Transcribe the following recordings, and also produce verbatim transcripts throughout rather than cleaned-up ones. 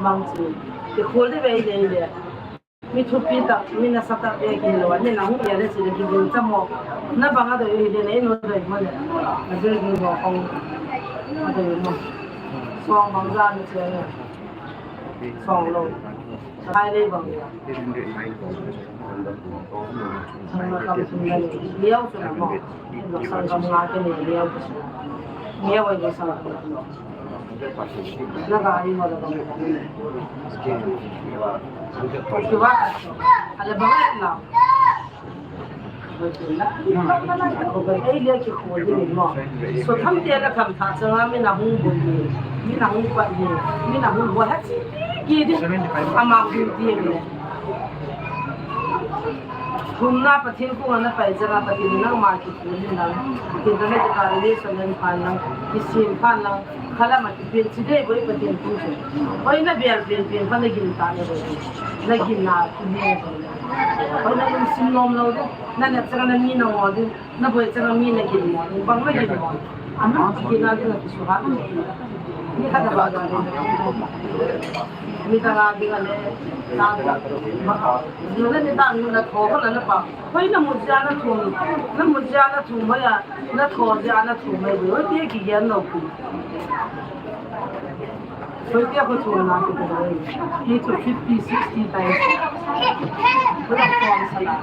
Mang chi. Kikhol de ve le le. Mi thupi tah, mi nasatah ve kilo. Ni na hung ya le chi le kilo chamo. Na bang a doi le le, no doi mo le. Na doi mo kong. A doi mo. Song bang ja ni chi le. Song lo. Hai le bang ya. Sangkam sung na ni. Liao su na mo. Sangkam nga ke ni liao su. Liao ai sangkam. Na gari wala bang. Kiwa. Ala bang la. Ei le kikhol ding mo. Sotham te la kham tha changa mi na hung bol ni. Mi na hung pat ni. Mi na hung bol ha chi. Ki di. Ama hung ti ni. Thumna Pathen koma na pai changa Pathen nangma kikhol ni nang. Pathen na kikari ni solen phan nang. Kisim phan nang. Khala ma kipin chi de boi Pathen thu chu. Oi na bial pin pin pa na gin ta na boi. Na gin na ki ni. Oi na lungsim nom lo de. Na na changa na mi na ngo de. Na boi changa mi na gin mo de. Bang na gin mo. Ama ki na de na ki su ha. Ni kha da ba ga de. Mi ta ga de ga le. Na ba. Ni na ni ta ni na tho ka na na pa. Hoi na mu ja na thum, na mu ja na thum, hoi a, na tho ja na thum, hoi, hoi te ki gen lo ku. Hoi te ko thum na ku hoi. Ki to fifty, sixty times. Hoi na thum sa na.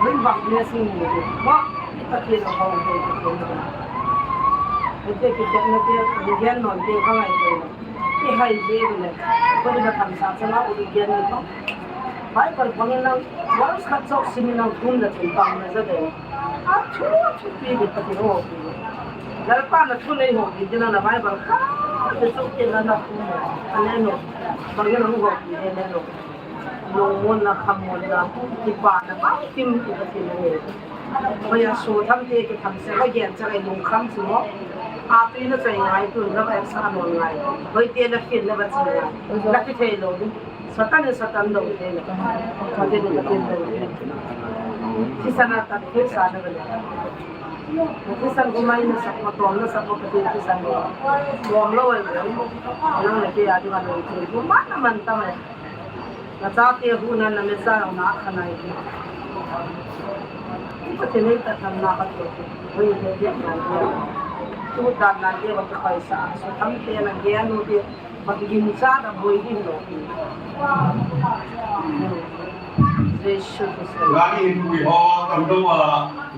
Hoi bak ne sing mu. Wa, ni ta ke na hoi, hoi te ki gen na te, ki gen no te ka ngai te. Kihai jeng le, koi na khamsa changa u gen le to. Bible bang in lang, verse khat chok sim in lang thum na thum bang na ja de. A thu, thu pi de pati ho pi. Lalpa na thu nei ho pi de na Bible kha, de chok ke na na thum. A ne no, bang in lang ho pi de ne no. Lungmonna, khamonna, kipana, bangkim kipatena ahi. Hoiya sotham te kitham se, hoiya gen chang ei lungkham chu mo. Atui na choi ngai tu, na ba sa non ngai. Hoite na khin na ba chi ngai. Na kithei lou ding. Satan na Satan dou te na. Kate na kate dou te. Thisan a tat thei sa na ba. Thisan ko mai na sa ko tom na sa ko kate thisan ko. Tom lou ei. Nang na ke a ding a lou te. Ko man na man ta mai. Na chate hu na na me sa na kha nai. Pathen in tahsan na ka tu. Hoi he dia na dia. Tu dan na dia ba ka khai sa. Sotham te na dia nu dia. Ba ki gin sa da boi gin lo. Jesu Christ. Gari in pui ho, tam do wa,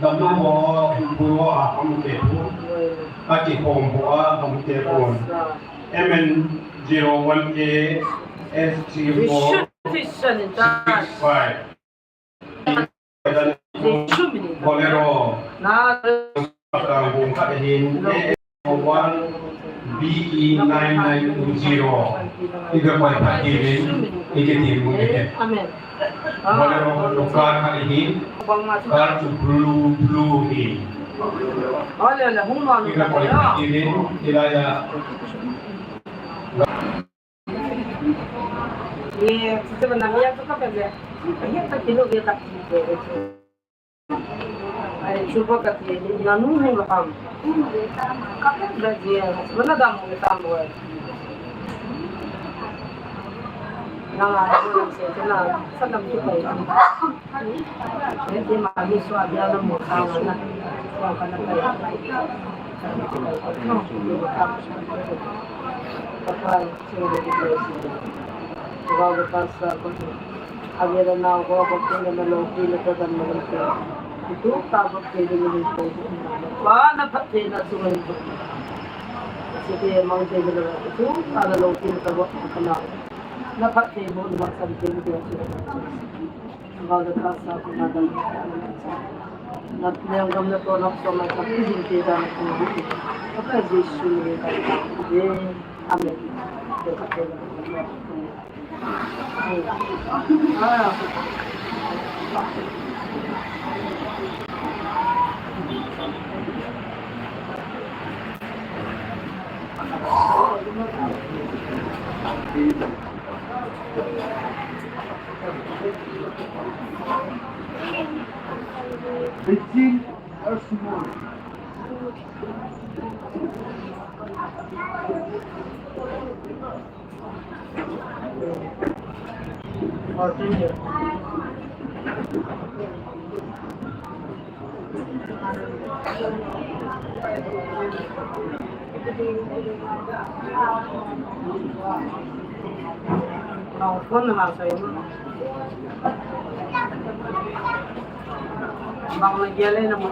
tam do ho, in pui ho, a, pam te pu. A ki pom ho, a, pam te pu. M N zero one A S T four six five. Bolero. Kangkung khat ahin, A one B E nine nine two zero. Iga koi phat kit in, iga ti mu ke. Amen. Bolero, car khat ahin, car chu blue, blue hi. Iga koi phat kit in, ilai a. Ye, sisi ba na miya tu ka pele. Ye ta kilo ye ta kilo. Ai, chupa ka ti, na nu nu la ham. Ka pele ye, mana dam mo ta mo. Na la ko se na, sa dam tu pai. Ete mami sua biana mo sa na. Sua kana kai. Pakai, sua na di ko si. Wa ko pasa ko. Avera na ko ko ke na lo ki na ka dan mo ke. Itu ka ko ke ni ni ko. Wa na phat ke na su ni ko. Si ke mang ke na itu ka na lo ki na ka ko na. Na phat ke mo na san ke ni ko. Amen. Eighteen, Arsenal. Bang na gel le na mo.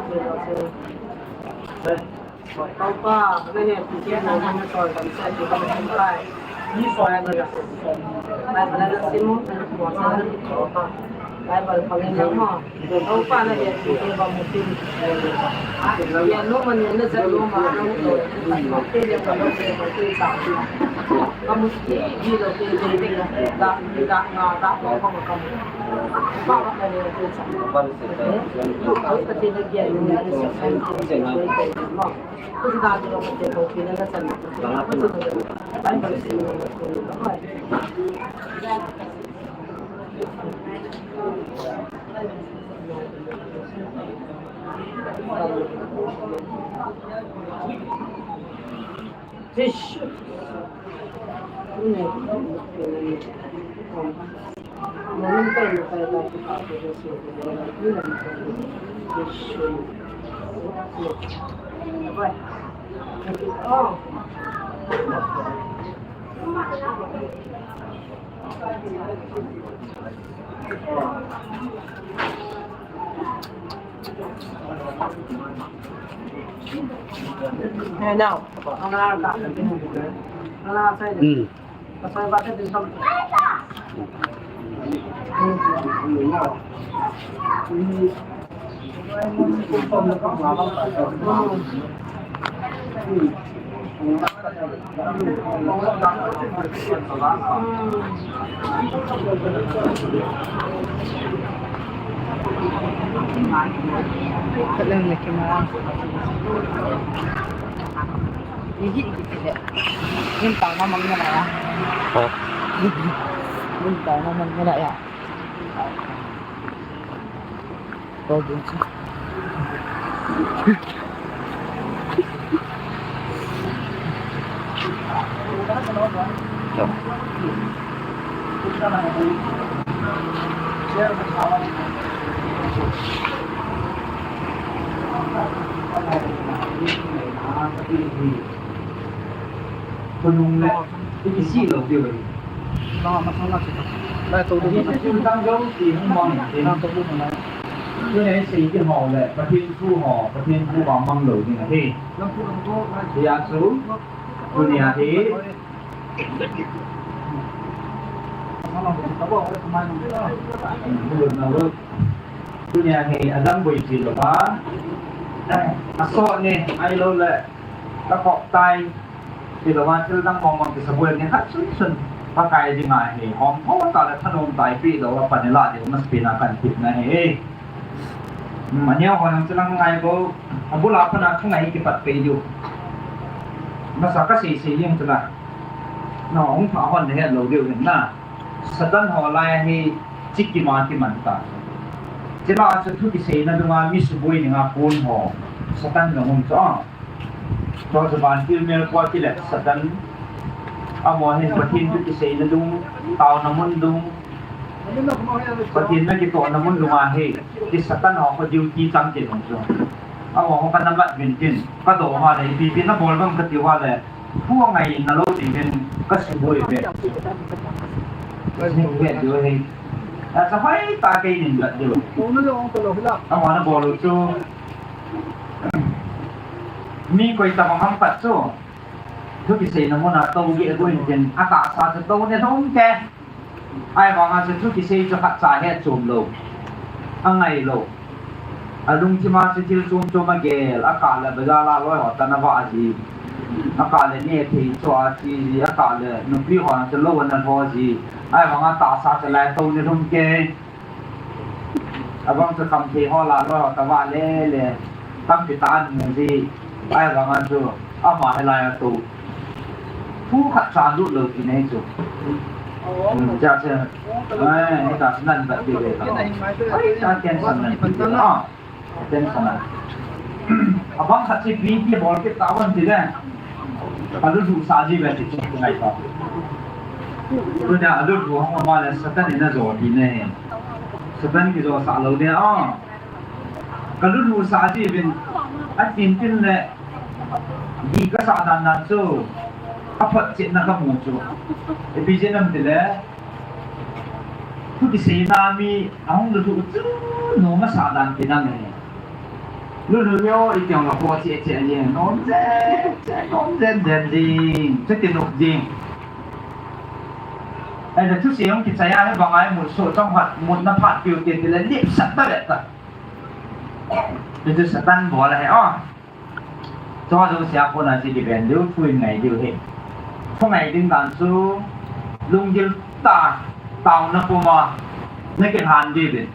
Topa, na he pi ke mo na sol kan sa ti ka mo kai. Ni sol na la. Bible na sim mo, na mo sa na Topa. Bible pa ni mo. Topa na he pi ke ba mo sim. Ya no man na sa no ma na mo. Mo ke le pa mo ke mo ke sa. Ka mo ki di lo ke de de da da nga da ko ko ka mo. Pa ka na le ke sa. Ko ka ti na ge ni na sa sa. Now. Mm. Mun tau na mang na ya. Ha? Mun tau na mang na ya. Khonung le, i kisi lou diu ahi. Na, masala si. Lai to du. Pathen thu tang jong ti hung mang in. Na to du na. Tuni a i sei ding ho le, Pathen thu ho, Pathen thu ho mang lou ding ahi. Lam thu lam to, lai. Hijeh chun, tuni a hi. Masala si, ta bo, lai to mai. Hmm, lut na lut. Tuni a hi, adang boi si lou ba. Aso ni, ahilou le. Ka khop tai. Tilou a thil dang mong mong kisabol ni khat sun sun. Pakai dinga hi hom tho tah le thanom tah a ipi lou a pan ilah diu masapen a kan tepna ahi. Hmm, aneo ho nang chilang ngai bou. Abul a pan a thungai kipat pei diu. Masa ka sei sei jeng chula. No, hung pha hon het lou diu hin na. Satan ho lai hi chiki ma kiman ta. Chila chu thu kiseina dunga mi suboi dinga kon ho. Satan jong um chu. Tua chu vantil mel pua kilet Satan. Amaho hin Pathen thu kiseina dung, taona mun dung, Pathen na kitohna mun dunga hi, ti Satan ho kho duty chang kit um chu. Amaho kho kana mat vin tin, ka doh uva le, ipi ipi na bol vang kati uva le, thu angai na lou ding vin ka suboi ve. Ka suboi ve diu ahi. Acha hoitah kei nin vet diu. Amaho na bol u chu. Mi koi tabang ham pat chu. Thu kiseina muna tou geh gu in tin, atahsa chu tou ne lhum ke. Ahivanga chu thu kisei chu khatcha het chom lou. Angai lou. Alungthim a chu thil chom chom agel, akah le bazar a loi ho toh ana vah ji. Akah le nethei cho a che ji, akah le nupi ho toh lou ana lho ji. Ahivanga tahsa chu lai tou ne lhum ke. Abang chu kamthei ho la loi ho toh vah le le. Tampi tah amu ji. Ahivanga chu ama hilai a tou. Thu khatcha lut lou ti nei chu. Hmm, ja che. Ai, ni ta nan ba ti le. Ai, ta ken san nan ti le. Ah. Ken san nan. Abang khat si pi ti bol ke ta wan ti le. Alu du sa ji ve ti chu ngai ta. Tuna alut hu hung ama le Satan in ajo hi ne. Satan kijo sah lou de a. Kalut hu sah ji vin atin tin le. Di kasah dan dan chu. Aphot chetna kamu chu. Ipi jeh ham tile. Thu kiseina mi ahung lut hu chu nom asah dan ti nang e. Lut hu yo iti ong la po che che ni nom jen jen nom jen jen ding. Chu ti nok ding. Ai da thu se ong kichai a he bang ai mu so chong hat mu na phat piu te ti le lip sat ta le ta. Chu Satan bol a he o. Chua jong sia kona chi kiven diu, thu in ngai diu hi. Thu ngai ding dan chu, lunggil tah, taona puma, na kilhan diu vin.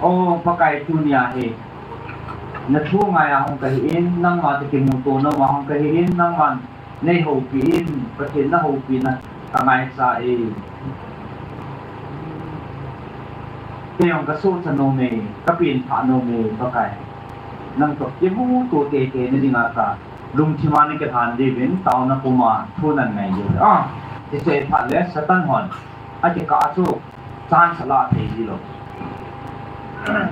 O, Pakai tunia hi. Na thu ngai a hung kahi in, nangma toh kimuto na ma hung kahi in, nangman nei houpi in, Pathen na houpina, ka ngaichat e. Kei jong ka sohcha nom e, ka pengthah nom e, Pakai. Nang toh kimuto teitei na dinga ka lungthim a na kilhan diu vin, taona puma thu nan ngai diu. Ah, hiche phat le Satan hon akikah chu chance ala thei ji lou. Hmm.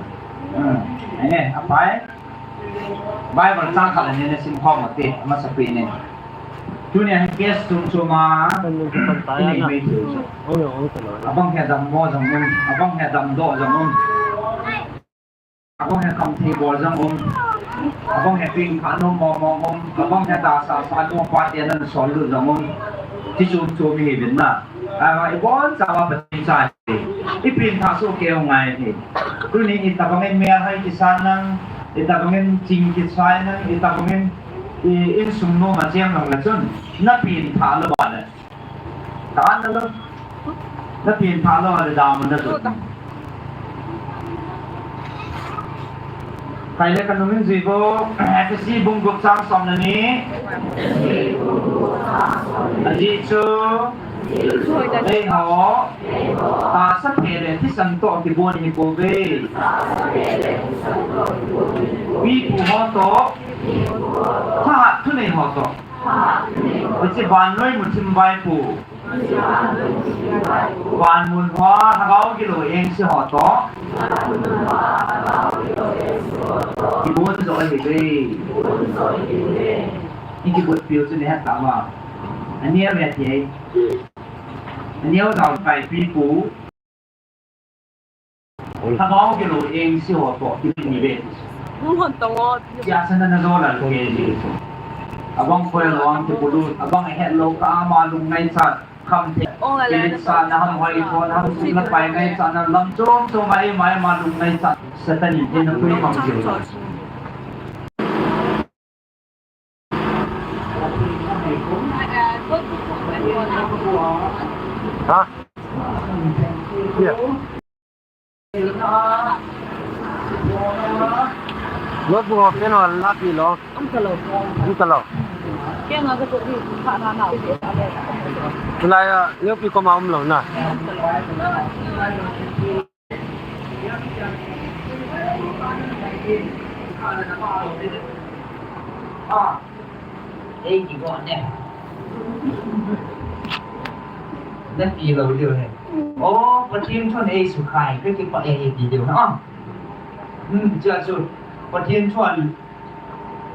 Enge, apai. Bible chang khat le ni na sim khom u te, amasapen in. Tunia hi case chom chom a, i nei mai thei chu. Abang hi dammo jong um, abang hi damdoh jong um. Abang hi kamthei bol jong um. Abang hi pengthah nom mong mong um. Abang hi tahsa sa nom pa te nan sol lut jong um. Ti chom chom hi vin na. Ama ibon chauva Pathen cha hi. I pengthah soh kei u ngai hi. Tuni itobang in mel hai kisan nang, itobang in ching kisai nang, itobang in i insung nom a cheng nang le chun. Na pengthah lou va le. Ka an na lou. Na pengthah lou va le dam na lou. Kai le ka nung in jui vo, Ephesi bung gup chang som le ni. Ajeh chu, eiho, tahsa phe le thisan toh kibon hi pouve. Pipu ho toh, thahat thunei ho toh. Hiche vannoi muthim vaipo. Van mun hoa lhagao gilou engse ho toh. Kibon jo ahi ve. I kibot piu chu nei het ta ma. Aneo ve ti ai. Aneo dau kai pipu. Lhagao gilou engse ho toh kibon ni ve. Lung hon tong o. Sia sana na zo la lo ke ji. Abang khoi lo ang ti pulu, abang het lo ka ama lung ngaichat. Kham the. Ong la la. Sa na ham hoi thon ham sum la pai ngaichat na lam chom chom ai mai ma lung ngaichat. Satan in na pui kham ji. Ha? Yeah. Notebook of ten or lapi lo. Ang kalo. Ang kalo. Kaya nga ka to di ka na na. Tulai, ah, yung piko maum lo na. Ah, ei kigo ne. Na ti lou diu he. O, Pathen thun ei sukha e, ka kipah e ti diu na. Hmm, cha chu, Pathen thun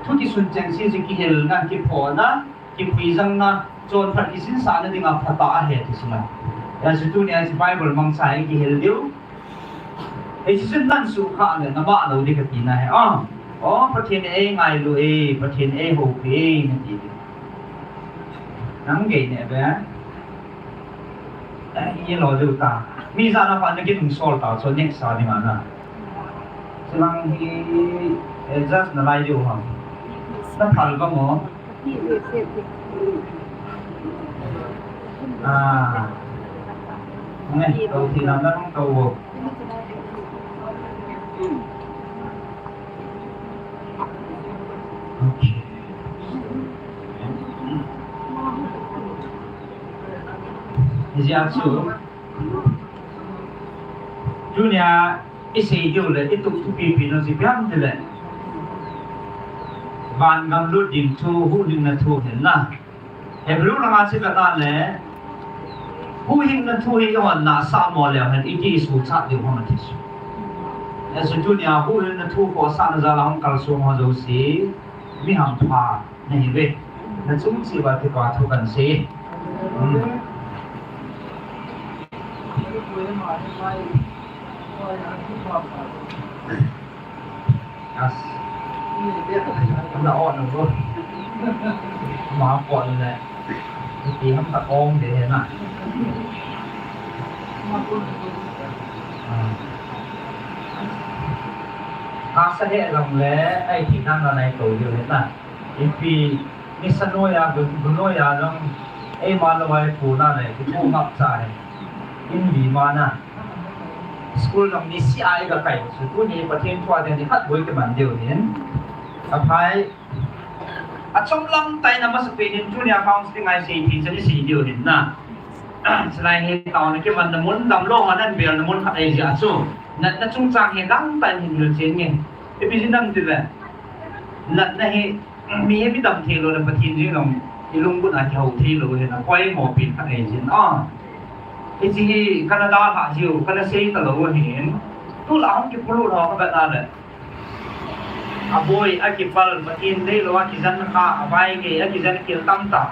thu kisun cheng si si kihilna, kiphona, kiphuijangna, chonphat kisinsahna dinga phatah ahi ti sina. Achu tunia chu Bible mangcha hi kihil diu. Ei, Jesu nan sukha le, na bah lou di ka tina he. Ah. O, Pathen ei ngailu e, Pathen ei houpi e, na ti di. Nang gei ne be. Eh, i lo diu ta. Mi ja na pa na kinung sol ta, so next sa di ma na. Sunang hi, eh, just na lai diu ha. Na phal ba mo? Ah. Nge, tou thina na nung tou vo. Okay. Hijeh a chu, tunia i sei diu le, i tup thupi pi na ji pian ti le. Van gam lut ding thu, huhhingna thu hin na. Hebrew langa chi ka ta le, Huhhingna thu hi ihon nahsah mo leu hen, iti isuhchat diu ham ati chu. Achu tunia huhhingna thu khohsahna jal a hung kalsong ho jouse, mi hampha nahiuve. Nachung cheh uva Kipa thu kahin sei. Hmm. As. Ana on u. Ama pon le. Ipi ham ta ong de he na. Ah. Asa he lang le, ai ti nang na nai to diu he na. Ipi nisa noiya, gu, gu noiya jong, eima lou ai pu na le, kithu ngap cha he. In vi ma na. School jong nisia iga kai chu, tuni Pathen thu a ding nikhat bou kiman diu hin. Aphai, achom lam tah in amasapen in tunia counseling a isei thei chan isei diu hin na. Chulai hi taona kimanna mun, damlou ho nan belna mun khat ahi jeh a chu, natna chungchang hi dangtah in hin hilchen nge. Ipi jeh inem itile, natna hi mi hi mi dam thei lou le Pathen jeng jong ilungput a kihou thei lou hi na, poimo pen khat ahi jin a. Hiche hi kana dalha jiu, kana sei talou ahin, tulai hung kipolut ho kavet na le, aboi, akipal, Pathen deilou a kijen kha, abai gei, akijen khel tamtah.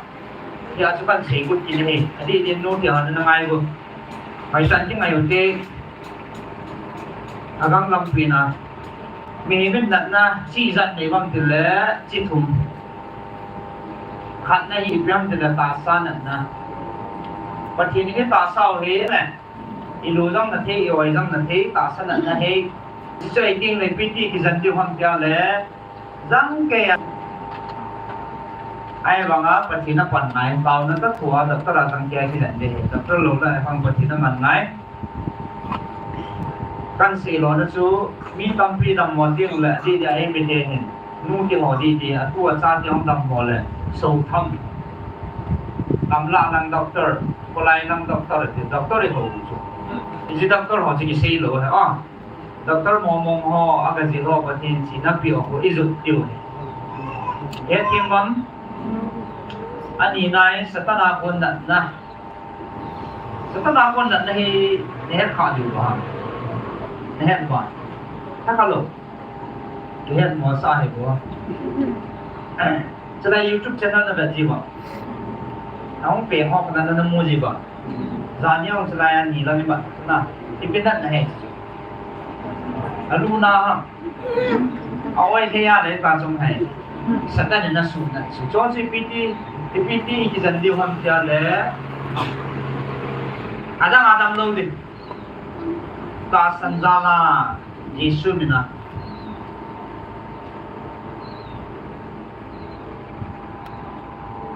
Hia chu kahin sei got kit ahi. Adih din nu ti ho nana ngai u. Hoi san kingai u te. Agang lampi na. Mihem in natna chi ijat nei uvem tile, chi thum. Khatna hi ipi ham tile tahsa natna. Pathen in tahsa u hi le. Ilu jong nathei, i-oi jong nathei, tahsa natna hi. Hichu ahi teng le ipi ti kijen diu ham tia le. Jang kei a. Ahivanga Pathen apan ngai, taona kathua, doctor a jang kei a kijen ding ahi. Doctor lou le ahivang Pathen aman ngai. Kahin sei lona chu, mi tampi dammo ding le, didi a eimi te hin. Nu te ho didi, atu acha te hung dammo le, so tham. Gamla lang doctor, kholai lang doctor, ti doctor ihou chu. Hiche doctor ho chu kisei lou ahi, ah. Doctor momong ho, agajil ho, Pathen chihna peh ho, ijot diu ahi. Hethem uvem? Ani nai, Satan a kon natna. Satan a kon natna hi nahet kha diu ham? Nahet uva? Tha kha lou. Kihet mo sa hi bou. Chulai YouTube channel navet ji uva? Nahung peng ho kona namu ji uva? Jani hung chulai ani lang iba na. Ipi natna hi. Alu na ham. A-oi thei a le ta chung hai. Satan in asuh na chu. Chuche ipi ti, ipi ti kijen diu ham tia le. Adam, adam lou ding. Tahsan jal a, Jesu min a.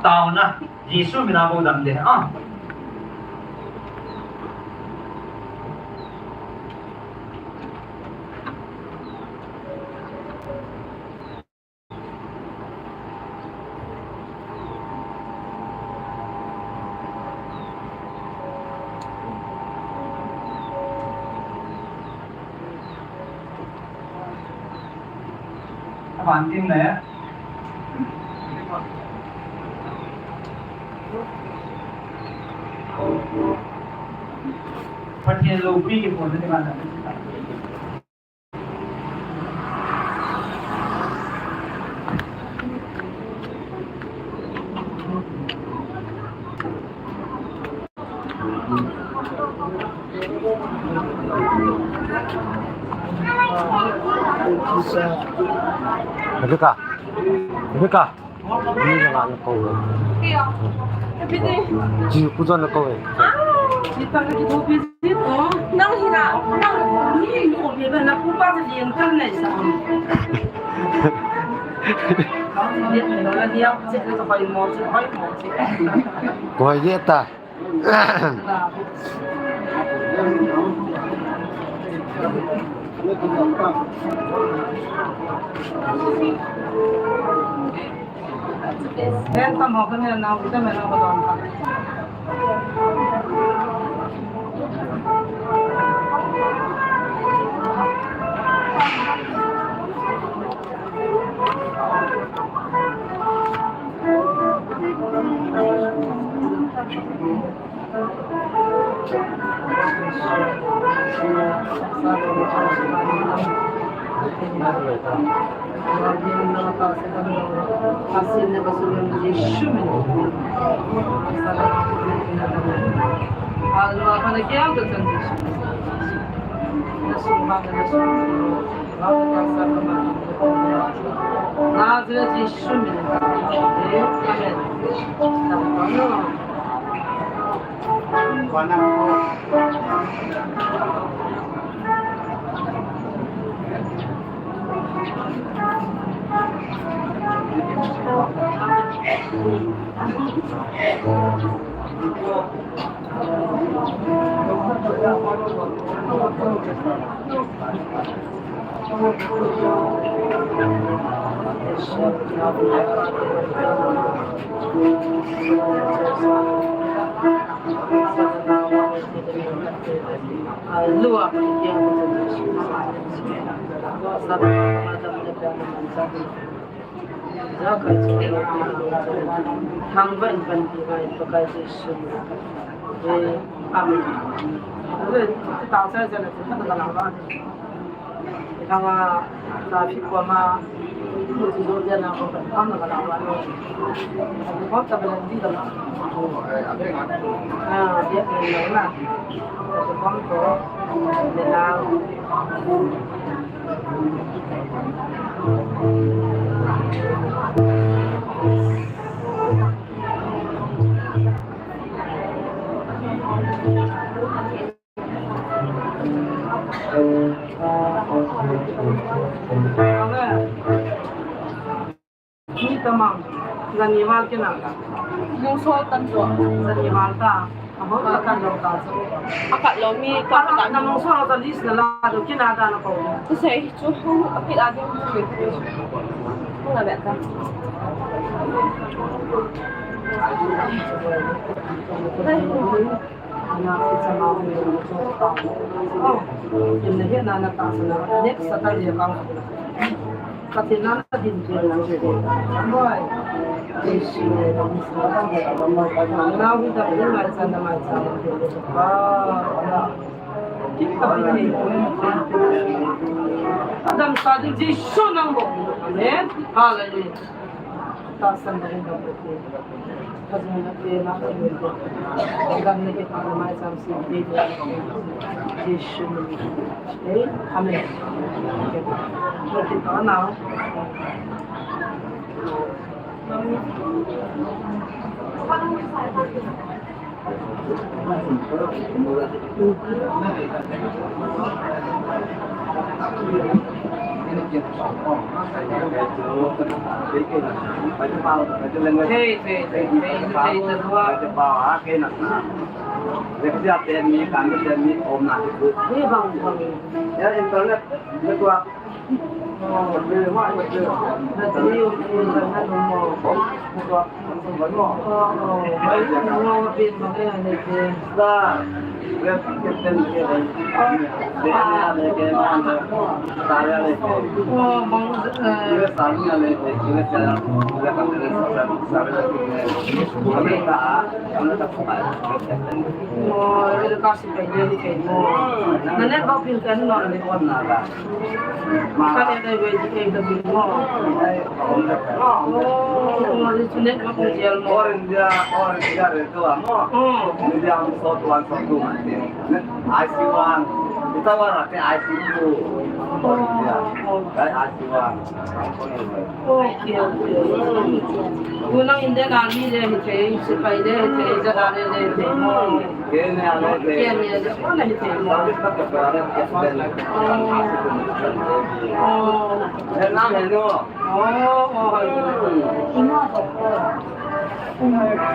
Taona, Jesu min a bou dam ding. Ah. Aban tin le. Pathen loupi kibol na ding ahi. Rebecca. Rebecca. Ni na nga na kou. Kaya, everyday. Ji ku jon na kou e. Ah, kita na kita busy to. Nang hina, nang ni ni o be na ku pa sa yin kan na sa. Ni na ni ya che na sa hoi mo, hoi mo. Ko ye ta. Nazareth Jesu min. Amen. Thangvah in panpi ngai Pakai Jesu. Amen. Thanga traffic koma, mutu jo dia na ko kan tham na ka la wa lo. Ko ta bela di ka la. Ah, dia ke na na. Ko ko ko. Dia na. Mi tamang, zani val kina. Nung sol tan tua. Zani val ta. Aho, la tan lo ta. Akat lo mi ta. Akat na nung sol ta list na la do kina ta na ko. Tu sei chu hu apit a ding chu. Hu na be ta. Nei. Adam sa ding Jesu nang bo. Amen. Hallelujah. Amen. Thei, thei, thei, thei, thei, thei, thei. Internet, network. All India, All India Radio mo. Media mo, sot one, sot two, mati. I C one. Ita wara te I C two. All India. Dai I C one. Okay, okay. Unang Indian Army le hithei, sepai le hithei, J R A le hithei. K N A le hithei. K N A le, kona hithei. Service tak ka pera le, S P L le. Oh. Oh. Hai na, hai no. Oh, oh, hai. Hmm.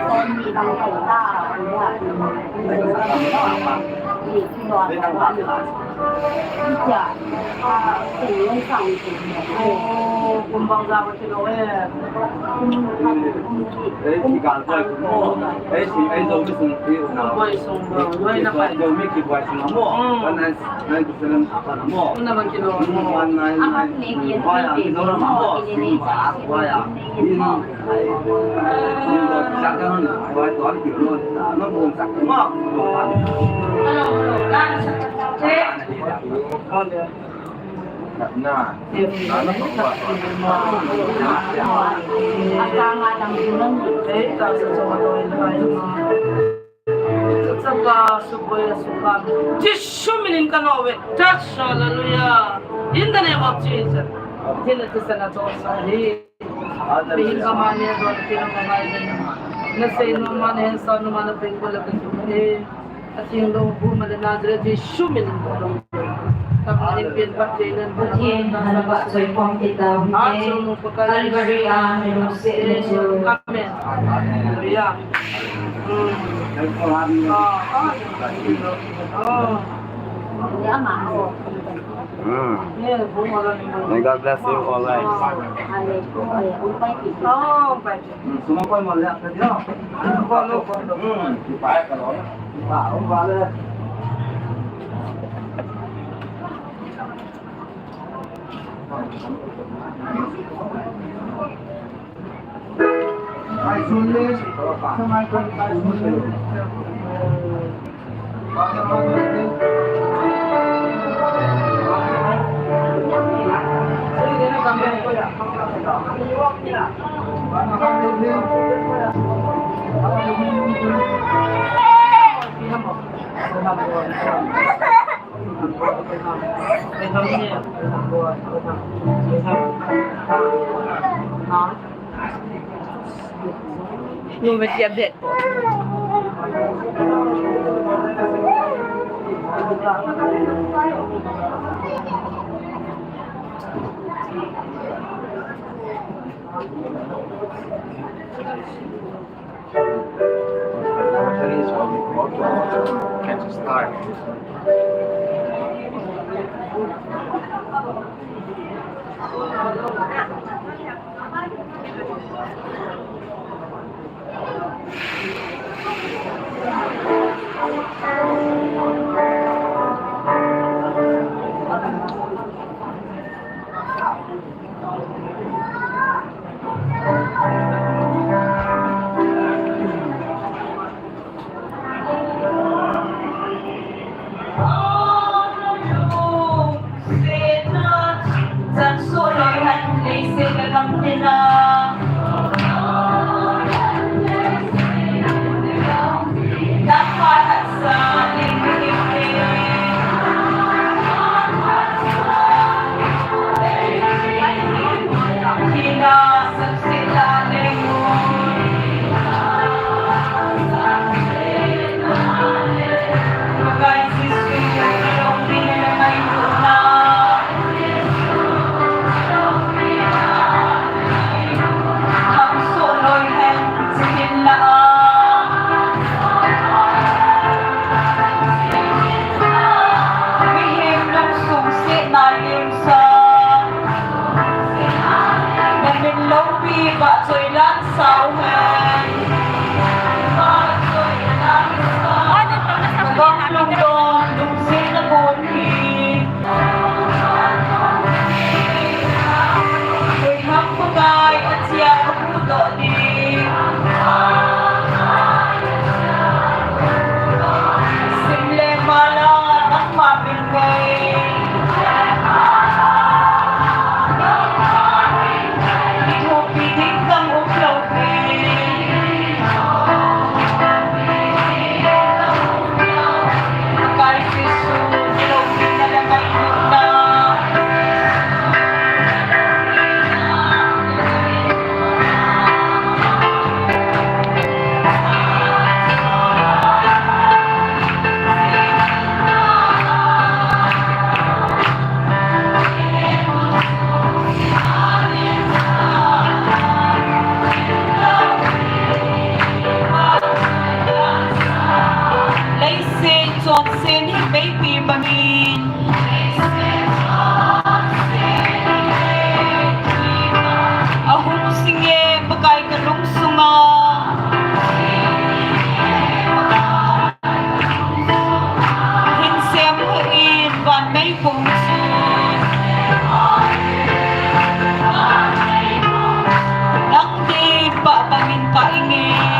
Jesu minin kanoe. Touch, hallelujah. In the name of Jesus. Tina tisana tosa hi. Mihin kamane don, tina kamane. Na sei no mane, sa no mane, pengkola kasukhe. Ating lo bu mane Nazareth Jesu minin kanoe. Pathen, hanba choi pom kita hite. Calvary a nilungset le chu. Amen. Hallelujah. Mm. Ah, ah. Oh. Mm. May God bless you all, guys. Oh, bye. Mm. Can start. Leiset chonset hi meipi bangin ahung singe Pakai kalungsunga. Hinsem hoi in vannei pum chu nang dipah bangin pah inge.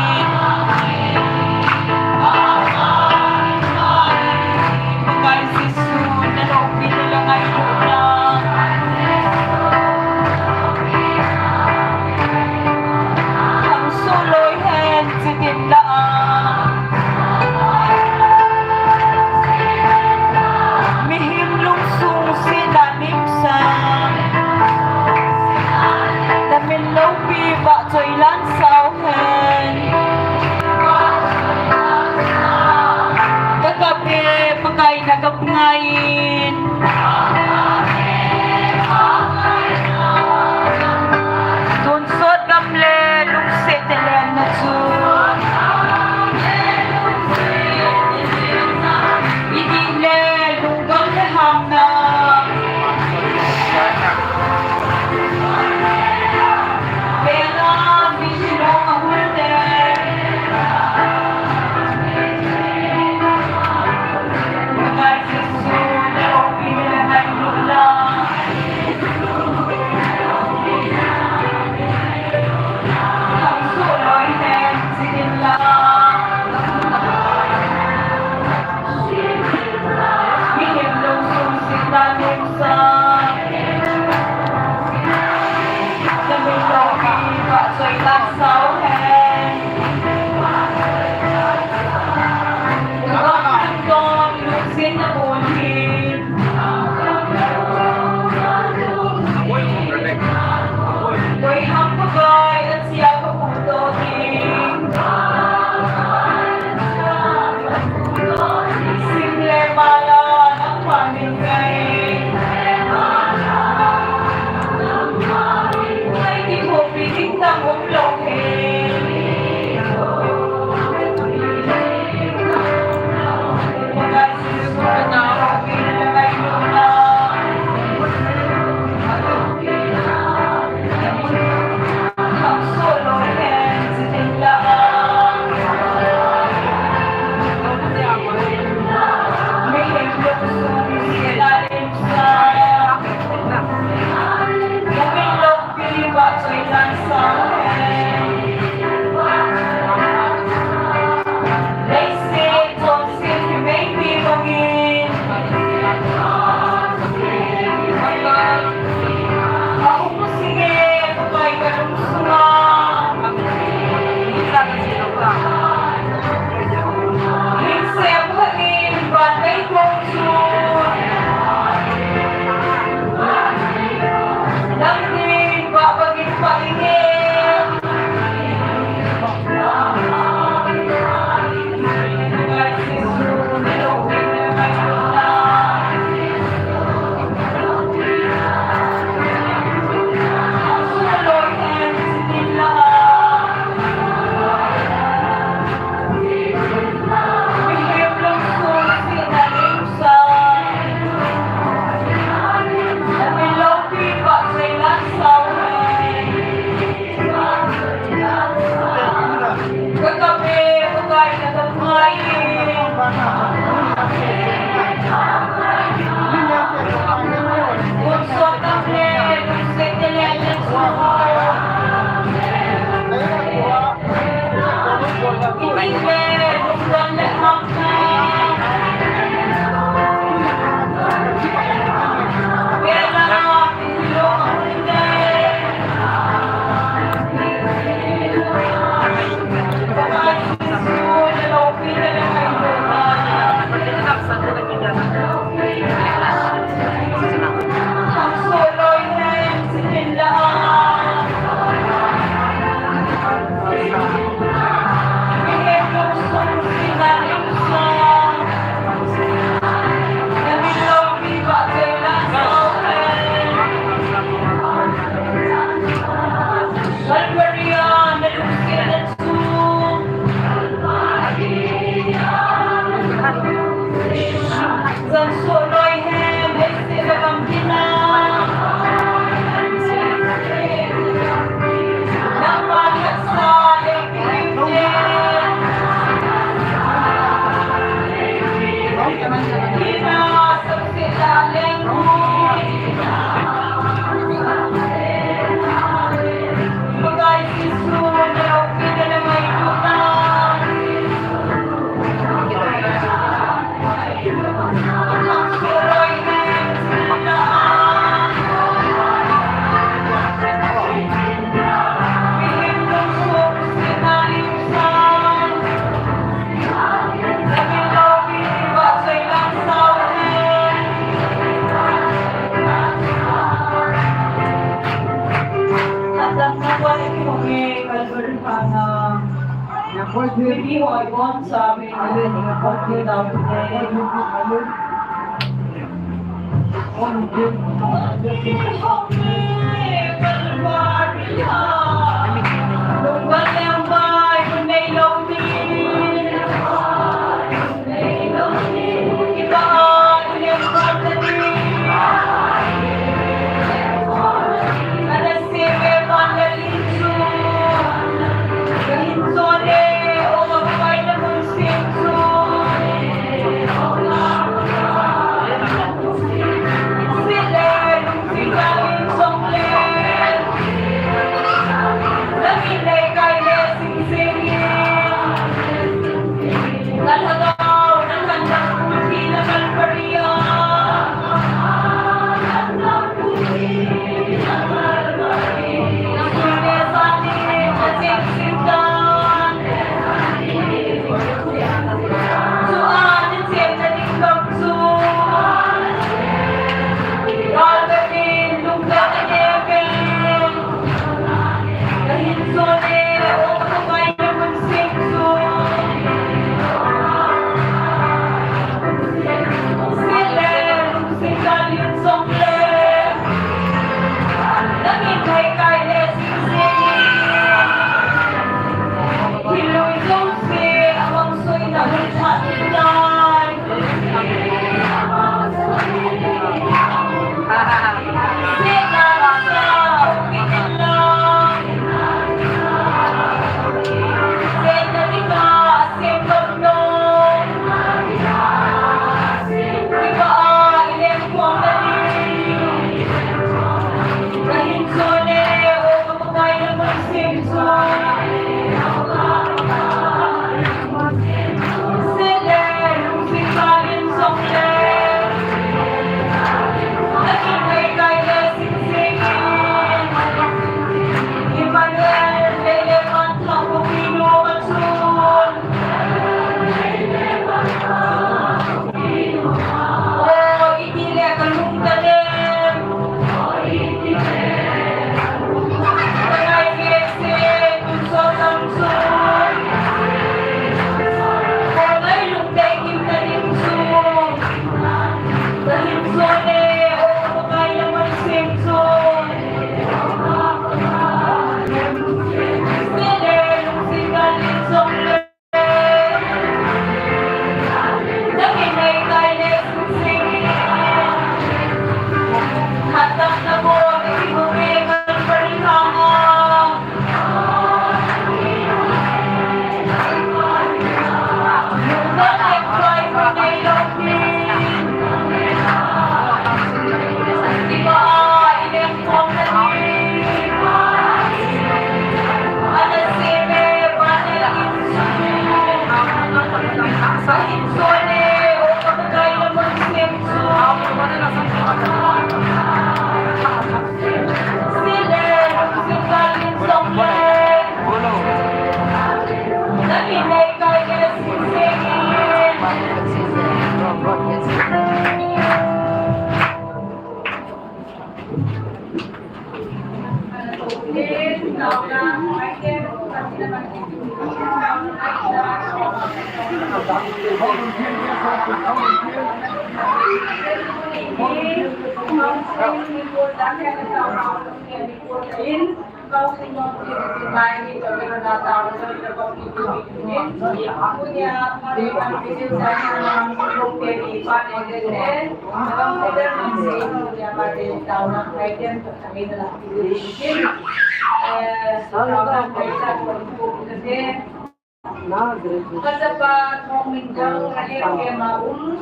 Kachapa Thongminthang, Ralep kema um,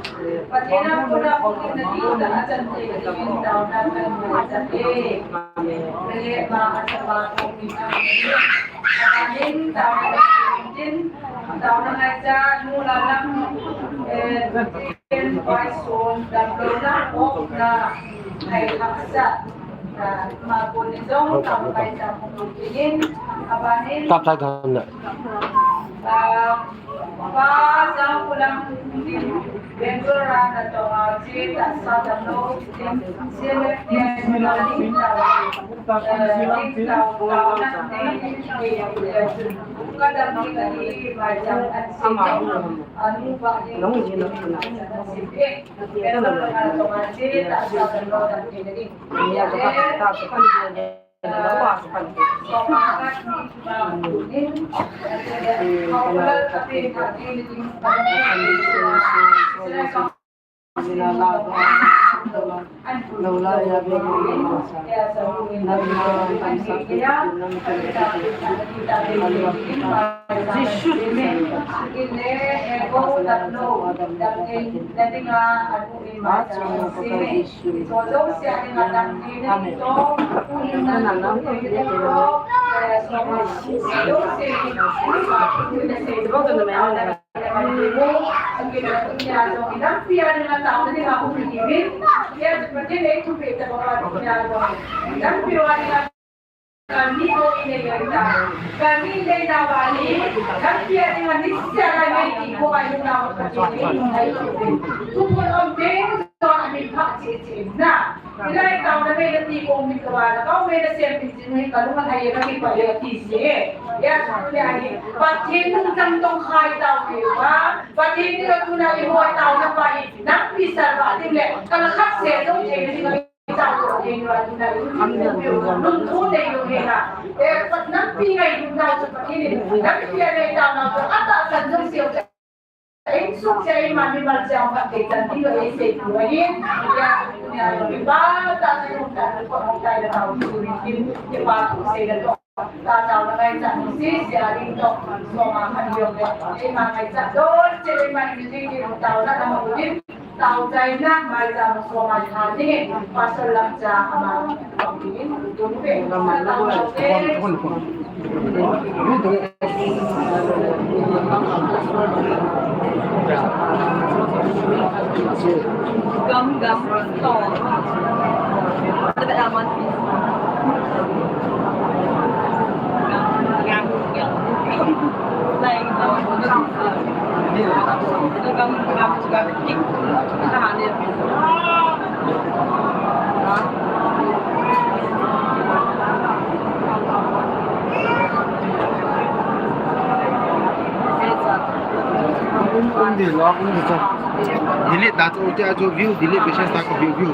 Pathen a kona um in nading tah a chan thei nading in taona kahin bol e. Ralep ma a chapa Thongminthang, aban in taona kahin bol in, taona ngaicha nu Lalam, eh, Pathen vaison damlouna, opna, hai haksa, ah, ma kon in jong taona ngaicha hung bol in, aban in, Tap sai thon na. Ah, Pa Jangkulam Din, Bangalore a natong a, che tahsa damlou din, C M F T S na ding tao, eh, ding tao, tao na ding, eh, eh, ka dam ding ahi, maicham an se, anu ba ding, maicham an se, eh, Bangalore a natong a, che tahsa damlou din, eh, Hilai taona mei nati kong mit kava, na kong mei nasem pin jing hi kalung alhai e, kakipah e ati jie. Hijeh chun tuni ahi, Pathen nungchang tong khai tao kei uva, Pathen nungchang tuna ibol taona pa hi, nampi salvah ding le, kalkhat seh jong thei ding a, itao thei ding a, tuna i, nungthu nei lou hina. Eh, Pat nampi ngailutnau chu Pathen in, nampi a nei taonau chu, atahsan jong seh u chu. Insung cheh a iman mimal cheh a um khat vei chan ding lou eisei diu ahin, hijeh chun tunia jong kipa tah in um tan, kipa hung tai le tao chu rin kin, kipa thu sei le toh, ta tao le ngaichat sese a ding toh, soma khat jong le, eima ngaichat don cheh le eima in jing ding tao le na ma u din, tao chaina maicham soma khat ding in, Pastor Lamcha ama. Gam gam to. Gam gam gam. Like, gam gam gam. Delete ta chu, chu view, delete page ta ko view, view.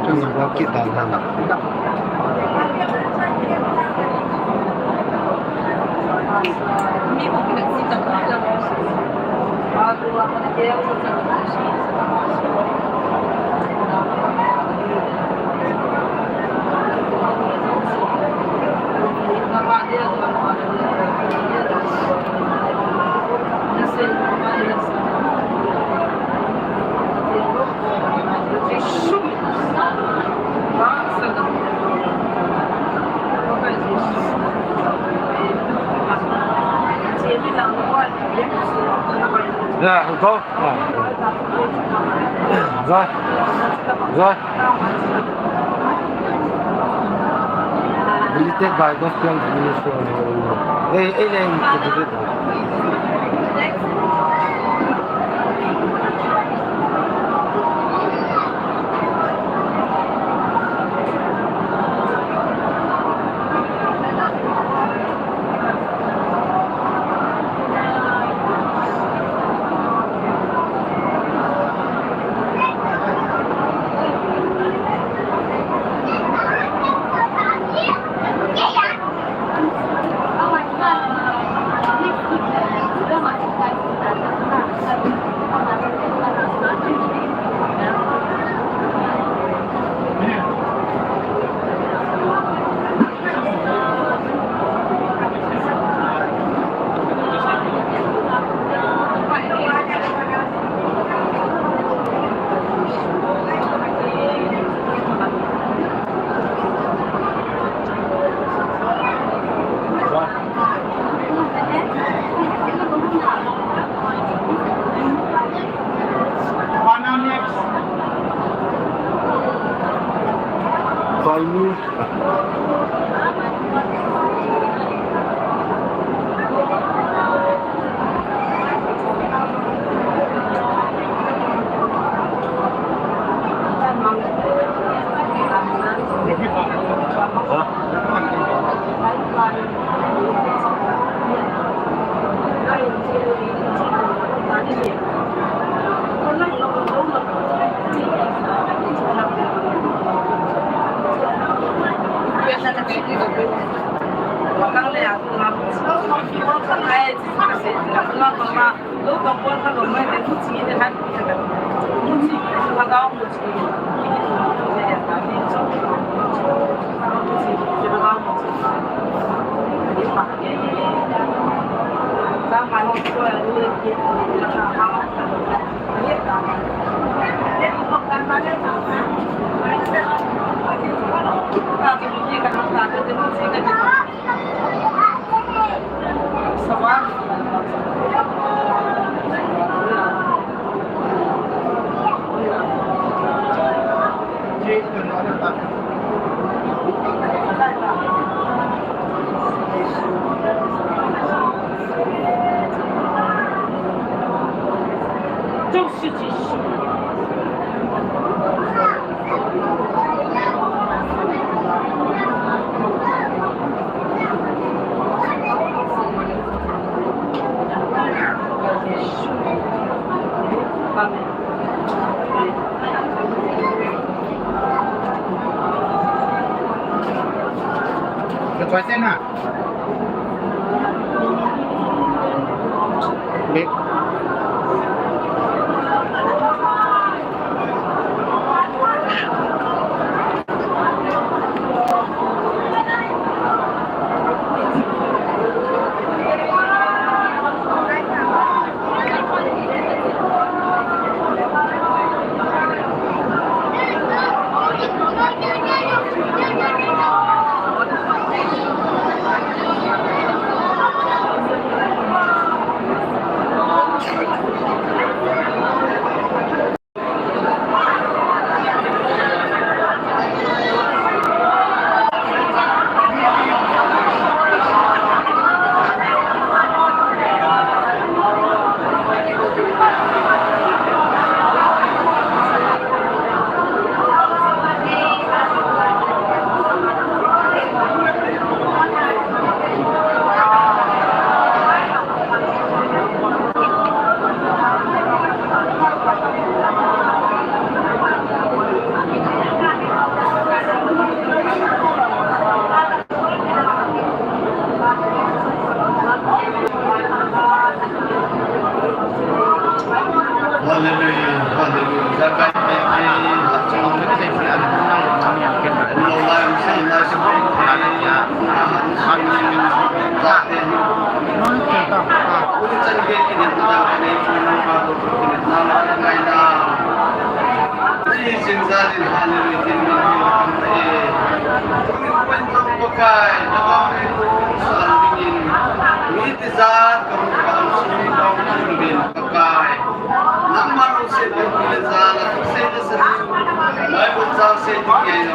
Chu na block kit ta na. Yeah, go. Yeah. Rồi. Rồi. Deleted by gospel ministry. Hey, hey, hey, deleted.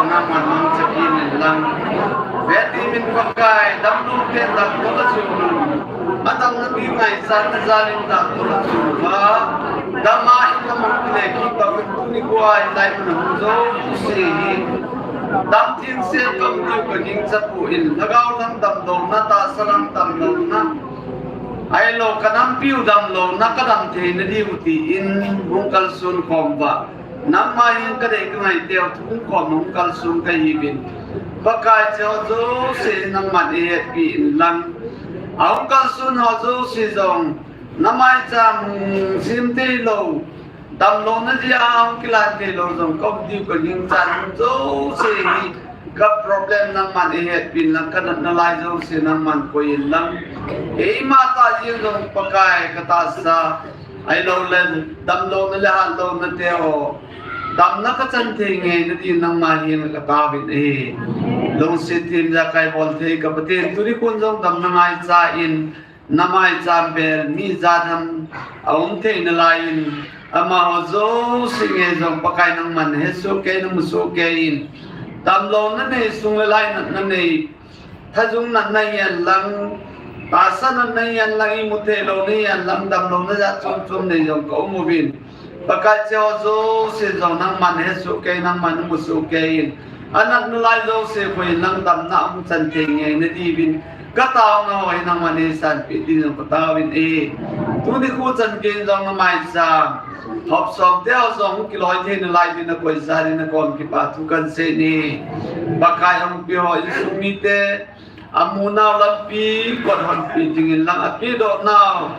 Aman mang chakin in lang. Veti min Pakai, damlou ten doctor a chu. Adamna mi ngaichat na jal in doctor a chu va. Dama in lamang kile kit ba, tuni kua in lai mun a hung jouse hi. Dam theng sel ka um diu ka gingcha poi, lhagao lang damlouna, tahsa lang damlouna. Ahilou ka nampiu damlouna, ka dam theina diu tin hung kalson khom uva. Nangma hin ka dei ka ngai teu thu hung khom hung kalson ka hiuvin. Pakai, hiche ho jouse nangman eihetpi in lang. Ahung kalson ho jouse jong namaicham sim theilou, damlouna jeh a hung kilan theilou jong ka um diu ka gingchan jouse hi, ka problem nangman eihetpi in lang, ka natna lai jouse nangman koi in lang. Eima tah jeng jong Pakai, ka tahsa, ahilou le damlouna le hatlouna te ho, damna ka chan thei ngeina din nangma henga ka taovin ahi. Lungset them ijakai bol thei ka Pathen, tuni khun jong damna ngaicha in, namaicham bel mi ijat ham aum theina lai in, amaho jouse nge jong Pakai nangman hesoh kei in, musoh kei in, damlouna nei, sung le lai natna nei, thajung natna hihen lang, tahsa natna hihen lang, imu theilouna hihen lang, damlouna jat chom chom nei jong ka um uvin. Pakai, hiche ho jouse jong nangman hesoh kei, nangman musoh kei in, anatna lai jouse khoi in lang damna aum chan thei ngeina diuvin, ka taona ho hi nangman eisanpeh din jong ka taovin ahi. Tuni khu chan geiyin jong namaicham hop som te ho jong kiloi theina lai din nakoi sa din nakom kipa thu kan sei in ahi. Pakai, hung pi ho insung mite, amunau lampi kot honpi dingin lang, apedoh nau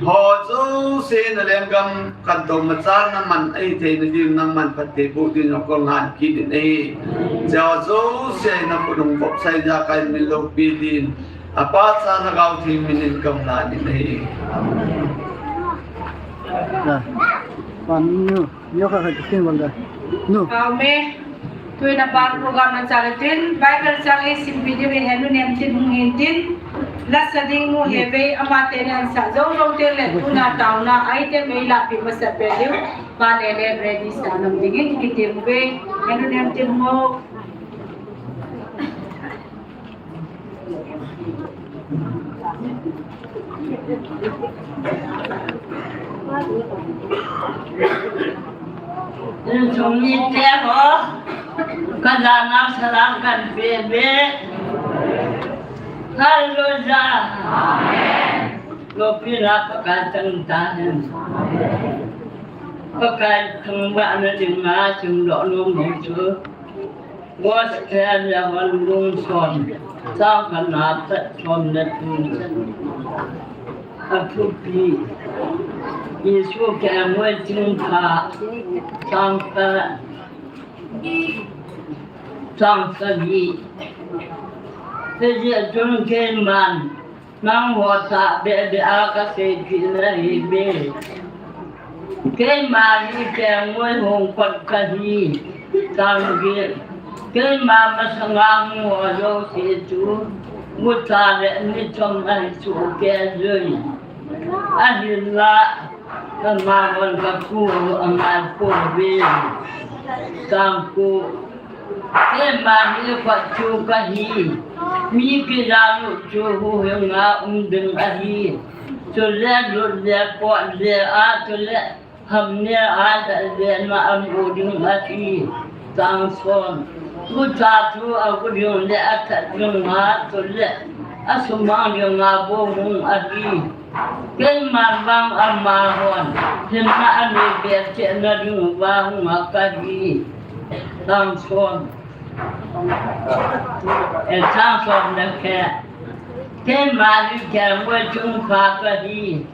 ho jouse na lenggam khantou machal naman ahi theina diu nangman phatthei boh din jong ka ngan kit in ahi. Hiche ho jouse na khut hung vop sai ijakai in min loupi din, Apa, Cha, Lhagao Theng min in ka ngan in ahi. Amen. Tuin aban program na chal tin, Bible chang eisimpi diuvin Henu Nemtin hung hin tin, lasa ding nu Hevei, amateni ansah jou jou teng le tuna taona item eilahpeh masat peh diu, Pa Lele ready sa nom dingin kitem uve. Henu Nemtin hung o. Insung mite ho, ka jana salam kan peh uve. Hallelujah. Amen. Loupina Pakai chang tahen. Pakai thangvahna dinga simdoh nom nom chu Gospel John bung som, chang khatna apat som le thum chan. Athupi, Jesu kelngoi chingpha, chang khat, chang sagi. Hijeh chun keiman nangho tah beh beh a kaseipeh nahiuve. Keima hi kelngoi hung kot kahi. Chang get, keima masanga hung ho jouse chu gucha le michom ahi sohkei jui. Ahinla amahon kakou angai pouve. Chang ko, keima hi khochu kahi. Mi kijal u chu huhhinga um ding ahi. Chule lut le pot le a, chule ham ne a, le na amu ding ahi. Chang som, gucha chu agu ding le athat dinga, chule asumang dinga bou hung ahi. Keiman vang amahon hinna anei beh cheh na diuva hung a kahi. Chang som, eh, chang som le khat. Keima hi kelngoi chungpha kahi.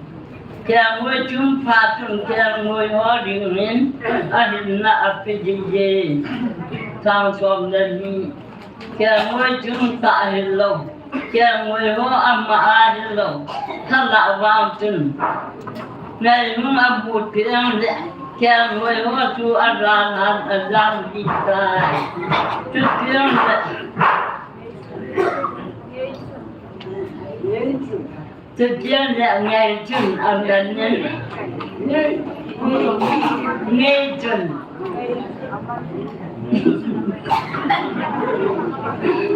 Kelngoi chungpha chun kelngoi ho dingin ahinna ape ding ahi. Chang som le ni. Kelngoi chungtah hilou, kelngoi ho ama a hilou, thalah vang chun ngailung abu teng le kelngoi ho chu ajanan ajang ding tai. Chuteng le Chuteng le ngei chun aman in. Ngei chun.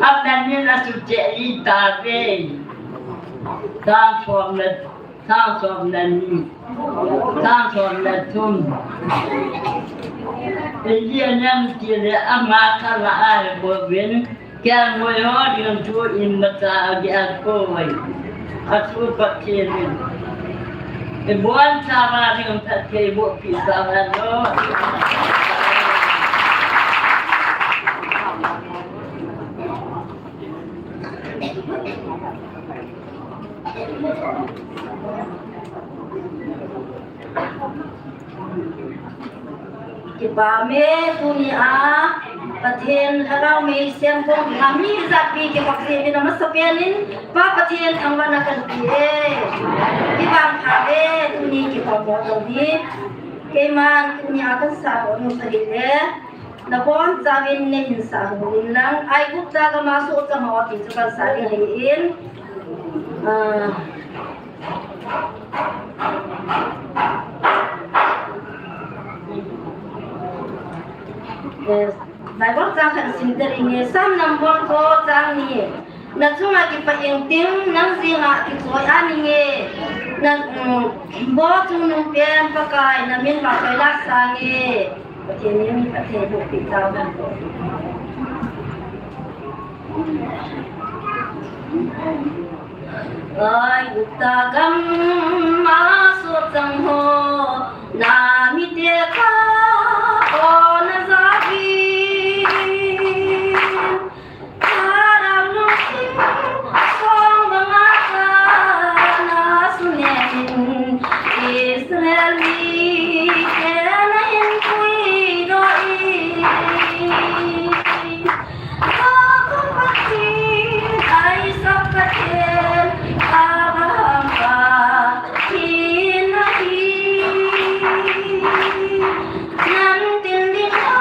Amen in asucheh itave. Sang som le, sang som le ni, sang som le thum. Elia nem ti le ama kala ai bo ven. Kei ngoi ho ding thu imacha agi akoi. Asu Pathen in ibon chava ding phatthei bohpi tauhen o. Kipah e, tunia Pathen Lhagao mei semkong dinga mi ijat pi kipah jeh uvin amasapen in Pa Pathen thangvahna kahin pe e. Kipah tha e, tuni kipah mo jong hi. Keiman tunia kahin sang nom u ahile, nabonchauvin neihin sang nom in lang, Aigupta gam a sohchang ho ti chu kahin sa ding ahin. Ah, Bible chang khat simte inge, Psalm number four chang ni. Na chunga kipah ing ting, nang jenga kichoi aninge. Na, um, bo chungnung pen Pakai, na min vang kailah sange. Pathen in phatthei bohpi tauhen. Aigupta gam a sohchang ho, na mite kha, o na jaovin. Pharaoh lungthim song banga kha na sunem in, Israel mite na hinpuidoh in. Jacob Pathen, Isaac Pathen, Abraham Pathen nahi. Nang tin ding a,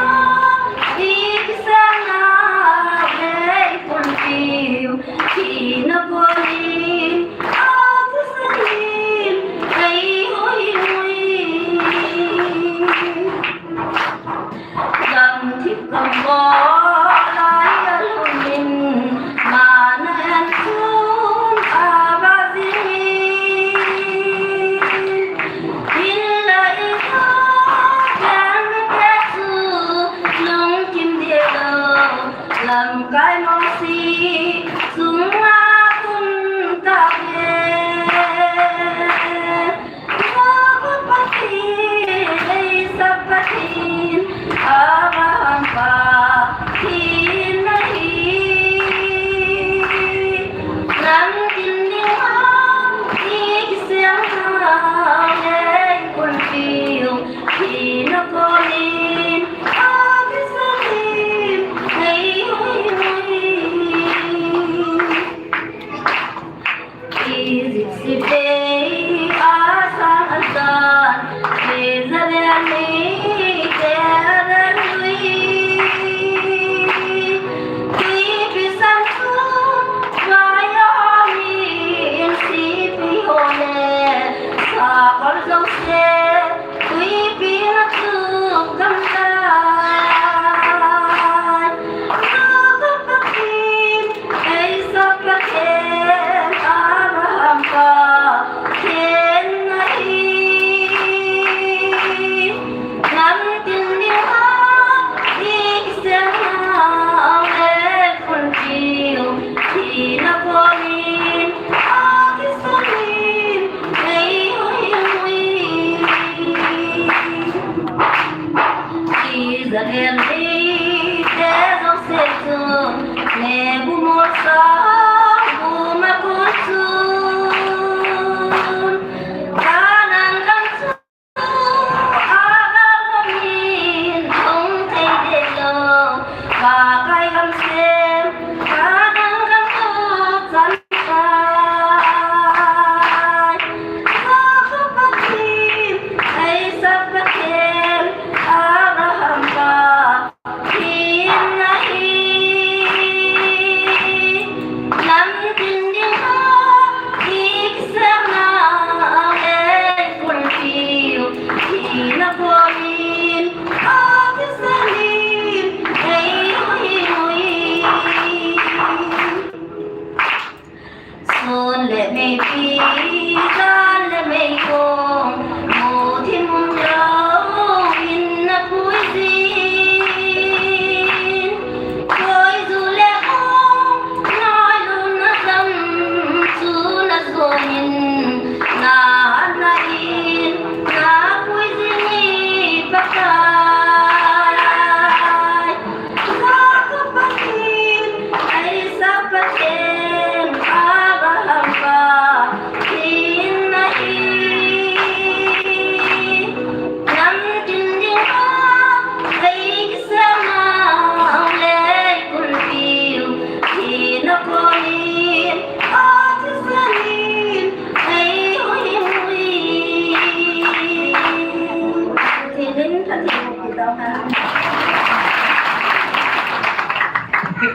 i kisana le i pumpiu, i na konin, a kisanin,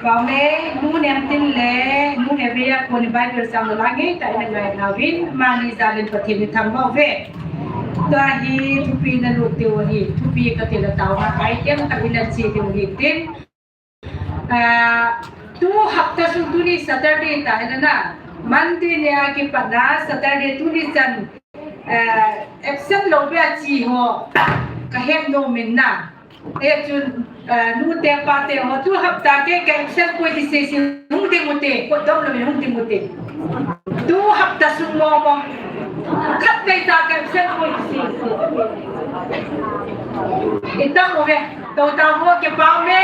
Pau le, nu Nemtin le, nu Hevia koni Bible sang la ngai ta ina ngai na vin, mani jalin Pathen ni thangvah uve. Tua hi thupi na lut diu ahi, thupi kati le taona kai tiang kati le chi diu ahi tin. Ah, tu hapta sung tuni Saturday ta ina na, Monday ni a kipat na, Saturday tuni chan, eh, absent lou bia chi ho, ka het nom in na. Eh, chun, eh, nu te pa te ho, tu hapta ke ka absent poi ti sese, hung ding ute, ko dom lo hung ding ute. Tu hapta sung mo mo. Khatvei ta ka absent poi ti sese. Itang uve, to ta mo kipah me,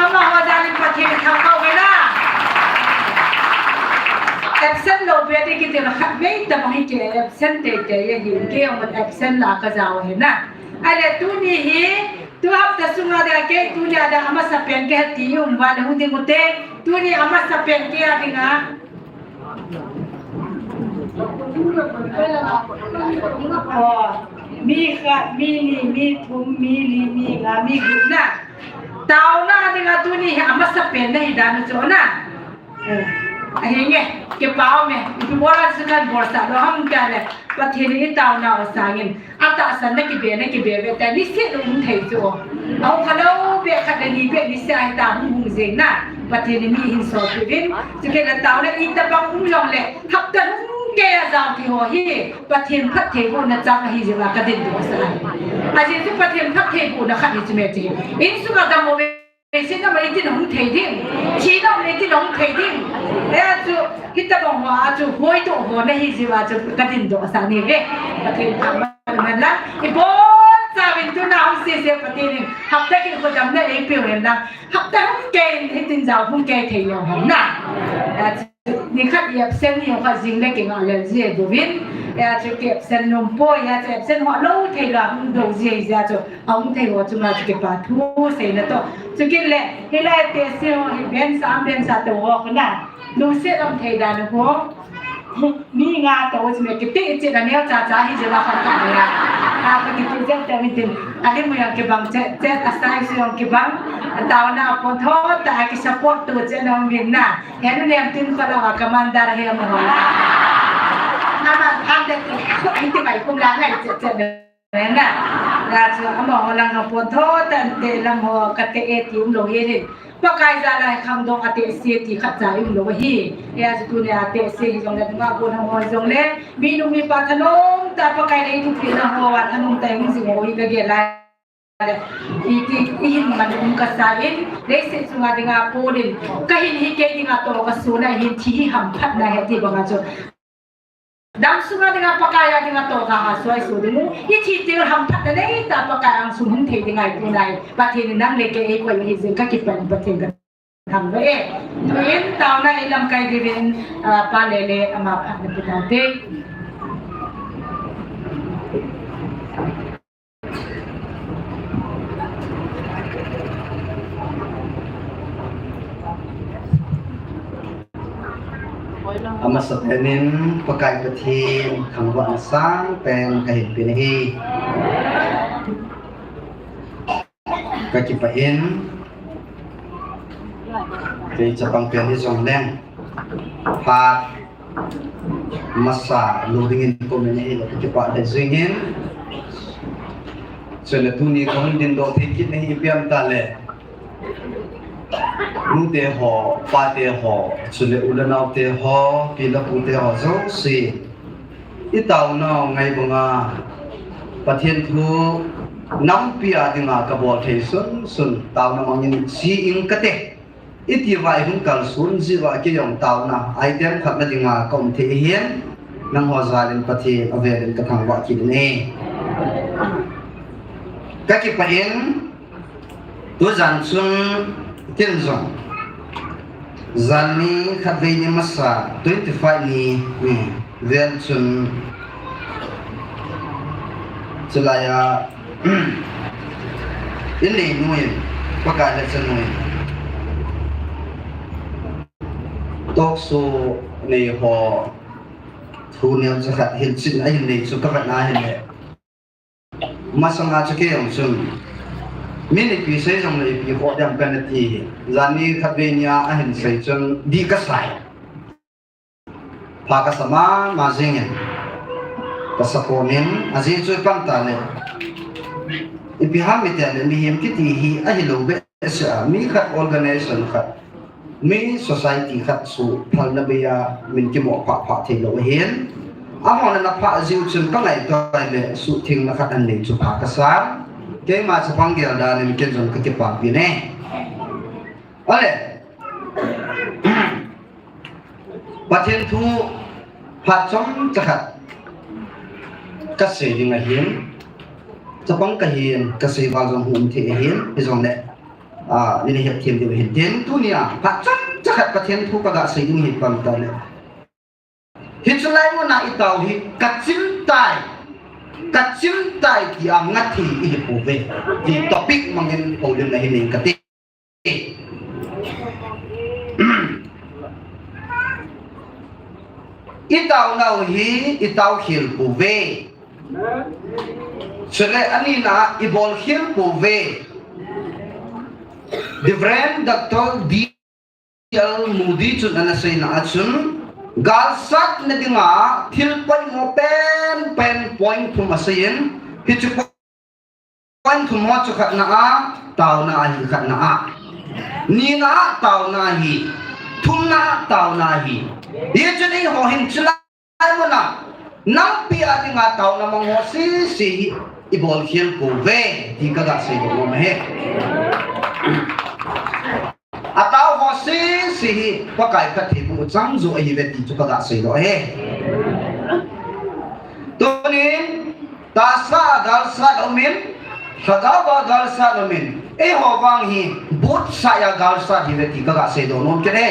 amaho jalin Pathen thangvah uve na. Absent lou bia ti kiti la khatvei ta mo hi ke absent te te ye hi ke mo absent la ka jao he na. Ale tuni hi, tu hapta sunga dia ke, tuni a dia amasa pen ke ti um va le hung ding ute, tuni amasa pen ke a dinga. Oh, mi khat, mi ni, mi thum, mi li, mi nga, mi gup na. Taona dinga tuni hi amasa pen na hi dan chu na. Eh, ahi nge, kipah me, ipi bola chu kan bol sa lo ham ta le, Pathen in taona o sangin, atahsan na kibe, na kibe be ta, ni se lo hung thei chu. Au kha lo be khat le ni be ni se ai ta hung hung jeng na, Pathen in mi hin so pi vin, chu ke la taona i ta bang um jong le, hapta hung ke a jao ki ho hi, Pathen phattheibohna chang ahi jeh a ka din doh sa ahi. Ajeh chu Pathen phattheibohna khat hi chu me ti. Insunga dam uve. Leiset a mei tin hung thei ding. Thina um lei tin hung thei ding. Eh, chu, hitabang ho a chu, hoi to ho na hi jeh a chu, ka din doh sa ni ve. Pathen thangvah man la. Ibon chauvin tuna hung sese Pathen in. Hapta kin khodam na ei piu hen la. Hapta hung ke in hitin jao hung ke thei jong hung na. Eh, chu, ni khat i absent ni khat jing le kinga le jeh buvin. Eh, chu ki absent nom poi, eh, chu absent ho lo thei la hung do jeh jeh chu. Ahung thei ho chunga chu kipa thu seina toh. Chukit le, hilai te se ho hi ben sa, am ben sa to ho kona. Lungset um thei dan ho. Mi nga to chu me kiti che da neo cha cha hi je ba kha ka ya. A ka kiti je te mi tin. Ali mu yang kibang che, che a sai su yang kibang. A taona pon tho ta a ki support to che na min na. Henu nem tin ko la wa commander he mo ho. Ama tham de ti, ko ti mai kum la ngai che che. Ven na, la chu amaho lang a pon tho tante lang ho ka te e ti um lo hi ni. Pakai jal a khangdong a te se ti khat cha um lo hi. E a chu tuni a te se hi jong le, ma ko na ho jong le. Mi nu mi pa thanom ta Pakai le thupina ho a thanom ta hung jing ho hi ka gel lai. I ti, i hin man um ka sa in, leiset chunga dinga pon in, ka hin hi kei dinga to ka su na hin thi hi hamphat na he ti banga chu. Dam sunga dinga Pakai a dinga to ka ha soi su ding u. I thi til hamphat na nei ta Pakai ang sung hung thei dinga i tu nai. Pathen in nang le kei ei koi hi jing ka kipan Pathen ka thangvah e. Tu in taona i lamkai diuvin, ah, pa le le ama phat na pi tau te. Amasa pen in Pakai Pathen thangvahna sangpen ka hin pe na hi. Ka kipah in, kei chapang pen hi jong leng, phat masa lo dingin comment na hi le ka kipah le jing in. Chule tuni ka hung din doh thei kit na hi ipi ham ta le, nu te ho, pa te ho, chule u le nao te ho, pi le pu te ho jouse, i taona ngai banga Pathen thu nampi a dinga ka bol thei sun sun taona mangin chi ing ka te. I ti va i hung kal sun ji va kei jong taona item khat na dinga ka um thei hin nangho jal in Pathen a vel in ka thangvah kit in e. Ka kipah in, tu jan chun tin jong. Jan ni khatvei ni masa twenty five ni, ni vel chun. Chulai a, in nei nu in, Pakai le chanu in. Talk show nei ho, thu neo cha khat hin chin a hin nei chu ka vat na hin le. Masanga chu kei jong chun, Min ipi sei jongle ipi khoh diam kana ti hi. Jani khatvei nia ahin sei chun dih kasai. Pha kasa mama jingin. Kasa pomin, ajeh chu ipi ham itile, ipi ham itile, mihem kiti hi ahilou behseh a, mi khat, organization khat, mi society khat chu phalna bei a min kimoh phah phah theilou ahin. Amahon ana phah jiu chun kangaito ahile suhthengna khat anei chu pha kasan. Keima chapang gel danin ken jong kakipapi e. Ale. Pathen thu phat chomcha khat kasei ding ahin. Chapang kahin, kasei val jong hung um thei ahin, hijongle, ah, nina hetthem diu ahin. Tin, tunia phat chomcha khat Pathen thu kaga sei ding hi ipi ham itile, hiche lai muna itao hi kachim tai, kachim tai tia ngathei ihipouve, ti topic mangin houlimna hi nei kati. Itaonau hi itao khel pouve. Chule anina ibol khel pouve. Reverend Doctor D L Moody chun ana seina a chun, galsatna dinga thil poimo penpen point thum aseiyin, hiche point thum ho chu khatna a taona ahi, khatna a. Nina a taona ahi. Thumna a taona ahi. Hichun eiho hin chulai muna nampi a dinga taona mang ho sese hi ibol khel pouve ti kaga seidoh nom ahi. Atao ho sese hi Pakai phattheiboh chang joh ahiuve ti chu kaga seidoh ahi. Tunin tahsa a galsat aumin, lhagao a galsat aumin, eiho vang hi both side a galsat ihiuve ti kaga seidoh nom kit e.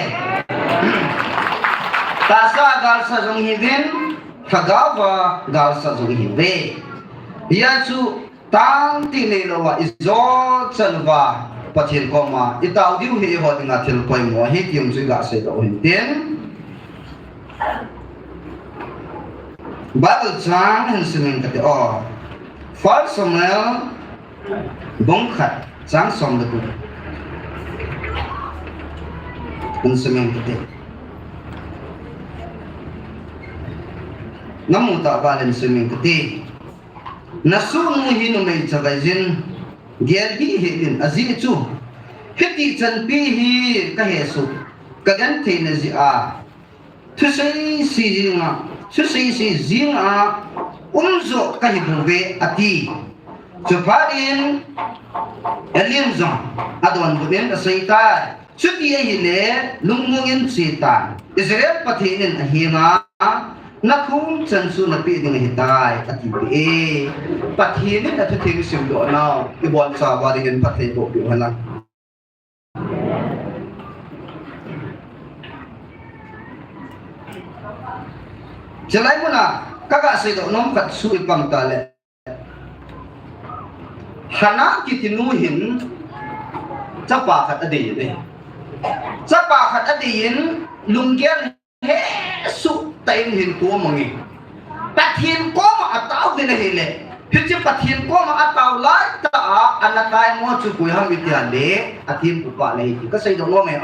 Tahsa a galsat jong ihiuvin, lhagao a galsat jong ihiuve. Hia chu tangtih neilou a ijot chan uva Pathen koma itao diu hi eiho dinga thil poimo ahi ti jong chu iga seidoh u hintin. Bible chang hin simin kate o. First Samuel bung khat chang som le gup hin simin kate. Namu tah uva hin simin kate. Nasohnu hi numei chavai jin gel hih hih in, ajeh chu hiti chanpi hi kahesoh, kagentheina jeh a, thusei sei jing a, thusei sei jing a um joh kahibouve ati. Chuphat in Eli in jong adonbut in aseitai. Chuti ahile lungmong in chetan, Israel Pathen in ahenga nathum chanchu napeh ding ahitai, atipeh e. Pathen in athutheng simdoh nau ibonchauva dingin phattheiboh peh u hen lang. Chulai muna kaga seidoh nom khat chu ipi ham itile, Hannah kiti nu hin chapa khat adeiyin e. Chapa khat adeiyin lunggel hesoh tah in hinkho amangin, Pathen koma ataovin ahile, hiche Pathen koma atao laitah a ana taimo chu koi ham itile, athempupa ana hi ti kaseidoh nom e.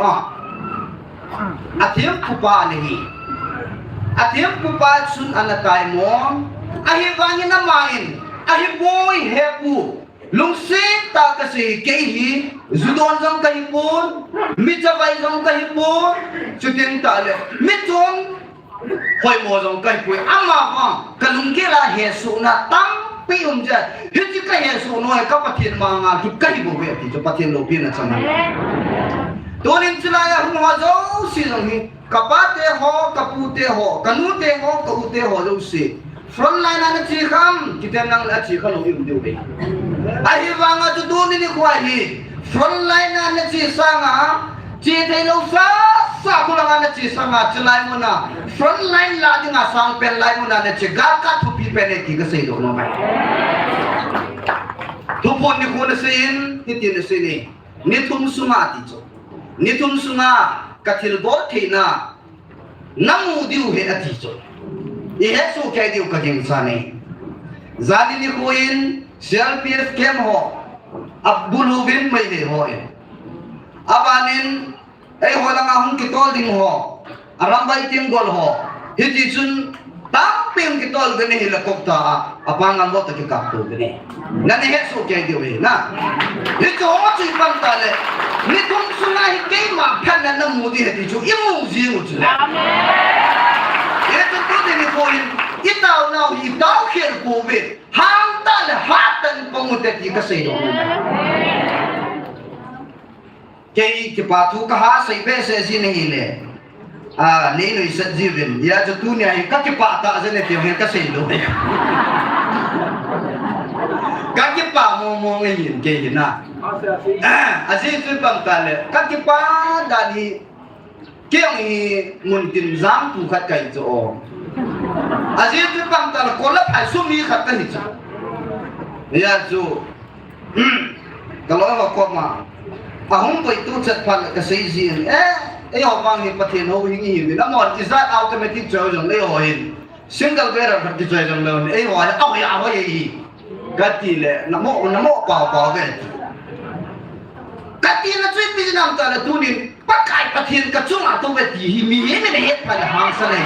Athempupa ana hi. Athempupa chun ana taimo. Ahivangin aman, ahiboi hepu, lungset tah a kasei, kei hi ju don jong kahipon, mi chavai jong kahipon, chuti tahle mi chom hoimo jong kahipoi. Amavang kalunggel a hesohna tampi um jeh a, hiche kahesoh nau hi ka Pathen manga chu kahibouve ti chu Pathen loupina chang ahi. Tunin chulai a hung ho jouse jong hi, kapate ho, kapute ho, kanute ho, kaute ho jouse, front line a nache kham, kiten nangle ache khalou ium diu ahi. Ahivanga chu tuni nikho hi front line a nache sanga, che theilou sasa kholanga nache sanga, chulai muna front line lah dinga sangpen lai muna nache, galkap thupi pen ahi ti kaseidoh nom ahi. Thuphon nikho naseiyin, hitin naseiyin, ni thum sunga ti chu, ni thum sunga kathilbol theina namu diu ahi ati chu, ihetsoh kei diu kagingchan e. Jani nikho in C R P F camp ho, abulu vin mai le ho e. Abanin, eiho langa hung kitol ding ho, arambai tenggol ho, hiti chun tampi hung kitol ding hile kop ta a, apang ngam bo ta kikap to ding. Nana hesoh kei diu hi na. Hichu ho chu ipan ta le, ni thum sunga hi keima phatna namu ding ahi ti chu imu jing u chu le. Amen. Hichu tuni nikho hin, itao nau hi itao khel pouve. Hangtah le hatah in pang u te ti kasei nom. Kei kipa thu kaha sei behseh jin ahile, a, nei nuisat jiuvin. Hijeh chun tunia hi kakipah tah jeng e ti hi kasei lou. Kakipah mong mong ahin kei hi na. Ajeh chu ipan ta le, kakipah dan hi Kei jong hi muntin jangpu khat kahi chu o. Ajeh chu ipan ta le, kol a phai sum mi khat kahi chu. Hijeh chun, kaloi ho koma, ahung koi tu chet phat le kasei jin. Eh, eiho vang hi Pathen houhing ihiuvin. Amahon ijat automatic choi jong le eiho hin. Single barrel khat kichoi jong lou, eiho a, ahoi, ahoi ahi. Kati le, namo, namo pao pao ve. Kati na chu ipi jeh ham tile tunin, Pakai Pathen kachunga tou ve ti hi, mihem in ahet phat le hangsan ahi.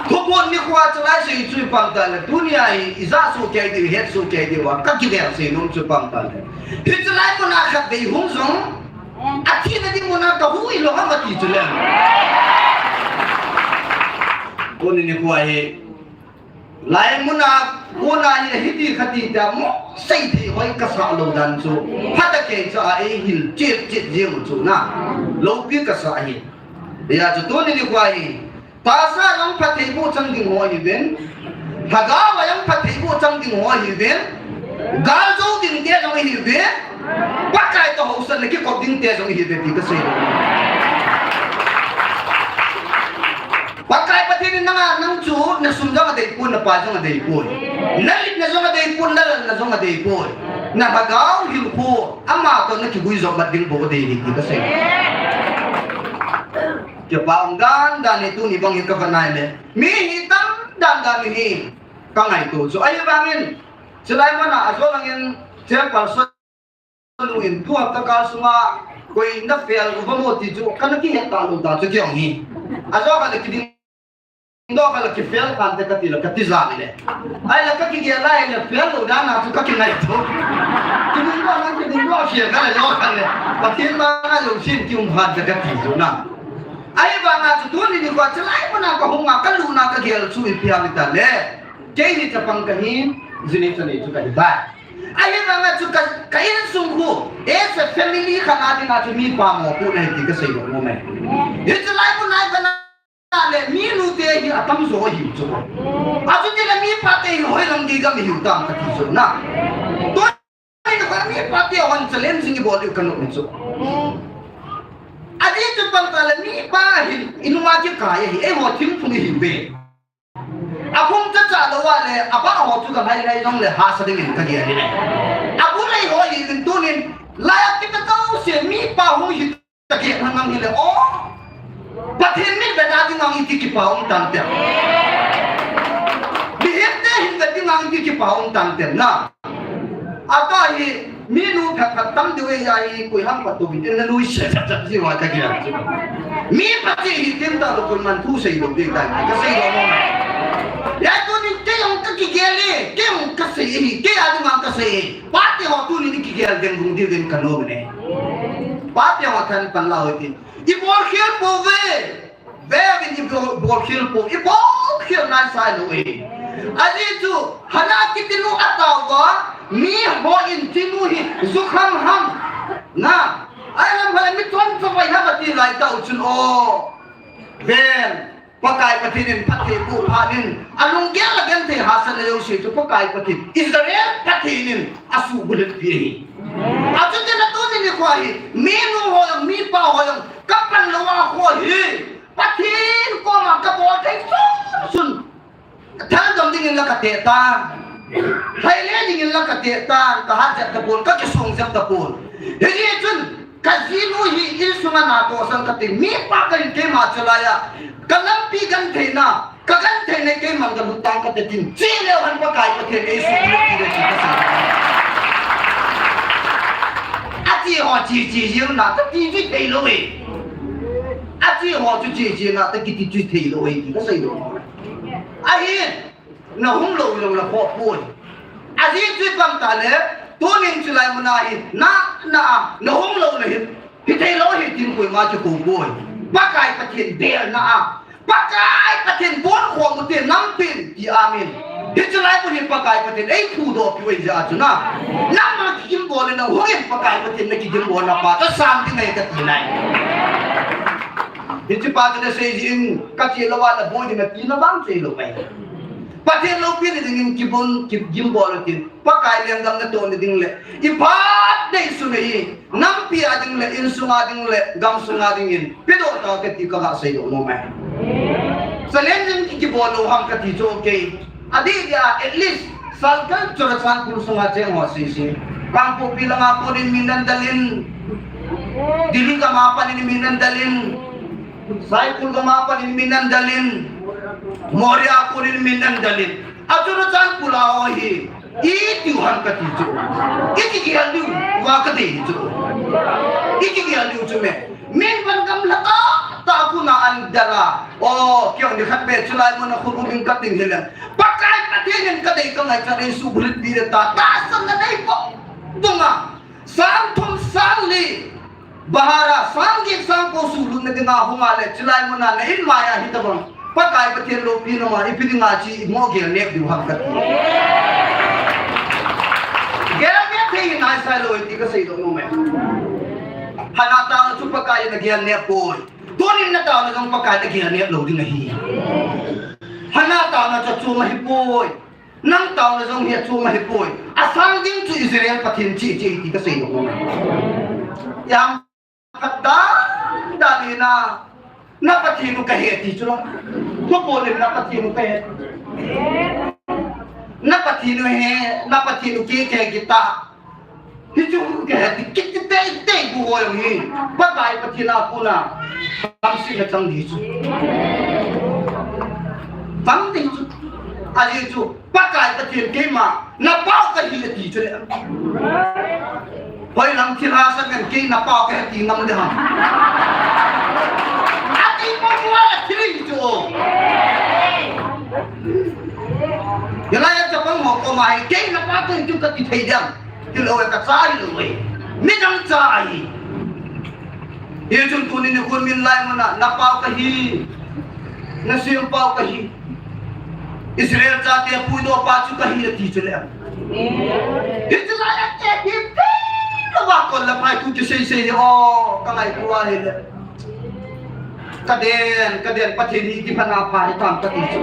Thuphon nikho a chalai sei chu ipan ta le, tunia hi, ija soh kei diu, het soh kei diu a, kakivel sei nom chu ipan ta le. Hichelai muna khatvei hung jong, Athina ding muna kahu ilou ham ati chu le. Tuni nikho hi. Lai muna, muna hi hiti khati ta mo, seithei hoi kasah lou dan chu. Phat a kei cha a eihil chet chet jing u chu na. Loupi kasah hi. Hijeh chun tuni nikho hi. Tahsa jong phatthei boh chang ding ho ahiuvin. Lhagao a jong phatthei boh chang ding ho ahiuvin. Gal jou ding te jong ahiuvin. Pakai toh haosa le kikop ding te jong ahiuve ti kasei. Pakai Pathen in nanga nang chu nasum jong adei poi, napai jong adei poi. Nalhinna jong adei poi, nalalna jong adei poi. Nalhagao hilkho, ama toh nakiguijop mat ding bou adei ahi ti kasei. Kipa um dan dan hi tuni bang hi kava nai le. Mi hi tam dan dan hi kangaito chu. Ahivangin, chulai muna ajo langin chairperson nu in tu hapta kal sunga koi na fail uva mo ti chu kana kihet talou ta chu kei jong hi. Ajo kha le kiding doh kha le kifail khan te kati le kati jeng le. Ahile kakigel a ahile fail lou dan a chu kakingaito. Kiding doh na kiding doh fail kha le jo kha le. Pathen manga lungset kium khan te kati chu na. Ahivanga chu tuni nikho a chulai muna kahung a kalung a kagel chu ipi ham itile. Kei hi chapang kahi, jini chani chu kahi tai. Ahivanga chu ka, ka insung khu, as a family khat a dinga chu mipa mopohna ahi ti kasei nom e. Hichu lai muna kana le minu te hi atamjo ahiu chu. Achuti le mipa te hi hoilang gei gam hiu tam kati chu na. Tuni nikho a mipa te hon challenge ibol diu kanom chu. Ajeh chu ipan ta le mipa hin inung a kikai ahi, eiho thempu ihiuve. Aphung chacha lou a le, abah ho chu kalhai lai jong le hahsa dingin kagel in. Abulei ho ihiuvin tunin, lai a kipe jouse mipa hung hi Pathen hung mang hile, o. Pathen mitvet a dinga iti kipa um tante. Mihem te hinvet dinga iti kipa um tante na. Ata hi, minu phat phat tam diu ahi, koi ham pat tu in na nuisat sat sat jiu a kagel. Mi pati hi tin ta lo koi man thu sei lo ding tai, kasei lo mo. Hijeh chun kei jong kakigel e, kei jong kasei e, kei a dinga kasei e. Pate ho tunin ikigel ding lung diuvin kanom e. Pate ho than pan la hoi tin. Ibol khel pouve. Ve uvin ibol, bol khel pou. Ibol khel nai sai lou e. Ajeh chu, Hannah kiti nu atao uva, miho in chinu hi ju kham ham. Na, ahilam hale mi chon chavai ham ati lai tah u chun o. Ven. Pakai Pathen in phatthei boh phat in, alunggel a genthei hahsatna jouse chu Pakai Pathen, Israel Pathen in asuhbulhit pi ahi. Achuti le tuni nikho hi, minu ho jong, mipa ho jong, kapan lou a kho hi, Pathen koma kabol thei chun chun, thaldom dingin la kateh tan. Lhaile dingin la kateh tan, kahat jep tapon, kakisong jep tapon. Hijeh chun, kajinu hi insunga natohsan kati, mipa kahin keima chalai a, kalampi gentheina, Ka kan thei nei keiman ka lut tang ka te tin. Chi leu hen Pakai Pathen ei suhbulhit peh ding ti ka sei. Achi ho chi chi jing na tati chu thei lou e. Achi ho chu chi chi na tati chu thei lou e ti ka sei lou. Ahi, na hung lou jong na khoh poi. Ajeh chu ipi ham itile, tunin chulai muna hi, na, na, na hung lou na hi, hithei lou hi tin koima kikou poi. Pakai Pathen belna a, Pakai Pathen bon khom ute nampi in, ti amen. Hiche lai mun hi Pakai Pathen ei phudoh peh u ahi jeh a chu na. Nangma kigimbol le nahung in Pakai Pathen na kigimbolna pa chu sang ding ahi kati nai. Hiche pa chu na sei jin, ka che lou a na boi ding na tina vang che lou mai. Pathen loupina dingin kibon, kigimbol utin. Pakai lenggam natohna ding le, i phat dei sung hi, nampi a ding le, insung a ding le, gamsung a dingin, pedoh tau hite ti ka ga seidoh nom e. Challenge in ki, kibol lou ham kati chu kei. Adeh dia, at least, Salkal Churachandpur sunga cheng ho sese. Kangpokpi langa konin mi nandal in, Delhi gam a panin mi nandal in, Saikul gam a panin mi nandal in, Moreh a konin mi nandal in. A Churachandpur a ho hi, iti u ham kati chu. Iti kigel diu, va kati chu. Iti kigel diu chu me. Min van gamla tah tah a kona andal a. O, kei jong nikhat beh chulai muna khut um in kating hileng. Pakai Pathen in kadei kangaichat in suhbulhit peh ding tia tahsanna nei po. Tunga. Sang thum sang li. Bahar a, sang get sang ko suhlutna dinga hung a le, chulai muna na in mai a hitobang. Pakai Pathen loupina ma, ipi dinga chi, imo gel nep diu ham kati. Gel nep thei nai sai lou, ti ka seidoh nom e. Hana taona chu Pakai in agel nep poi. Tunin na taona jong Pakai in agel nep lou ding ahi. Hana taona chu chom ahi poi. Nang taona jong hi achom ahi poi. Asang ding chu Israel Pathen chu, chu ti ka seidoh nom e. Jam phat dan dan in na, na Pathen u kahi ti chu la. Thupol in na Pathen u kahi. Na Pathen u he, na Pathen u kei kahi kit ta. Hichu kahi ti kit ti tei tei bu ho jong hi. Pakai Pathen a kona. Hamsetna chang ding chu. Chang ding chu. Ajeh chu. Pakai Pathen keima, na pau kahi ati chu le. Hoilang thilha sang ngen kei na pau kahi ti ngam de ham. Ati mo mo la thili chu. Hilai a chapang ho koma hi kei na pau kahi chu kati thei diam. Hilou e, ka cha hilou e. Midang cha ahi. Hichun tuni nikho min lai muna, na pau kahi. Na sem pau kahi. Israel chate puidoh pa chu kahi ati chu le. Hichu lai a te hi pe. Lou va kon la mai tu chu sei sei o, ka ngaito ahi le. Ka den, ka den, Pathen hi kipana pha hitam kati chu.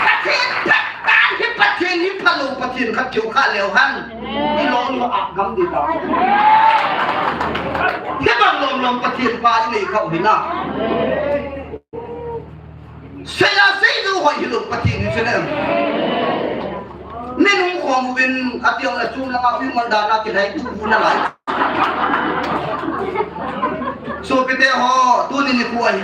Pathen pha tan hi, Pathen hi phalou, Pathen khat keu kha leu hen. I lom lou a gam di ta. Hibang lom lom Pathen pha i nei kha u hi na. Sei a sei jou hoi hilou Pathen hi chu le. Min hung khom uvin ati ong la chung langa ui man dan a kilhai tu u nalai. Sopite ho, tuni nikho hi.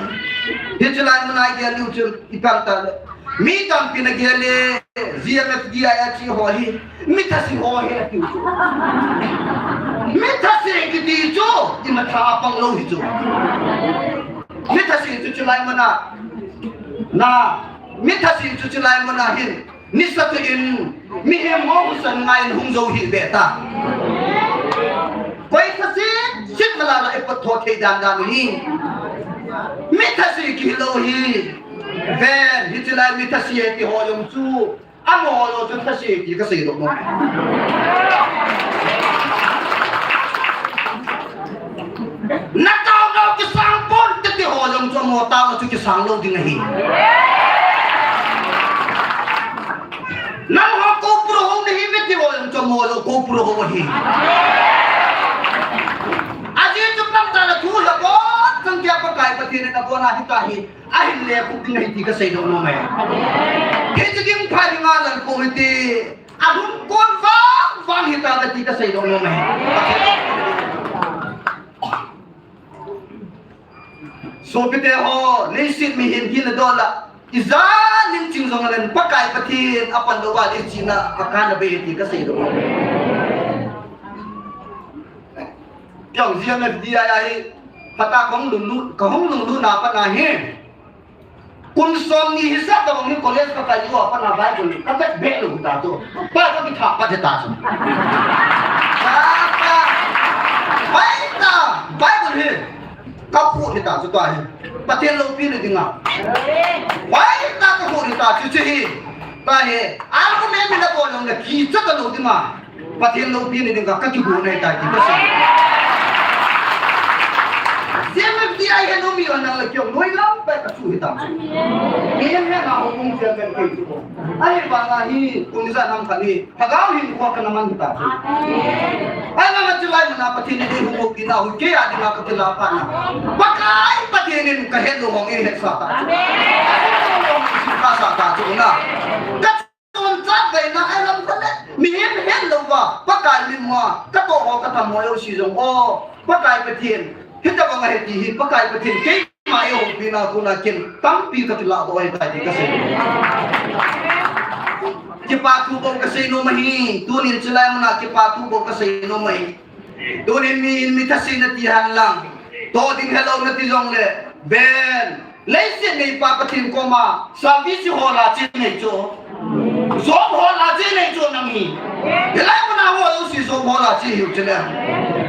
Hichu lai muna gel diu chu ipi ham itile. Mi tampin agel e, G M F D I a che ho hi. Mi thase ho hi ati u chu. Mi thase kiti chu, imatha a pang lou hi chu. Mi thase chu chulai muna. Na, mi thase chu chulai muna hin. Nisa tun, mihem ho husa ngai in hung jou hih beh ta. Koi thase, sit mala la i pot tho thei dan dan hi. Mi thase kihi lou hi. Ven, hichu lai mi thase ti ho jong chu. Amaho jong chu thase ti ka seidoh nom. Na taona u kisang pon te ti ho jong chu amaho taona chu kisang lou ding ahi. Nangho Koupur hou nahi ve ti ho jong chu amaho jong Koupur hou ahi. Ajeh chu pang ta la thu la bon, chang kia Pakai Pathen in abon a hita hi. Ahin le khup ding ahi ti ka seidoh nom e. Hichu ding pha dinga lal ko hite. Alhun kon vang vang hita kati ka seidoh nom e. Sopite ho, leiset mihem hina dol a, ijat nin ching jong leng Pakai Pathen apan lou va leiset a akan abei ti kasei lou. Kei jong GMFDI ahi, phatah kahung lunglut, kahung lunglut na pat ahi. Kum somni hisah tobang hi college kakai uva pat a Bible kavet be lou ta chu. Pa kakitha pat ta chu. Pa, pa. Hoitah Bible hi. Kaphu hita chu tua hi. Pathen loupina dinga. Hoitah kaphu hita chu chu hi. Tua hi. Argument na bol jong le kicha talou dinga. Pathen loupina dinga kakigon ahitai ti kasei. GMFDI hi nomi hon nang le kei jong noilam pai kachu hita chu. Mihem hena hung kum chairman kei chu. Ahivanga hi kum ijat ham khat hi. Lhagao hinkho kana man hita chu. Amen. Ahivanga chulai muna Pathen in eihung loupina hi kei a dinga kakila phat na. Pakai Pathen in kahet lou hong eihetsah ta chu. Amen. Kasah ta chu na. Kachonchah veina ahi lam khat le. Mihem het lou va. Pakai min mua. Katoh ho katham ho jouse jong. O, Pakai Pathen. Hitobang ahi ti hi Pakai Pathen kei Ma eihoupi na kona ken tampi kakilah doh ahitai ti kasei. Kipa thu bou kasei nom ahi, tunin chulai muna kipa thu bou kasei nom ahi. Tunin mi in mi thase nati henlang. Toh ding helou nati jongle. Ven. Leiset neipa Pathen koma. Service hol a che nei chu. Job hol a che nei chu nang hi. Hilai muna ho jouse job hol a che hiu chule.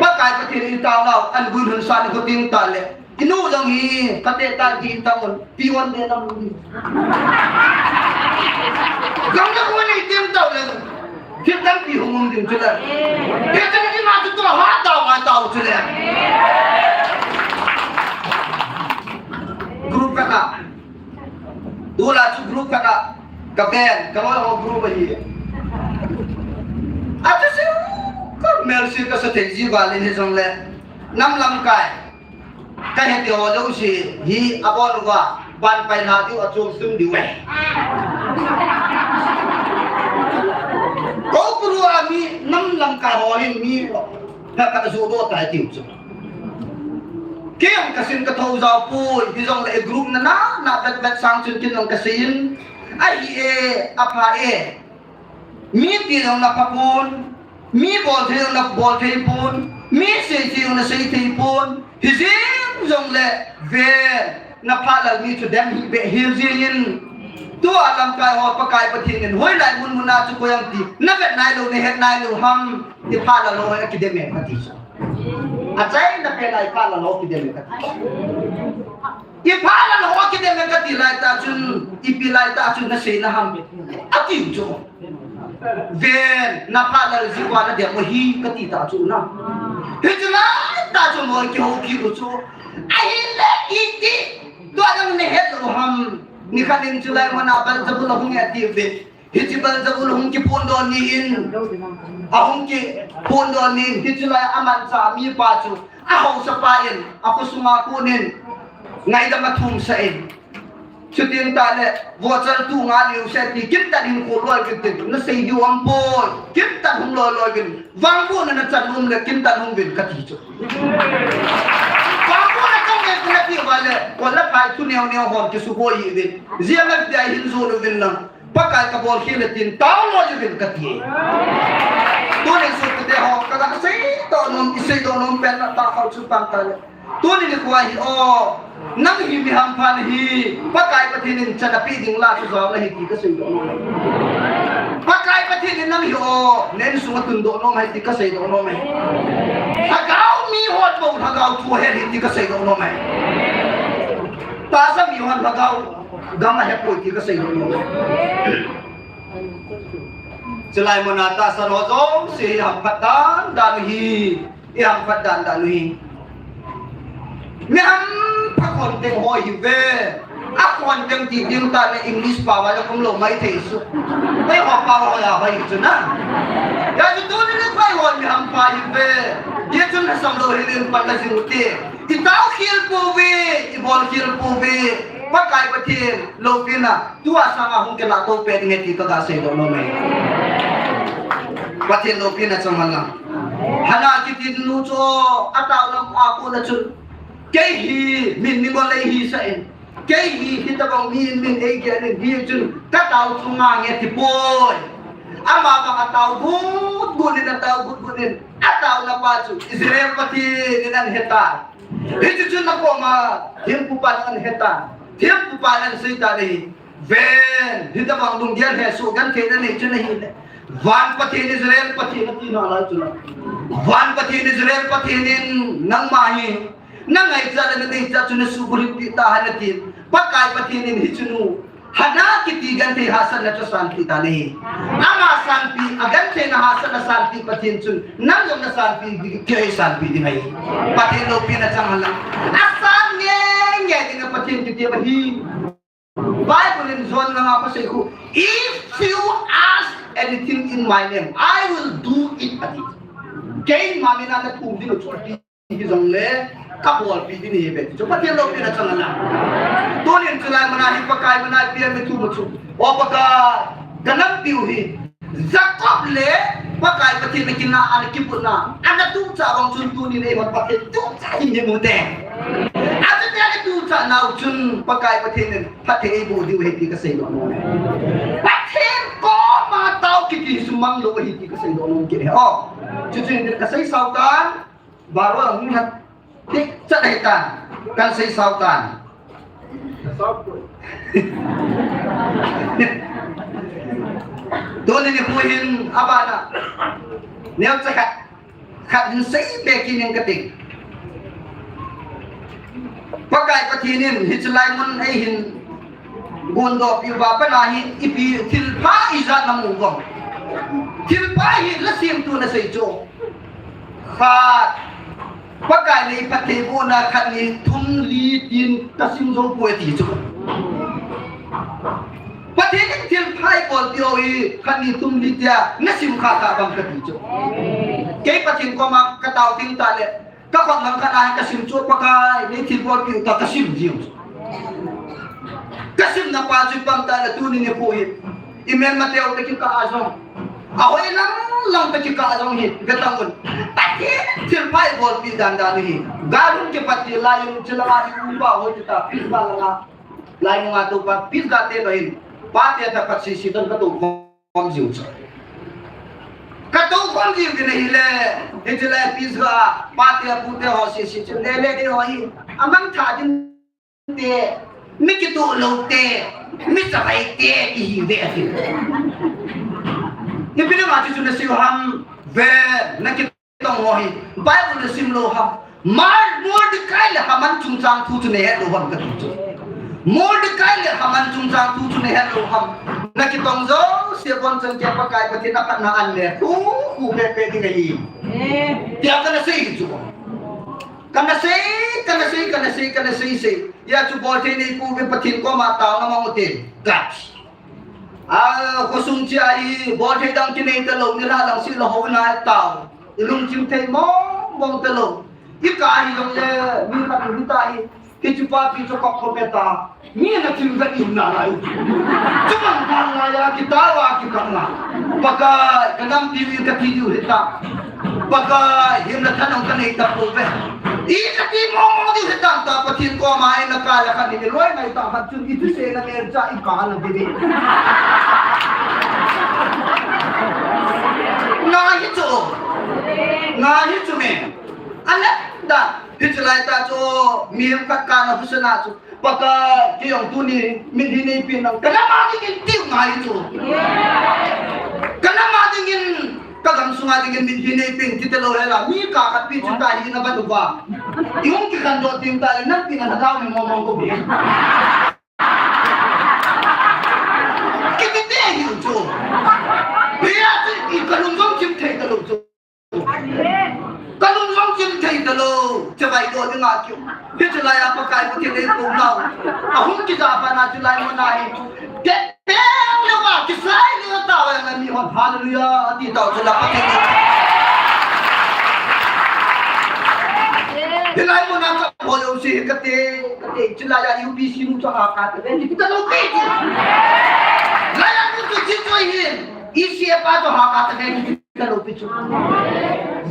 Pakai Pathen in taonau, an gun hun san ko tin ta le. Inu jong hi, kate ta ki ta mon, pi wan de na mun. Gam na ko nei tem tau le. Thil tampi hung um ding chule. Thil tampi ma chu tua ha tau, ha tau chule. Group khat a. Tula chu group khat a. Ka ven, ka loi ho group ahi. Achu chu, ka mel si ka sa thei ji val in hijongle. Nam lamkai. Ka heti ho jouse hi abon uva, ban pai lha diu a chom sum diu e. Ko puru a mi nam lamkai ho hin mi pha ka ju do tai tiu chu. Kei jong ka sin ka thou jao poi, hijongle group na na, na vet vet sang chun kin jong ka sei in. Ahi e, apha e. Mi ti jong na pha pon. Mi bol thei jong na bol thei pon, mi sei thei jong na sei thei pon, hijeng jongle ven, na phalal mi chu dem hih beh hel jeng in. Tua lamkai ho Pakai Pathen in hoilai mun mun a chu koi ham ti, na vet nailou, na het nailou ham, i phalal ho akidem e kati chu. Achaina pen a i phalal ho kidem e kati. I phalal ho kidem e kati lai tah chun, ipi lai tah chun na sei na ham. Atiu chu. Ven, na phalal jeh uva na dem u ahi kati tah chu na. Hichu lai tah chu mo kihou kit u chu. Ahile iti. Tua jong na het lou ham. Nikhat in chulai muna Beelzebul ahung e atiuve. Hiche Beelzebul hung kiphondoh ni in, ahung kiphondoh ni in, hiche lai a manchah mipa chu, a haosapa in, a khosunga kon in, ngaidam a thumsah in. Chutin tah le, vohchal tu nga liu se ti, kintan in kho loi kin tin, na sei diu aum poi, kintan hung loi loi kin, vangbohna na chan nom le, kintan hung uvin kati chu. Vangbohna chang le, kati uva le, kol le phai thu neo neo hon kisuboi uvin, GMFDI hin jon uvin lang. Pakai ka bol khel e tin, tao loi uvin kati. Tunin sopite ho, ka ga seidoh nom, i seidoh nom pen na ta khau chu tang ta le. Tunin i koi hi o, nang hi mi hampha na hi, Pakai Pathen in chan ape ding la chu jao na hi ti ka seidoh nom. Pakai Pathen in nang hi o, na insung a tundoh nom ahi ti ka seidoh nom e. Lhagao mi hon bou, lhagao thu ahe hi ti ka seidoh nom e. Tahsa mi hon lhagao gam ahe poi ti ka seidoh nom e. Chulai muna tahsan ho jouse hi hamphat dan dan u hi. I hamphat dan dan u hi. Mi hampha khon teng ho hi ve. A khon teng ti ding tah le English pao a la kum lou mai thei su. Pai ho pao ho la pai chu na. Hijeh chun tuni nikho hi mi hampha hi ve. Hijeh chun lhasam lou hel in pan la jing u te. I tao khel pouve, i bol khel pouve. Pakai Pathen loupina tua sanga hung kilah to peh ding e ti ka ga seidoh nom e. Pathen loupina chang hen lang. Hannah kiti nu chu a tao lam a kon a chun Kei hi min mingol ei hisah in, kei hi hitabang mi in min ei gel in, hichun katao chu ngange tipoi. Ama vang atao gutgut in, atao gutgut in, ataona pa chu Israel Pathen in ahetan. Hichu chun nakoma thempupan ahetan. Thempupan aseitan ahi. Ven, hitabang lunggel hesoh genthei nanei chu nahile, Van Pathen Israel Pathen ati nalai chu la. Van Pathen Israel Pathen in nangma hi nangaichat le nadeichat chu nasuhbulhit peh tahen atin. Pakai Pathen in hichenu Hannah kiti genthei hahsatna chu asanpeh tan ahi. Ama sanpeh, agentheina hahsatna asanpeh Pathen chun nang jong nasanpeh ding, kei sanpeh ding ahi. Pathen loupina chang hen lang. Asan ngeingei dinga Pathen kiti ahi. Bible in John langa asei khu, "If you ask anything in my name, I will do it," ati. Keima mina nathum ding chu ati hijongle, kabolpeh ding ahi ve. Chu Pathen loupina chang hen lang. Tunin chulai muna hi Pakai muna ipi ati thum chu. O Pakai, kanampiu hi Jacob le Pakai Pathen a kinah a ana kibutna, ana tuchah vang chun tunin eihon Pathen tuchah himhim ute. Achuti a kituchah nau chun Pakai Pathen in phatthei eiboh diu ahi ti kasei nom e. Pathen koma tao kiti sumang lou ahi ti kasei nom kit e. O, chuchu hin kasei sao tan. Baro a hung lhat. Thik chat ahitan. Kan sei sao tan. Tuni nikho hin abana. Neocha khat. Khat hin sei be kit ning kati. Pakai Pathen in hiche lai mun ei hin gondoh piu va pat a hi ipi thilpha ijat namu uvem. Thilpha hi la semtun asei chu. Khat, Pakai in eiphatthei bohna khat ni thum li tin kasim jou poi ati chu. Pathen in thilpha eibolpeh u hi khat ni thum li tia nasim kha tah vem kati chu. Kei Pathen koma katao teng tah le, kakhut lang khat a kasim chu Pakai in eithilbolpeh u toh kasim jiu chu. Kasimna pa chu pang tah le tuni nikho hi. Imelmateu toh kikah a jong, ahoi lang lang toh kikah a jong hi, vetang un. Pathen thilpha eibolpeh dan dan hi. Gal hung kipat ti lai in chilanga i upa hoi ti ta, Pisgah langa. Lai nunga toupa, Pisgah te lou in. Pate tah khat sese toh katou khom jiu chu. Katou khom jiu kit ahile, hiche lai Pisgah, pate pute ho sese chu, le le de ho hi. Amang tha din te, mi kitoh lou te, mi chavai te, ihi ve ati. Ipi dinga chuchu nasei u ham, ve, nakitong ho hi, Bible nasim lou ham. Mar-, Mordecai le Haman chungchang thu chu nahet lou ham kati chu. Mordecai le Haman chungchang thu chu nahet lou ham. Nakitong jouse bonchan kei Pakai Pathen aphatna an le, khu, khu, pe, pe ding ahi. Tia kana sei chu. Kana sei, kana sei, kana sei, kana sei, sei. Hia chu bolthei neipouve, Pathen koma taona mang ute. Kat. A, khosung chia hi bolthei dang kinei talou, nilhah lang sih lou hou na tao. Ilungthim thei mong mong talou. Ikah hijongle, mi khat in hita hi. Hichu papi chu kop kop e ta. Mi na thil ga in na lai. Chubang bang na ya kitao a kikah na. Pakai, kanampiu in kati diu hita. Pakai, himna thanong kanei tapouve. I kati mong mong diu hita ta Pathen koma eina kah le khat ni loi nai ta khat chun i thusei na melcha i kah na diu. Ngai hi chu. Ngai hi chu me. Ana da. Hichu lai ta chu mihem khat kana husana chu. Pakai, kei jong tuni, mitlhi neipeh nang. Ka nam a dingin tiu ngai chu. Ka nam a dingin, ka gam sunga dingin mitlhi neipeh, ti talou hela. Mi kah khat pi chu ta hi na ba tu ba. I hung kikhandoh ding ta le, nampi na lhadau ni mong mong ko bi. Kiti te hi chu. Hia chu, i ka lung jong chim thei talou chu. Ka lung jong chim thei talou, chavai doh dinga kiu. Hichu lai a Pakai Pathen eikou nau. Ahung kija bana chu lai mun a hi. Te teng leuva, kisai leuva tao a mi hon. Hallelujah, ati tao chu la Pathen. Hilai mun a ka bol u si, kate, kate, chu lai a U B C nu chu ha ka te, ni ta lo ke. Lai a nu chu chi choi hin. E C F a chu ha ka te, ni Ka lo pi chu.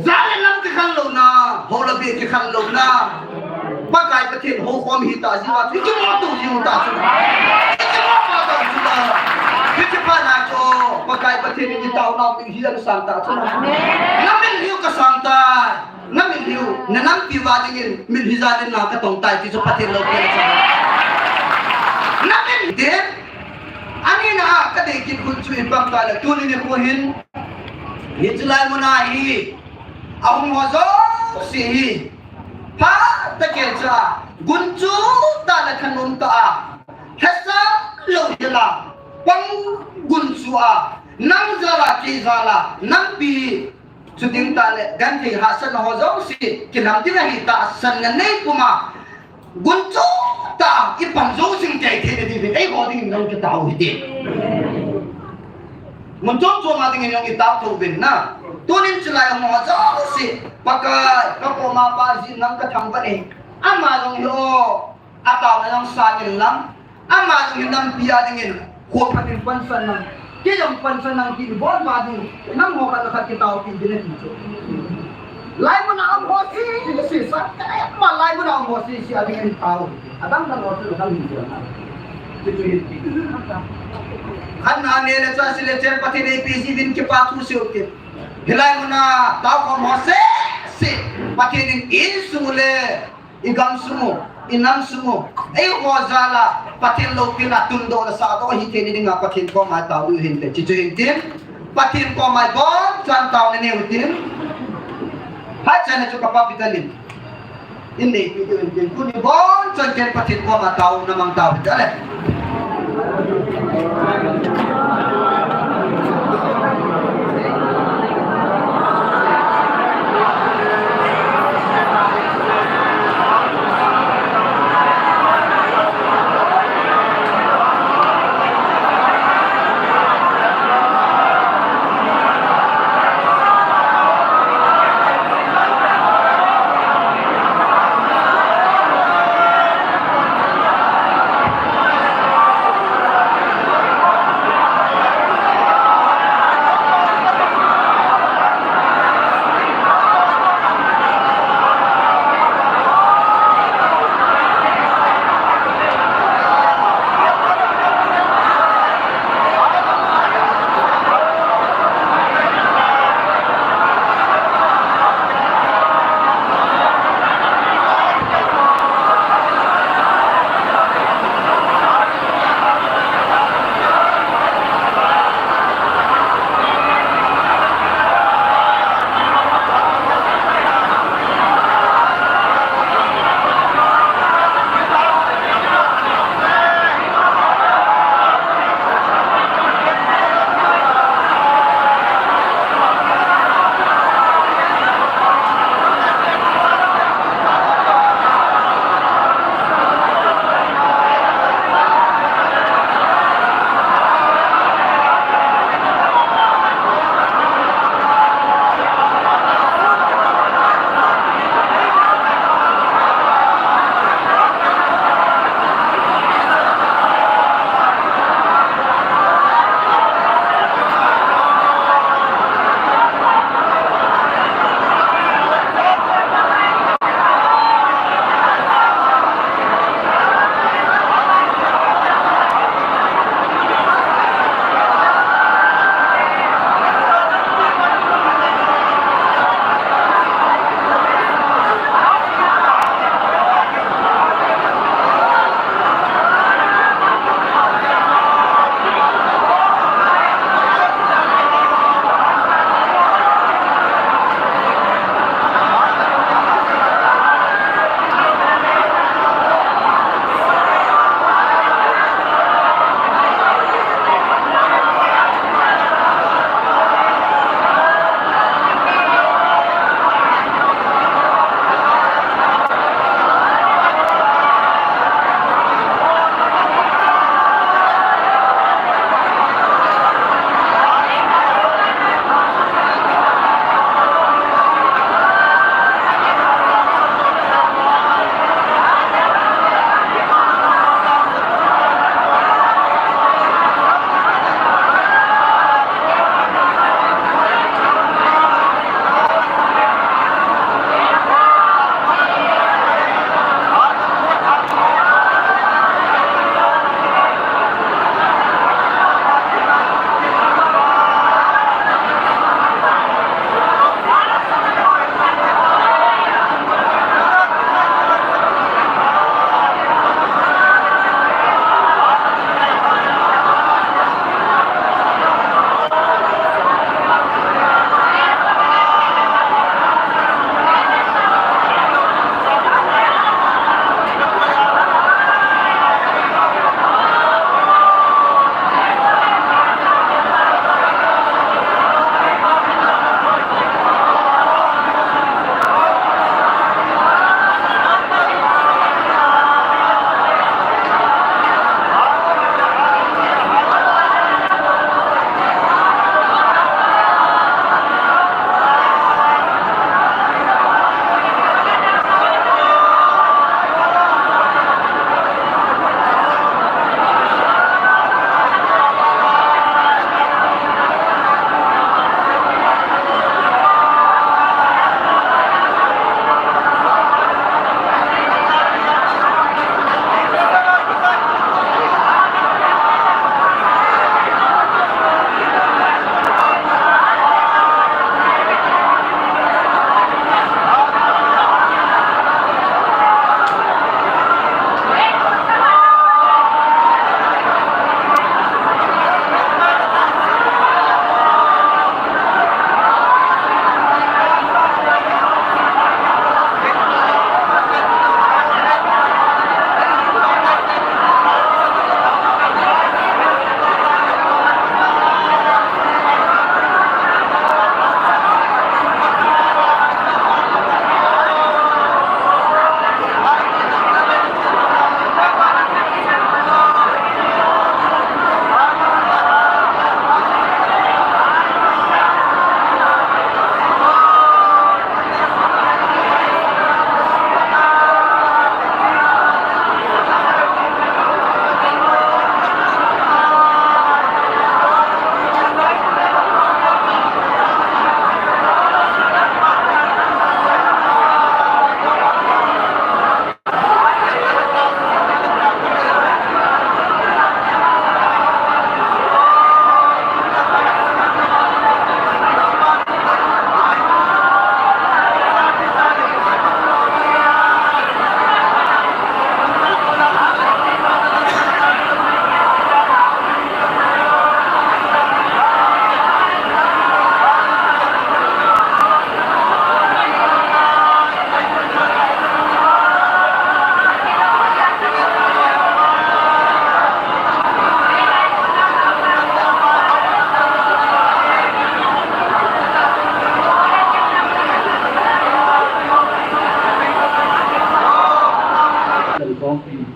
Za le nam kikhen louna, ho le beh kikhen louna. Pakai Pathen houkhom hi ta jeh uva chu, i kimoto jing u ta chu. I kimoto ta chu ta. Hiche phat na chu, Pakai Pathen in i taonau mitlhi asang ta chu. Na mitlhi u kasang tai. Na mitlhi u, na nampi uva dingin, mitlhi jal in na katong tai, ti chu Pathen loupina chu. Na mitlhi, ani na kadei kit khun chu i pang ta le, tuni nikho hin, hiche lai mun a hi, ahung ho jouse hi, phatah kei cha, gunchu tah le thanom tah a, lhasam lou hel a, pang gunchu a, nang jal a, kei jal a, nampi Chuting tah le, genthei hahsatna ho jouse, kinam ding ahi tahsanna nei puma, gunchu tah a, i pan jou jing kei thei na diuvin, eiho dingin jong kitao u hite. Mun chom chom a dingin jong i tao thou uvin na. Tunin chulai ho jouse, Pakai, ka koma pa jin lang ka thangvah e. Ama jong hi o, a taona jong sang in lang, ama jong hi nampi a dingin, kho phatin pansan lang, kei jong pansan lang tin, bol ma ding, nangho khat le khat kitaopi ding ati chu. Laimun a um ho sese, sa, ma laimun a um ho sese a dingin tao, adang dang ho chu dang hin na. Chu chu hin ti. Khatna, neh le chah, sil le chen, Pathen in eipeh jeh uvin kipa thu sei u hite. Hilai mun a taokhom ho sese, Pathen in insung le i gamsung u, i namsung u, eiho jal a Pathen loupina tundoh le sahdoh hithei na dinga Pathen koma tao u hinte, chuchu hin tin, Pathen koma ibonchauvin taona nei u hitin, hichan a chu ka pa Peter in, in neipi diu hin tin, tuni ibonchauvin ken Pathen koma taona mang tao u hite le.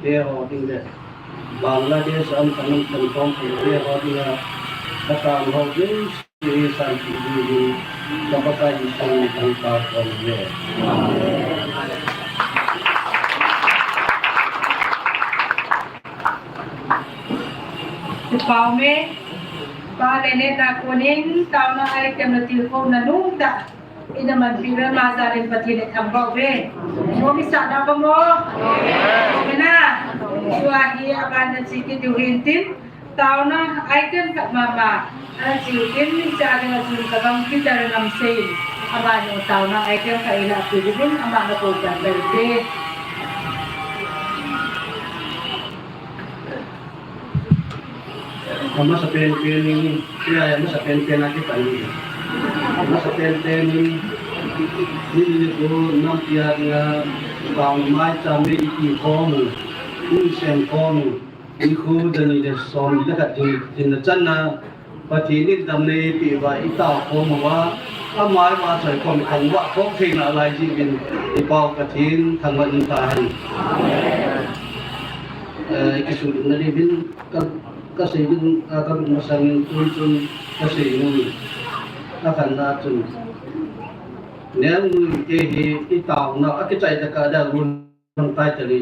te ho ding le Bangladesh a um khan um khan khom khan te ho dinga ka tam ho jouse sanpeh dingin ka Pakai Jesu min thangvah in ka kon e. Kipah e, Pa le neh na konin taona item le tilkhouna nungtah ina manpi uva, ama jal in Pathen in thangvah uve. Mo mi sa na ba mo? Amen na. Tua hi aban na chi kit diu hin tin, taona item khat mama ana chi u tin, mi cha ding a chun ka bang Peter Ngamsei, amani taona item khat ina pe diuvin ama na kou pan bai te. Amasapen pen in, tia amasapen pen a kipan in. Amasapen pen in, ni ni ko nampi a dinga, bang mai cha me i ki khom u, i sem khom u, i khu dani le som le khat ding, ding na chan na, Pathen in damna eipeh uva, i tao khom uva, ama i ma choi khom i thangvah khom theina lai jeh in, i Pau Pathen thangvah in tahen. Eh, i kisu na le vin, ka, ka sei ding, a, ka lung masang in tun chun ka sei nom in. A khanna chun. Neng nu te hi i taona, a kichai ta ka da gun tai ta le.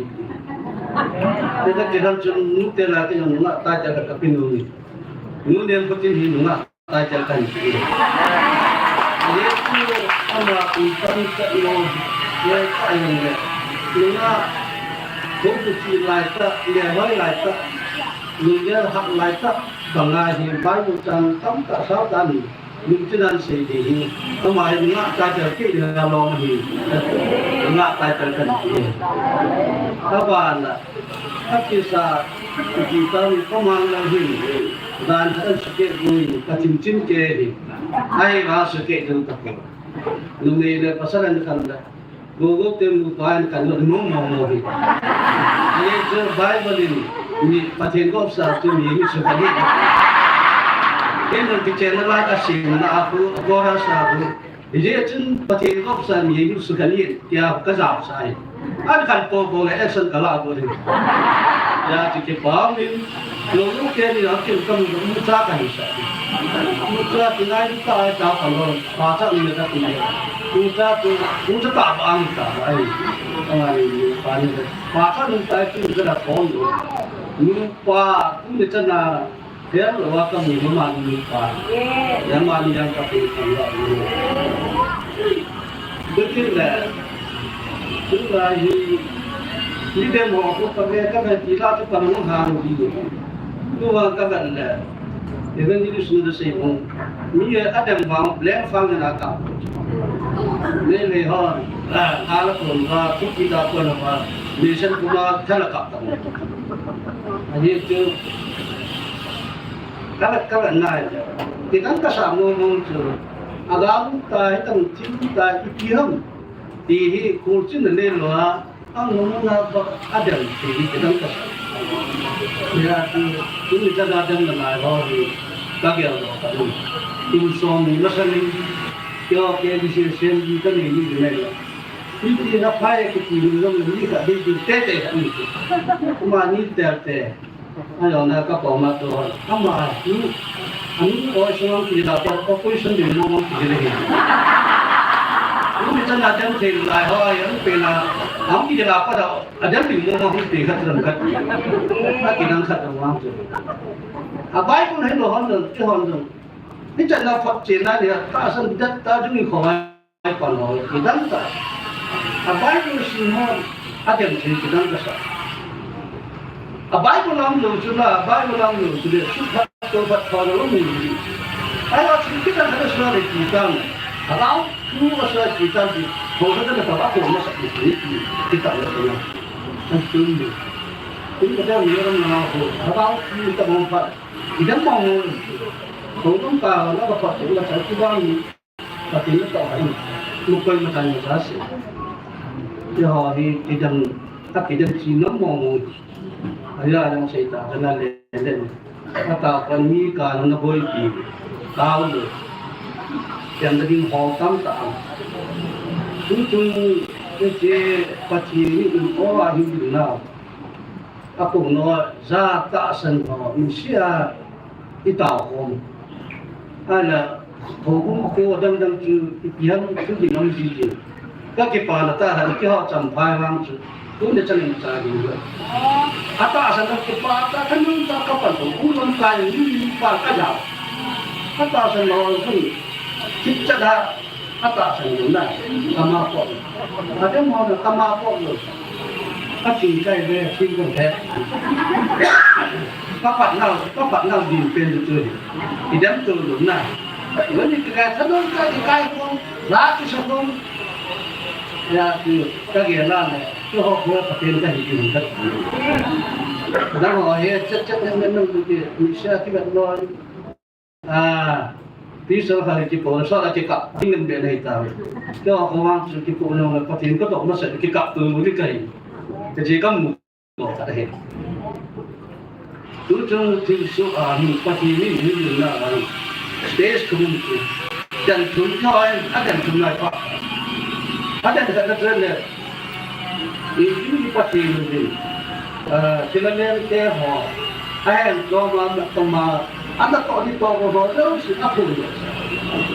Te ka kidan chun nu te la ki nunga tai ta ka pi nu ni. Nu neng ko tin hi nunga. Title kan ti. Yesu ama kum tam ta no, ye ta yong le. Nunga, ko ku chi lai ta, le hoi lai ta, nunga hak lai ta, banga hi Bible chang tam ta sao ta ni, nung chinan sei de hi, ama hi nunga title ki ni na lo ma hi, nunga title kan ti. Aba na, Akisa, kiti tam komang lang hin, dan hatan suke gui, katim tim ke hi. Ai, va suke dun ta ko. Numei le pasal an kan da. Gogo te mu pa an kan da, mo mo mo hi. Ye jo Bible in, ni Pathen gop sa tu ni, ni su ka ni. Ken no ti chen na la ka sin na aku, ko ha sa aku. Hijeh chun Pathen gop sa mi hi su khan in tia ka jao sa hi. An khan po po le action ka la po ding. Ya ti kipah in, lo lo ke ni a kin kam mu cha ka hi sa. Mu cha ti nai ta ai ta ka lo. Pa cha ni ka ti. Mu cha tu, mu cha ta ba ang ta ba ai. Ka ma ni pa ni. Pa cha ni ta ti ka da ko. Mu pa tu ni cha na Hiam lo a ka mu ma mani pa. Hiam mani yang ka pe kan la mu. Bekin le. Tun la hi. Ni de mo ko ka be ka be ti la tu ka mu ha mu di. Tu wa ka be le. Evangelist nu de sei mo. Ni a dem ba mo blank fang na ka. Ni le ho. A, ka la ko ba tu ki da ko na ba. Ni sen ku ma ta la ka. Ani tu. Kalat, kalat nai. Kidang kasa mong mong chu. Agang ta, hitang thim ta, iti ham. Ti hi, khul chin na nen lo a. Ang mong na ba, adang ti hi, kidang kasa. Kaya tu, tu ni ta da dang na nai ho hi. Ka gel lo ka dum. Tu som ni masa ni. Kyo ke di se sem di ka ni ni ni lo. Ni ti na phai ke ti ni lo ni ka di di te te ni. Kuma ni te te. Ayo na ka pa ma to. Ama, ni, ani ko so ang ki la pa, ko ko so ni mo mo ki le. Ni mi ta na tem te la ho, ang pe na, ang ki la pa da, a dem ni mo mo ki ka tram ka. A ki nang ka tram wa. A bai ko ni lo hon lo, ki hon lo. Ni ta na phot che na ni, ta san da ta ju ni ko. Ai, pan ho, kidang ta. A Bible sim ho, a dem thei kidang kasa. A Bible lam lo chu na, a Bible lam lo chu le, su phat to phat pha lo mi. Ai, a chu kidang kasa le kidang. A lau, tu kasa kidang ti. Ho sa ta ka ba ko ma sa ki ki kidang le na. An tun ni. Tun ka dang ni ram na ho. A lau, tu ta mo phat. Kidang mo mo. Ko dum ka na ka phat to la sa kidang ni. Pathen na tao hai, mukoi matan na sa se. Ti ho hi, kidang, a kidang chi nom mo mo. Aya yang sei ta, kana le le. Ata kan mi ka na boi pi. Tao le. Yang da ding ho tam ta. Tu tu, te che, Pathen ni in o a hin na. Akou no, ja tahsan ho, misia, itao khom. Ana, houbung ko dang dang chu, ipi ham chu kinam ji ji. Kakipana tah a, kihou champhai vang chu. Tuni chan in cha ding lo. Atahsan a kipa tah, thanung tah kapan houbung lamkai, mi, mi pa kajao. Atahsan ho chu, kichat a, atahsan lou na, kama pok. Adem ho na kama pok lou. Kaching kai ve, ching kon the. Kapat nau, kapat nau din pen tu tu. Idem tu lou na. Vani tu ka thanung ka di kai kon, la tu sa kon. Ya tu, kagel a le. Tu ho ko Pathen kahi din ka. Dang ho he, chat chat nang nang tu ti, mi sa ti ka lo. Ah, pi so kha kipo, so la kikap, tingin be nei ta. Kei ho vang chu kipo no, Pathen kato masa kikap tu ni kai. Kaji kam mu ko ka he. Tu chung thil su a, ni Pathen ni ni na la. Space kum tu. Dan thum ko, a dan thum lai pa. A dan ka na le. I, i, i Pathen in, ah, thilha lem te ho, ahem toma, toma, ana toh ni toh ho, ho, jouse aphun.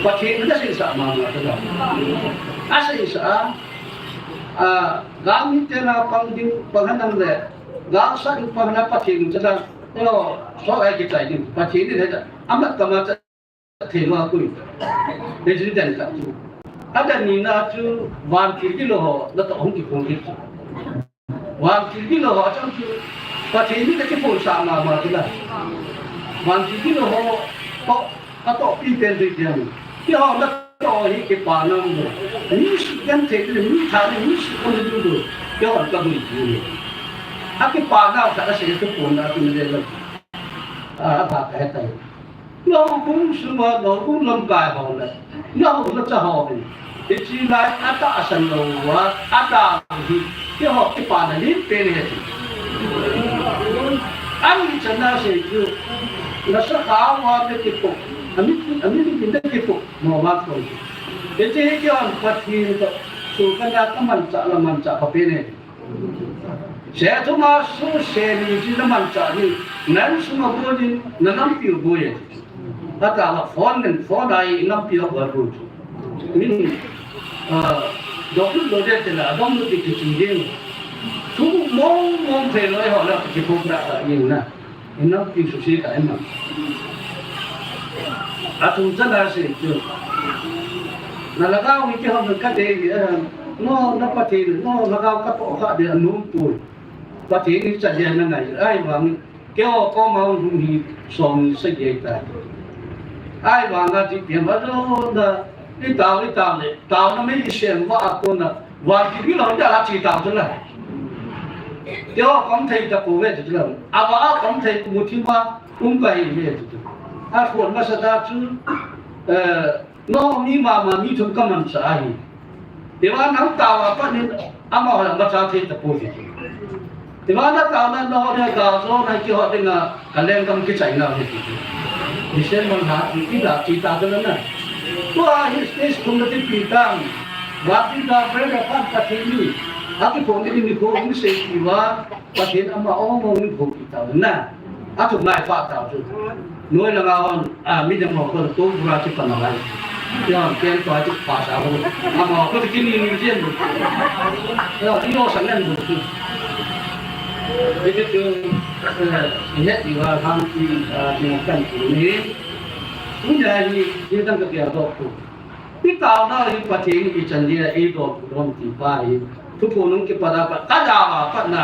Pathen in aseisah mama tah. Aseisah a, ah, gal mite na pang ding, pang hanam le, gal sah ding pang na Pathen in tah. Yo, so ai kichai ding, Pathen in he tah, amat toma tah. Thei lou a kui. Hichu dan khat chu. Adan ni na chu vantil gilou ho, natoh hung kiphong kit chu. Vantil gilou ho, achang chu. Pathen in akiphong sah mama chu la. Vantil gilou ho, toh, atoh pi pen ding diam. Kei ho natoh hi kipa nam lo. Mi su kan thei le, mi tha le, mi su kan ding lo. Kei ho ka bui ding lo. Akipa na khat asei tu pon na tu le lo. A, a, ka he tai. Houbung sunga, houbung lamkai ho le, houbung la cha ho hi. Hiche lai atahsan lou a, adang hi, keiho kipana lim pen ahi. Ani chan a sei chu, na sakhao a na kipo, ami, ami na kipo, mo ma ko. Hiche hi keiho Pathen toh, su kana ka manchah la manchah ka pen ahi. Sethuma suse ni chu na manchah ni, na insung a boi in, na nampi a boi e. Atah la phone nen, phone a i nampi a boi boi chu. Min, ah, dok lut lou ding ti la, dom lut ti kiching ding. Thu mong mong thei lou ho la kiphong da ta in na. Inam pi su si ka inam. Athum chan a sei chu. Na lhagao hi kiham ka te hi, eh, no, na Pathen, no, lhagao ka toh kha de anum poi. Pathen hi cha dia na ngai, ahivang, keiho koma hung hi som ni sa gei ta. Ahivang a ti pian ba jo na, i tao, i tao le, tao na me i sem va a ko na, Vantil gilou a chi tao chu la. Keiho kom thei ta ko ve chu la. Ava a kom thei ko mu thi ma um ka hi ve chu. A khon masa ta chu, eh, no mi mama mi thum ka manchah ahi. Keiho nam tao a pat nin amaho la macha thei ta ko ve chu. Keiho na tao na no na tao jo na keiho dinga Ka lenggam kichai nau hi ti. December lha ti, ti la ti ta ka la na. Tua hi stage thum na ti pi tang. Wa ti ta pre na pa pa ti ni. A ti ko ni ni ko ni sei ti wa. Pa ti ama o mo ni ko ti ta na. A tu mai pa ta tu. Noi la ma on, a mi de mo ko to bura ti pa na lai. Ya, ken to a ti pa sa ko. Ama ko ti ni ni jen. Ya, ti yo sa len ko. Iti tu, eh, ihet iwa hang i, ah, tingkan tu ni. Tunia hi, hi dang ka pia dok tu. I taona hi Pathen i chan dia i dok tu dom ti pa hi. Thuphon nung kipat a pat, ka da ba pat na,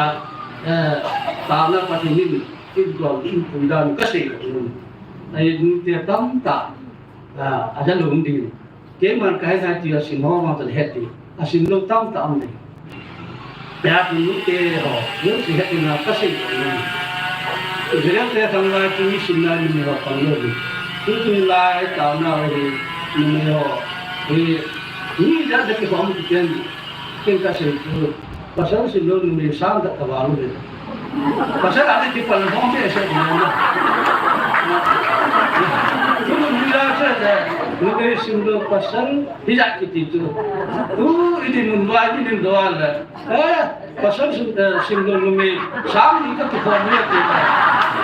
eh, taona Pathen in i dok i pui dan ka sei tu. Ai, nu te tam ta, ah, a da lung din. Keiman ka het nai ti a sim ho vang chan het ti. A sim lou tamtah um e. Tia tu nu te ho, nu si het na ka sei lou. Israel te thang lai tu ni sim na ni ho pang lou ni. Tu tu lai ta na ho ni, ni ho. Ni, ni da da ki ho mu ken. Ken ka sei tu. Pasal sim lou ni sang ta ka va lou ni. Pasal a ni ki pal ho me sei ni na. Tu ni la sei de. Numei simlou pasal, hijat kiti chu. Tu, idi mun vai, idi mun vai le. Eh, pasal sim, eh, simlou numei, sang ni ka tu khom ni ti.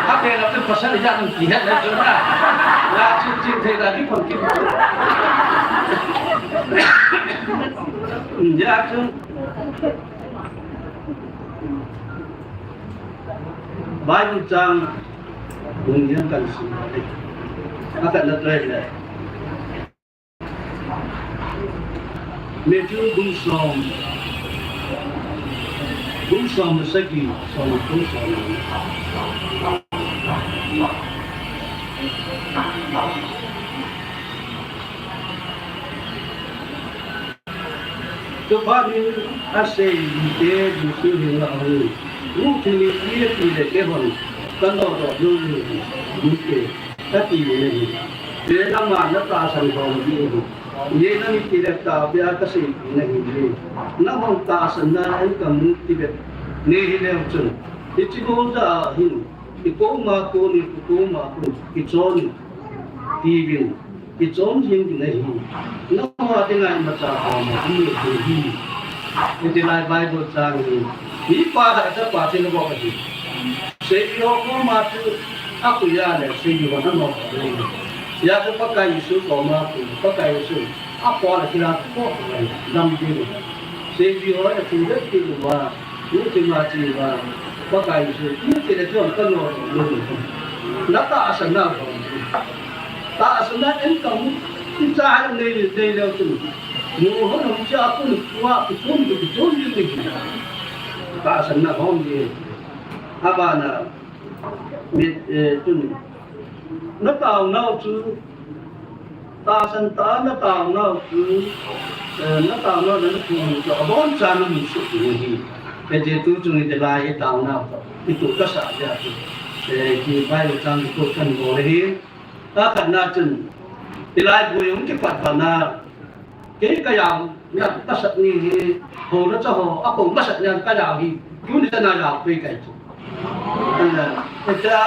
Ka pe la tu pasal hijat ni ti het le chu na. Ya, chin, chin, thei la, di khom ki. Ya, chu. Bible chang, bung hiam kan sim. A kan na try le. Matthew bung som, bung som le sagi, som le ko, som le Chaphat in asei mite Jesu henga ahung, Guhthim in ipi ati le keihon kanodoh lou ding uhite, ati in ahi. Chule ama natahsan lhon ding ahi. Ijeh inem itile taovea kasei kit nahi, nahon tahsanna enkam u tibep nei hileu chun, hiche gou jah a hin, ikou ma kon in, ikou ma kon in, kichon in, tiuvin, kichon jing ding ahi. Nangho dinga imacha koma um lou ding ahi. Hiti lai Bible chang hi, mipa khat achapa chena bou ahi. Seiding ho koma chu akoi a le, seiding hon anom lou ahi. Hijeh chun Pakai Jesu koma kon, Pakai Jesu apol a kila ko, dam ding. Seiding ho a thu det ding uva, Guhthim a che uva, Pakai Jesu, ipi ati le keihon kanodoh lou ding. Natahsanna lhon ding. Tahsanna enkam u, icha hai nei, nei leu chun, nangho hon cha kon, tua kichon, kichon ding ahi. Tahsanna lhon ding. Abana, mit, eh, tun, nataonau chu, tahsan tah a nataonau chu, eh, nataonau le nathum chu abonchan namu soh ding ahi. Hijeh chun tuchung hiti lai itaonau toh, itoh kasah jeh a chu, eh, hiche Bible chang hi kou kan bol ahi. Akhatna chun, hilai boi hung kipat patna, kei kajao na, nasat ni hi, hou nacha ho, akou masat nia kajao hi, tuni chan a jao pei kahi chu. Eh, hitia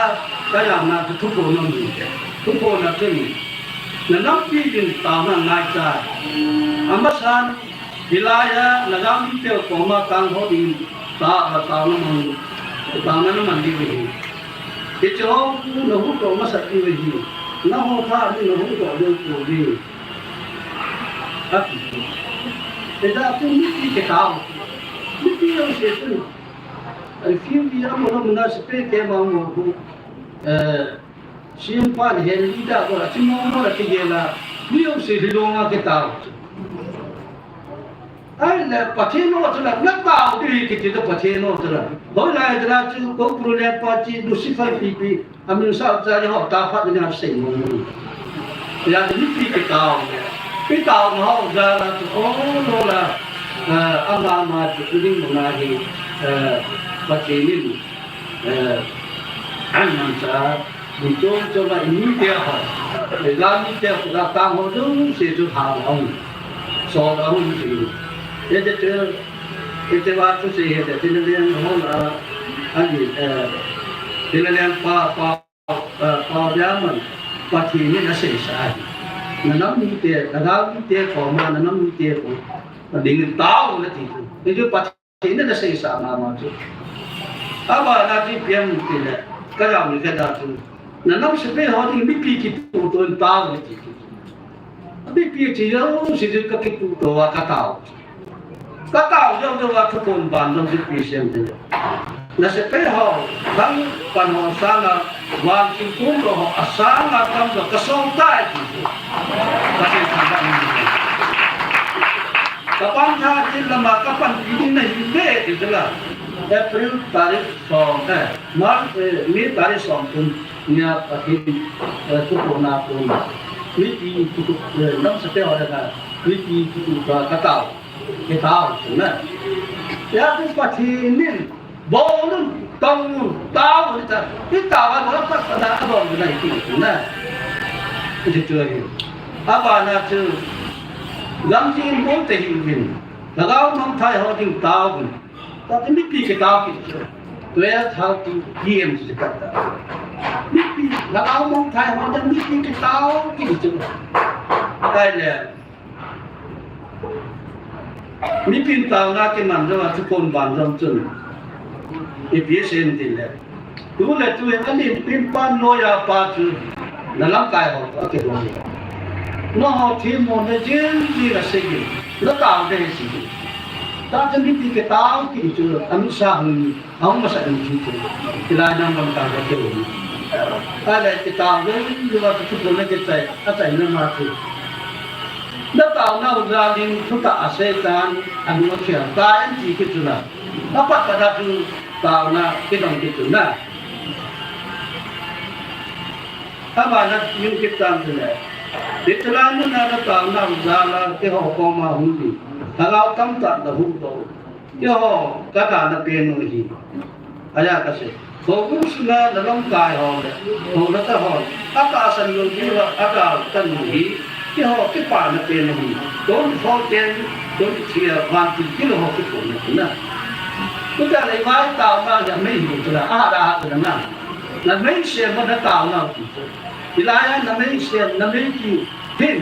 kajaona chu thuphon aum in, thuphon a chun, nanampi in taona ngaicha. Amasan, hilai a, nagalmi teu koma kangho ding, ta, taona mang, taona naman diu ahi. Hiche ho khu nahuhdoh masat diu ahi. Nangho tha hi nahuhdoh diu pouve, ati. Hijeh chun mipi kitao. Mipi jouse chun, refugee amaho muna sepai camp a amaho khu, eh, C M pan hen leader ko la, chimong mo la kigel a, mi jouse lhilong a kitao. Ahile, Pathen ho chu la, natao ding ahi kiti chu Pathen ho chu la. Hoilai chu la chu, Kokru lengpa chu, Lucifer pipi, amin sao cha ho, taphat ni asei mong mong. Hijeh chun mipi kitao. Kitaona ho jal a chu, o, lo la, eh, ama, ama chu, ding mong ahi, eh, Pathen in, eh, aman cha, Michom chom a imite ho, eh, galmite ho, gatang ho jouse chu hal a um, sol a um chu. Hijeh chun, hiche va thusei hi, Chinaleng ho la, ani, eh, Chinaleng pa, pa, eh, pa Biaman, Pathen in aseisah ahi. Nanam mite, nagalmite koma, nanam mite koma, ding in tao nati chu. Hichu Pathen Pathen in aseisah mama chu. Abana chu ipi ham itile, kajao ni khat a chu, nanam sepai ho ding mipi kituhto in tao nati chu. Mipi chu jouse chu kakituhto a katao. Katao jou jou a thuphon ban jong chu ipi sem tile, nasepai ho, thangpan ho sanga, vangkim pumlou ho asanga tamjo kasol tai ti chu. Pathen thangvah in. Kapan tha thil lama kapanpi ding nahi ve ti chu la. April tarik som, eh, March, eh, May tarik somthum nia Pathen, eh, thuphon a kon, mipi kituh, eh, nam sepai ho dinga, mipi kituhto a katao, kitao chu na. Hijeh chun Pathen in Bol un, tong un, tao un, ita, itao a, bol a, pat, pat, a, bol un, iti, na. Iti chu ahi. Abana chu, lamjin bol te hih uvin, lhagao mangthai ho ding tao un. Tua chu mipi kitao kit chu. Twelve thirty P M chu kati ta. Mipi, lhagao mangthai ho ding mipi kitao kit chu. Ahile, mipin taona kiman jong a thuphon ban jong chun ipi asei em tile, tu le tu hin alinpin pan loi a pa chu na lamkai ho toh akibol. Nangho themmo na jing jing asei in, na tao ding asei in. Tah chu mipi kitao kiti chu, anusa hung, ahung masa in chu chu. Hilai nam lamkai ho kibol. Ahile kitao ding jing a chu thuphon na kichai, achaina ma chu. Na taonau jal in thutah asei tan, anu akhel tan ti kit chu na. Apat pat a chu taona kidong kit chu na. Abana min kit tan chu le. Hiche lai mun a na taonau jal a keiho koma hung ding, lhagao tamtah na huhdoh u. Keiho kadana pen u ahi. Aja kasei. Houbung sunga na lamkai ho le, hou nata hon atahsan lou diuva adalhah u hi, keiho kipana pen u ahi. Twenty-four ten, twenty-three a vantil kilou ho kiphonna na. Tuta le vai taona ja mei hi tula, aha da ha tula na. Na mei sem na taonau ti chu. Hilai a na mei sem, na mei ti hin.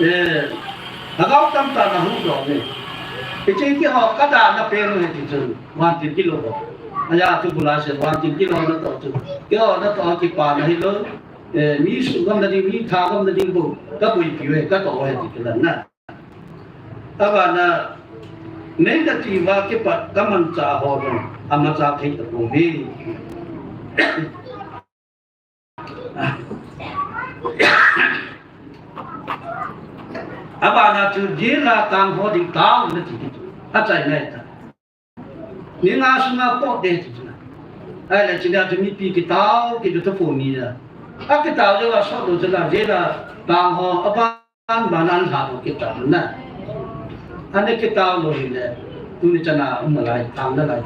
Eh, lhagao tamtah na huhdoh u ahi. Hiche keiho kadana pen u ahi ti chu. Vantil kilou ho. Aja chu bula se vantil kilou natoh chu. Keiho natoh kipana hilou. Eh, mi suhgam na ding, mi thagam na ding bou kaboipiu ahi, katoh u ahi ti kilang na. Abana, nei nati uva kipat kamanchah ho jong amacha thei tapouve. Abana chu jail a tang ho ding tao nati kit u. Achaina ahitai. Ni nga sunga pot ding ti chu na. Ahile chuna chu mipi kitao kit u thuphon ni a. Akitao jou a sot lou chu la, jail a tang ho aban ban a lha lou kit ta na. Ana kitao lou hile, tuni chan a um nalai, tao nalai.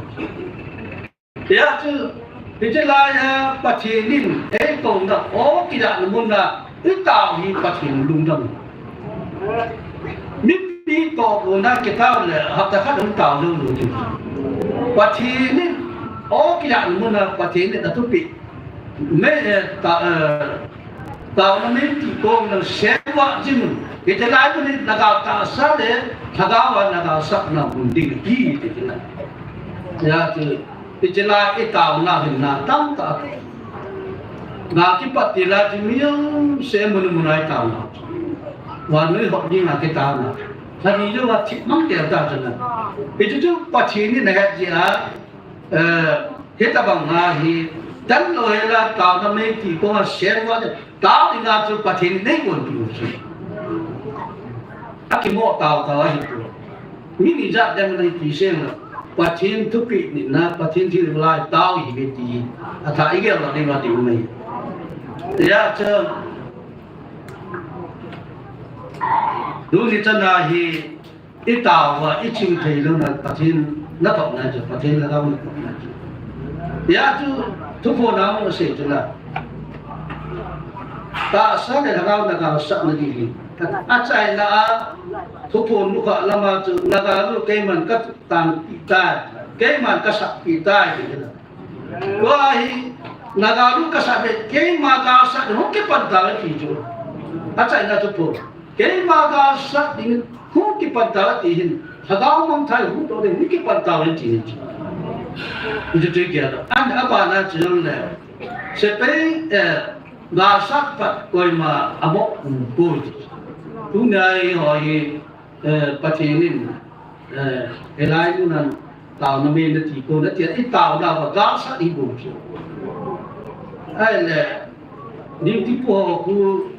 Hijeh chun, hiche lai a Pathen in eitouna, o kijahna mun a, itao hi Pathen lungdam. Mipi toh kona kitao le, hapta khat hung tao lou lou ding. Pathen in, o kijahna mun a, Pathen in athupeh. Mei, eh, ta, eh, taona mei ti kong nang semva jing un. Hiche lai mun hi na gal tahsa le, lhagao a na galsatna mun ding ahi ti na. Hijeh chun, hiche lai itaona hinna tamtah. Na kipat ti lai chu mi jong se mun mun a itaona. Vannoi hop ding a kitaona. Lhani jong a thip mang tel ta chu na. Hichu chu Pathen in ahet jeh a, Eh, hitabang a hi, tanlou hela taona mei ti kong a semva, tao dinga chu Pathen in eikonpi u chu. Akimo tao tao ahi poi. Mi ni jat dang in ipi seng la, Pathen thupeh nitna, Pathen thilbol a tao ihiuve ti hi, athah igel lou ding ahi. Hijeh chun, tuni chan a hi, itao uva, iching thei louna Pathen natohna chu, Pathen lhagao natohna chu. Hijeh chun, thuphon a hung sei chu la. Tahsa le lhagao na galsatna ding hi. Achaina a, thuphon nukha lama chu, na gal u keiman katangpeh tai, keiman kasatpeh tai, ti la. Tua hi, na gal u kasat le, keima galsat le, hung kipan tauve ti chu. Achaina thuphon. Keima galsat ding hung kipan tauve ti hin, lhagao mangthah huhdoh ding hung kipan tauve ti hin. Hichu chu kei a. An abana chu jong le. Sepai, eh, galsat pat koima amo um poi ti. Tunia eiho hi, eh, Pathen in, eh, hilai mun a taona mei nati kong nati a, itaona uva galsat ibol chu. Ahile, duty pu ho khu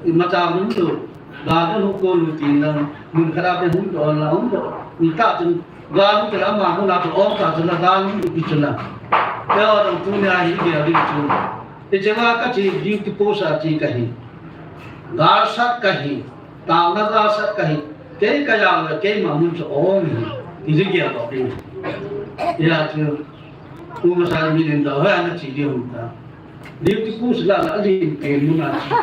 imacha mun chu, gal hung kol u tin lang, mun khat a hung doh la, hung doh. Ni tah chun, gal hung kol ama mun a chu ong tah chun la, gal hung doh pi chun la. Eiho jong tunia hi gel ding chu. Hiche a kache duty post a che kahi. Galsat kahi. Taona galsat kahi, kei kajao le keima mun chu ong hi, ti chu gel doh ding. Hijeh chun, tu masa min in doh, hoi ana che ding hung ta. Duty post la la, alim pen mun a che.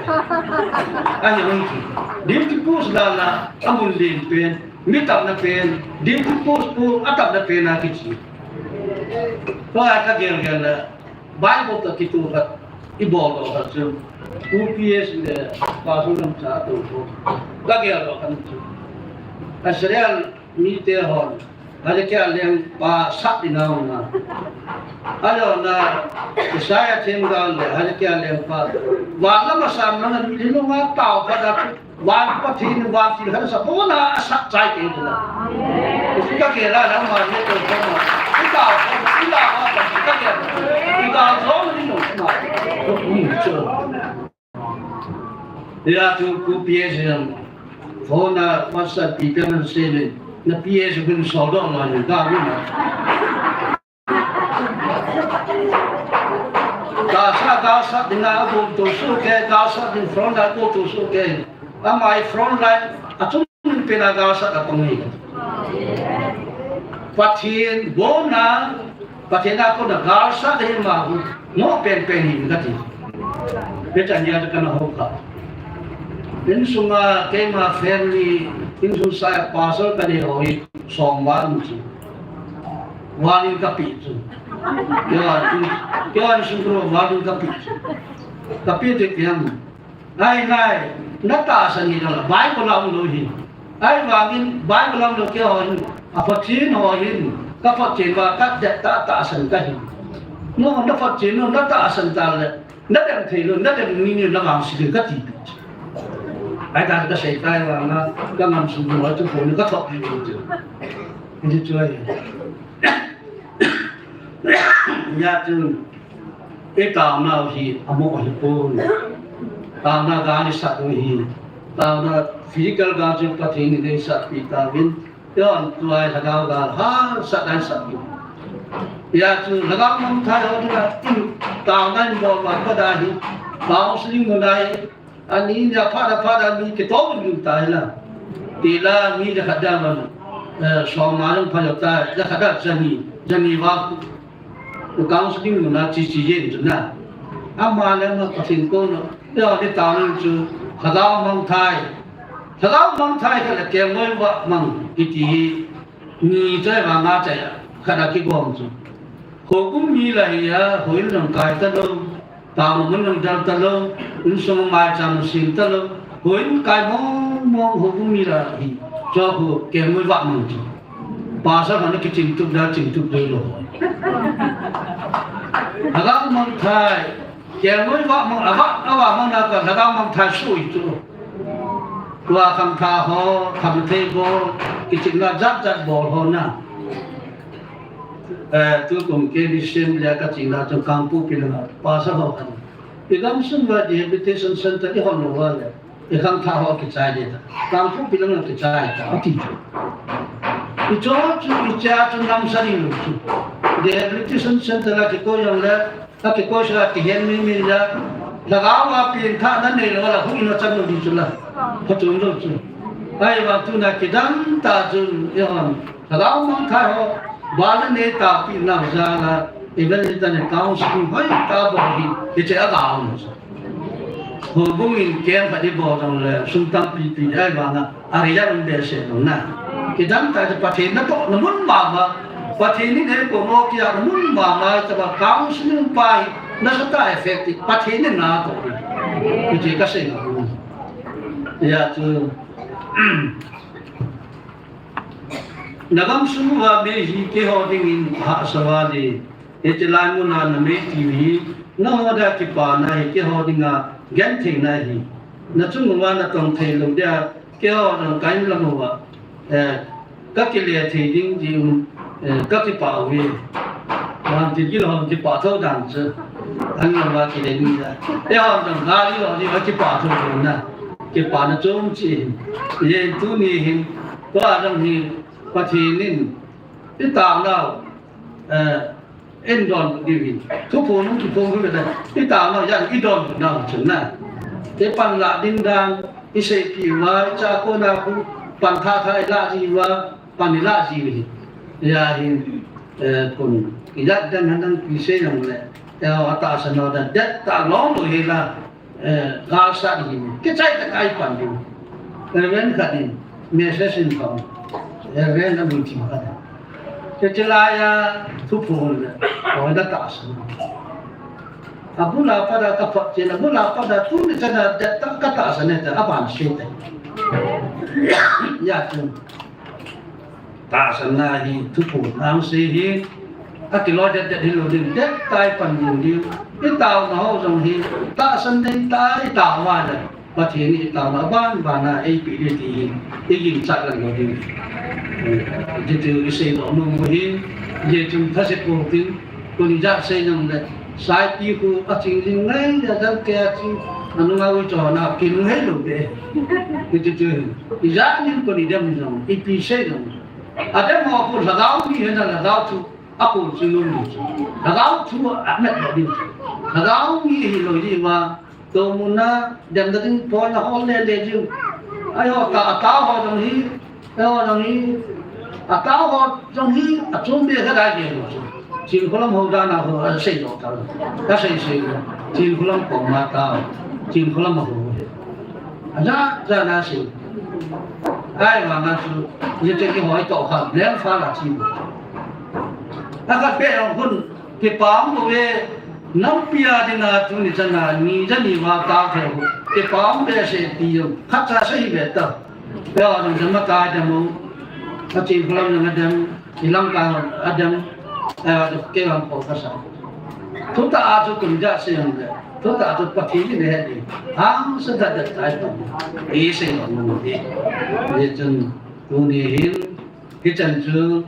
Ahi hung che. Duty post la la, amun len pen, mi tamna pen, duty post pu, atamna pen a kiche. Tua kagel gel le, Bible toh kitoh khat, ibol doh khat chu. Two P S le, pa su lam cha to to. Ka ke lo kan chu. Israel mite hon. Hezekiah lengpa sat ding a um a. Ahilou le, Isaiah themgao le, Hezekiah lengpa. Van lam a san man a mi lunga tao phat a chu. Van Pathen, van thil khat a sa pon a, a sat chai kei ding a. Ka ke la, la ma ne to ko ma. Ka ko, ka la ma, ka ke. Ka zo ni no ma. Ko ni cho. Ya tu ku P S jam. Phone a WhatsApp pi pe man se le. Na P S bin so do ma ni ka ni ma. Gaza, Gaza ding a bol to su ke, Gaza ding front a bol to su ke. Amai front line a chung pen a Gaza a pang hi. Pathen bon a, Pathen a kon a Gaza ding ma hu. Mo pen pen hi ka ti. Betania ka na ho ka. Insunga keima family, insung sa pastor ka ni ho hi som val mu chi. Van in ka pi chu. Keivan, keivan sung kro van in ka pi chu. Ka pi te piang. Nai, nai, na tahsan hi la, Bible a um lou hi. Ahivangin Bible a um lou keiho hin, a Pathen ho hin, ka Pathen va ka de ta tahsan ka hi. No, na Pathen no, na tahsan ta le, na dem thei lou, na dem ni ni na vangse ka ti. Ai ta ka sei tai vang na, ka ngam sung no, chu ko ni ka thok ni chu. Ni chu ai. Ya chu, i taonau hi amo hi pon. Taona gal i sat u hi. Taona physical gal chu Pathen in eisatpi tauvin. Yon tuai lhagao gal ha sat ai sat u. Ya chu lhagao mangthai ho dinga in taona in bol vang ka da hi. Counseling mun a hi. Ani nia phat a phat a mi kitoh lut tai la. Ti la mi jakhat da man, eh, som nga jong pha jao tai, jakhat da jani, jani va. Counseling mun a chi chi jen chu na. Ama le ama Pathen kon, ya ni taona chu, lhagao mangthai. Lhagao mangthai khat le kelngoi vah mang kiti hi, ni chai vang a chai a, khat a kigom chu. Houbung mi la hi a, houin jong kai ta lou. Taona mun jong dal ta lou, insung maicham sem ta lou, houin kai mong mong houbung mi la hi, chu ho kelngoi vah mang chu. Pastor hon kichingtup da, chingtup dei lou. Lhagao mangthai, kelngoi vah mang, avah, avah mang na ka lhagao mangthai sui chu. Tua khangthah ho, khamthei bol, kiching na jat jat bol ho na. Eh, tukum K B C M le ka ching na chu Kangpokpi langa, pastor ho khat. I gamsung va rehabilitation center i hon lou va le, i khangthah ho kichai ding ta. Kangpokpi langa kichai ta, ati chu. I cho chu, i cha chu nam sa ding lou chu. Rehabilitation center la kikoi jong le, a kikoi sa kihen mi mi la. Lhagao a pengthahna nei lou la, hu i na chan lou ding chu la. Phatchom lou chu. Ahivang tuna kidang tah chun, i hon. Lhagao mangthai ho, bana nei tahpi nau jal a, evangelist and counseling hoitah bol hi, hiche a gao. Houbung in camp khat i bol jong le, sum tampi pi ahivang a, a result um behseh lou na. Kidang tah chu Pathen natohna mun mama, Pathen in eikou mo kiya na mun mama, tah a counseling pa hi, nasatah a effective, Pathen in natoh ding. Hiche ka sei nom. Ya chu. Na gamsung uva mi hi keiho dingin hahsa val e, hiche lai mun a na mei tiu hi, nangho dia kipana hi keiho dinga gentheina hi. Na chung uva na tong thei lou dia, keiho dang ka in lam uva, eh, ka kile thei ding ti um, eh, ka kipah uve. Van ti kilo hon kipah tho dan chu. An lam uva kile ni da. Keiho dang gari ho ni uva kipah tho na. Kipana chom chi hin. Yen tuni hin, tua dang hi, Pathen in, i taonau, eh, in donbut diu hin. Thuphon hung kiphong diu le, i taonau, yan i donbut nau chun na. I panlah ding dan, i seipeh uva, i chakona khu, pan tha tha i lah ji uva, pan i lah ji u hin. Ya hin, eh, kun, i lah dan han dang pi sei jong le, ya, a tahsan nau dan, det ta long lou hi la, Eh, galsat hi, kichai tah a i pan diu. Reverend khat in, message in phong. Reverend a mun thim khat. Hiche lai a, thuphon le, hoi da tahsan. Abula pada ka phat chen, abula pada tuni chana det ta ka tahsan e ta, aban sei te. Ya chu. Tahsanna hi thuphon nang sei hi, akiloi det det hilou ding, det tai pan ding ding. I taona ho jong hi, tahsan ding tai, i taona le. Pathen in i taona ban ban a eipeh ding ti hi, i ginchat lang lou ding. Hichu i seidoh nom u hi, hichun thase pou tin, tuni ja sei jong le, saipi khu aching jing ngai le, jan ke aching, anunga u chona, kinung hei lou de. Hichu chu hi, ijat nin tuni dem jong, ipi sei jong. Adem ho khu lhagao mi hina lhagao thu, akhol chu lum ding chu. Lhagao thu amet lou ding chu. Lhagao mi hilou ding uva, Tua muna, dem da ding pon ahol le le jing. Ai ho ta, atao ho jong hi, atao ho jong hi, atao ho jong hi, achom be kha dai ke lo. Chin kholam ho dan a ho, asei lo ta. Ka sei sei lo. Chin kholam ko ma ta. Chin kholam ho. Aja, ja na sei. Ai wa nga su, ye te ki hoi to kha, lem fa la chi. Akhat be jong hun, Kipa um uve, nampi a dinga tuni chana ni ja ni va tao thei u. Kipa um behseh ti jong, khat cha sei hi ve ta. Pe a jong jama ta dem u. A chin kholam jong a dem, i lam ka a dem, a jong kei lam ko ka sa. Thutah a chu tun ja sei jong le. Thutah a chu Pathen in he di. Hangsan tah tah tai pa. I sei jong mu di. Hichun tuni hin, hichan chu,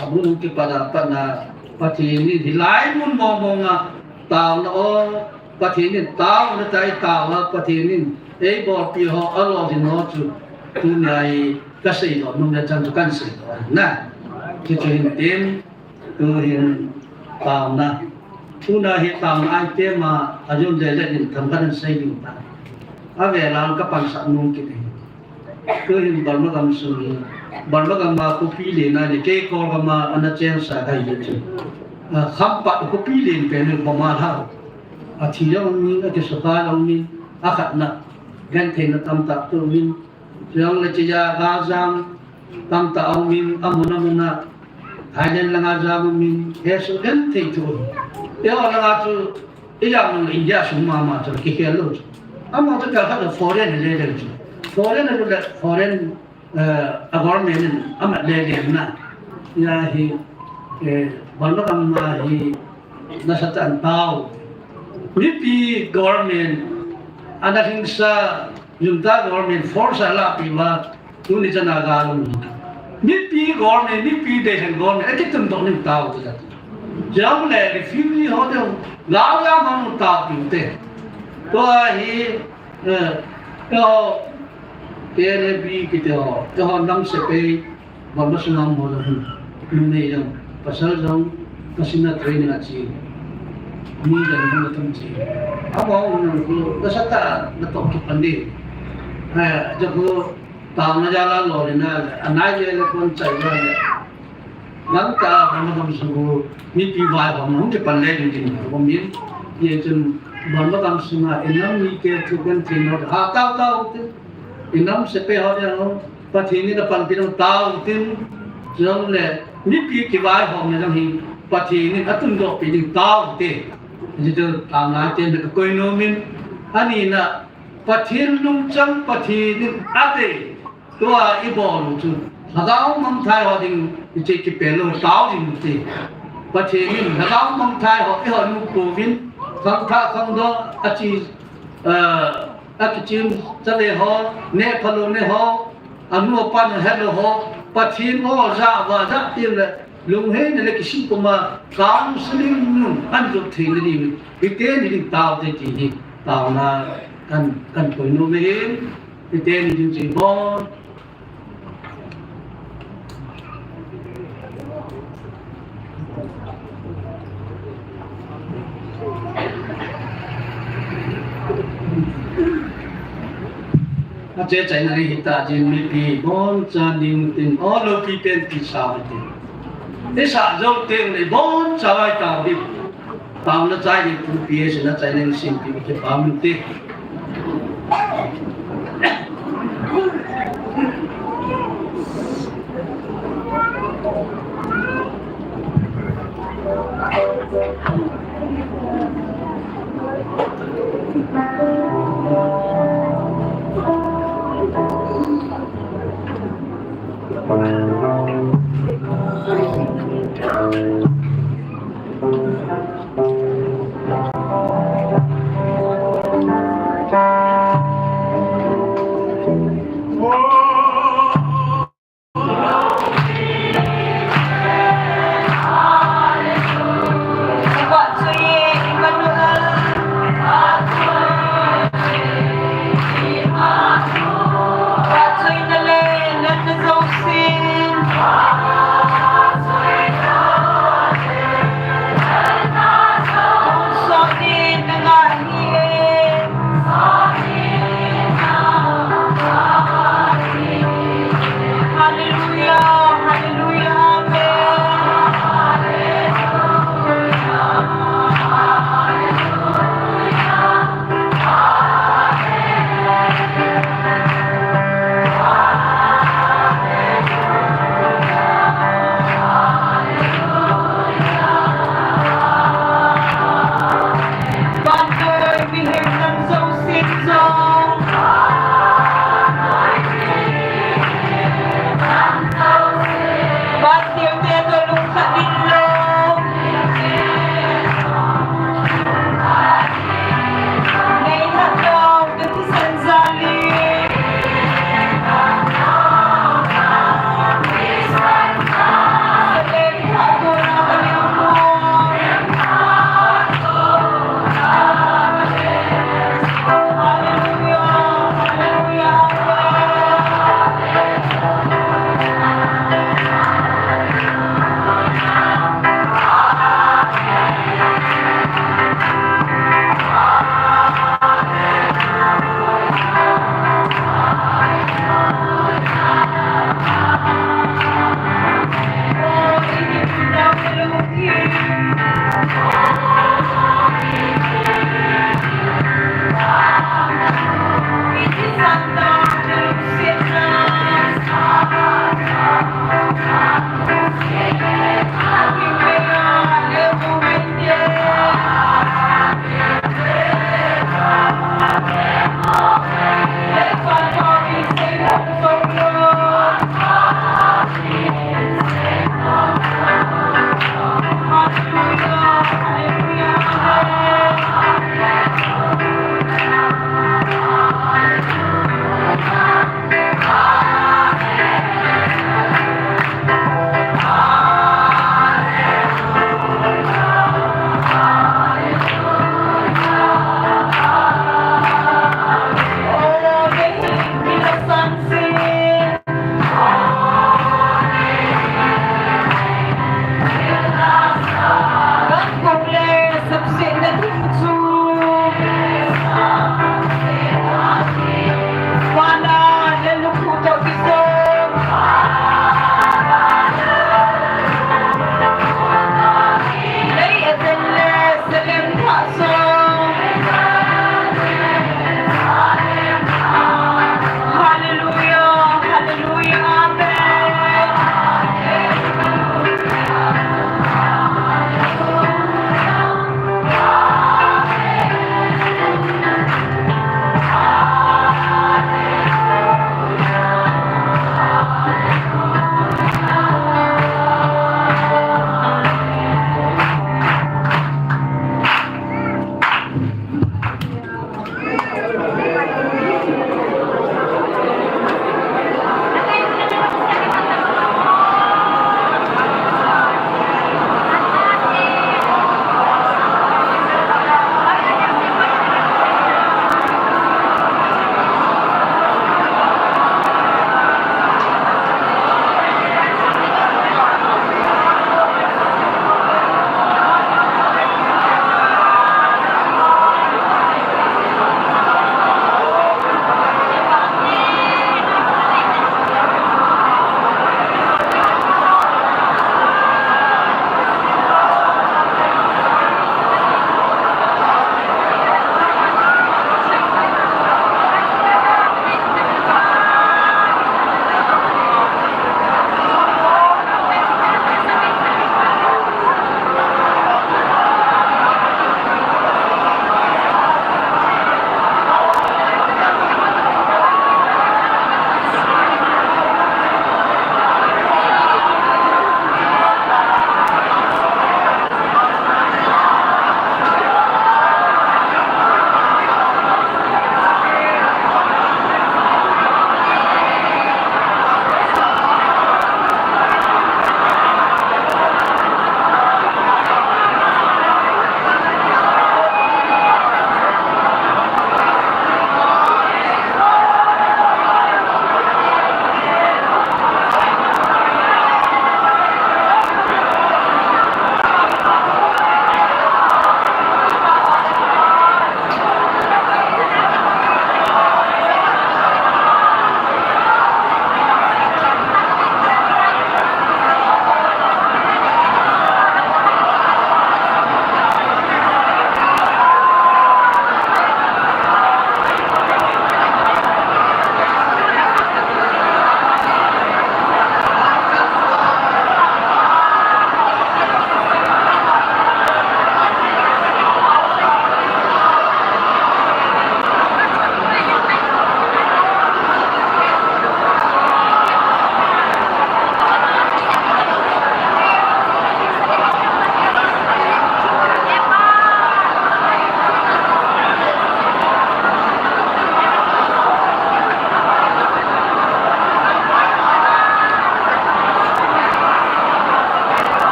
Abul kipat a pat na Pathen in hilai mun mong mong a taona o, Pathen in taona tai taona, Pathen in eibolpi ho, alolhin ho chu tunia hi kasei nom le chan chu kahin sei na. Chu chu hin tin, tu hin taona. Tuna hi taona item a, ajun le le in themkhat in sei ding ta. Avel a kapansah nom kit e. Tuhin Burma gam sung hi, Burma gam a khopi len a ni, kei Kol gam a ana cheng sa kai hi chu. A, Khampat khopi len pen hi Burma lhau. Athi jong um in, akisukha jong um in, akhatna, gentheina tamtah tu um in. Chujongle chia ga jam tamtah um in, amun amun a, Thailand langa jam um in, hesoh genthei tu um in. Eiho langa chu, Ijat nung India sung mama chu kikhel lou chu. Ama chu kalkhat a foreign le le chu. Foreign le le foreign, eh, a government in amat le le na. Ya hi, eh, Burma gam a hi nasatah in tao. Mipi government, ana hingsa junta government force a lahpi uva, Tuni chana ga lum. Mipi government, mipi deiheng government, akitundoh ning tao te. Jong le refugee ho te, ga ga mang tao pi te. Tua hi, eh, eiho, K N A B kiti ho, eiho nam sepai, Burma sunga mo lo hin. Numei jong, pasal jong, pasina training a che. Mi jong, mi tam che. Abo, nang ko, nasatah, natoh kipan di. Eh, ja ko, Taona jal a lolhin a le, anai le le kon chai le le. Gangtah a Burma gam sung u, mipi vaihomna hung kipan le ding ding ko min. Hichun Burma gam sunga, inam mite thu genthei na, ha tao tao tin. Inam sepai ho jong, Pathen in apanpi nau tao tin. Jong le, mipi kivaihomna jong hi, Pathen in atundoh pi ding tao te. Hichu taona te na kakoi nom in. Ani na, Pathen lungchang, Pathen in adei, tua ibol u chu. Lhagao mangthai ho ding, iche kipel lou, tao ding ti. Pathen in, lhagao mangthai ho, eiho nu kovin, khangthah khangdoh, achi, eh, akichim chale ho, neh phalou ne ho, anu apa na helou ho, Pathen o ja va ja ti le, Lungheina le kisih puma counseling nung anjot theina ding, hiten hi ding tao te ti hi, taona kan, kan koi nom e, hiten hi ding chi bon. Ache chaina ni hita jin mipi bon cha ding tin o lopi pen ti sa tin. Ni sa jo teng ni bon cha vai ta di. Taona chai ni pu pi e sina chai ni sim pi ke pa mun ti.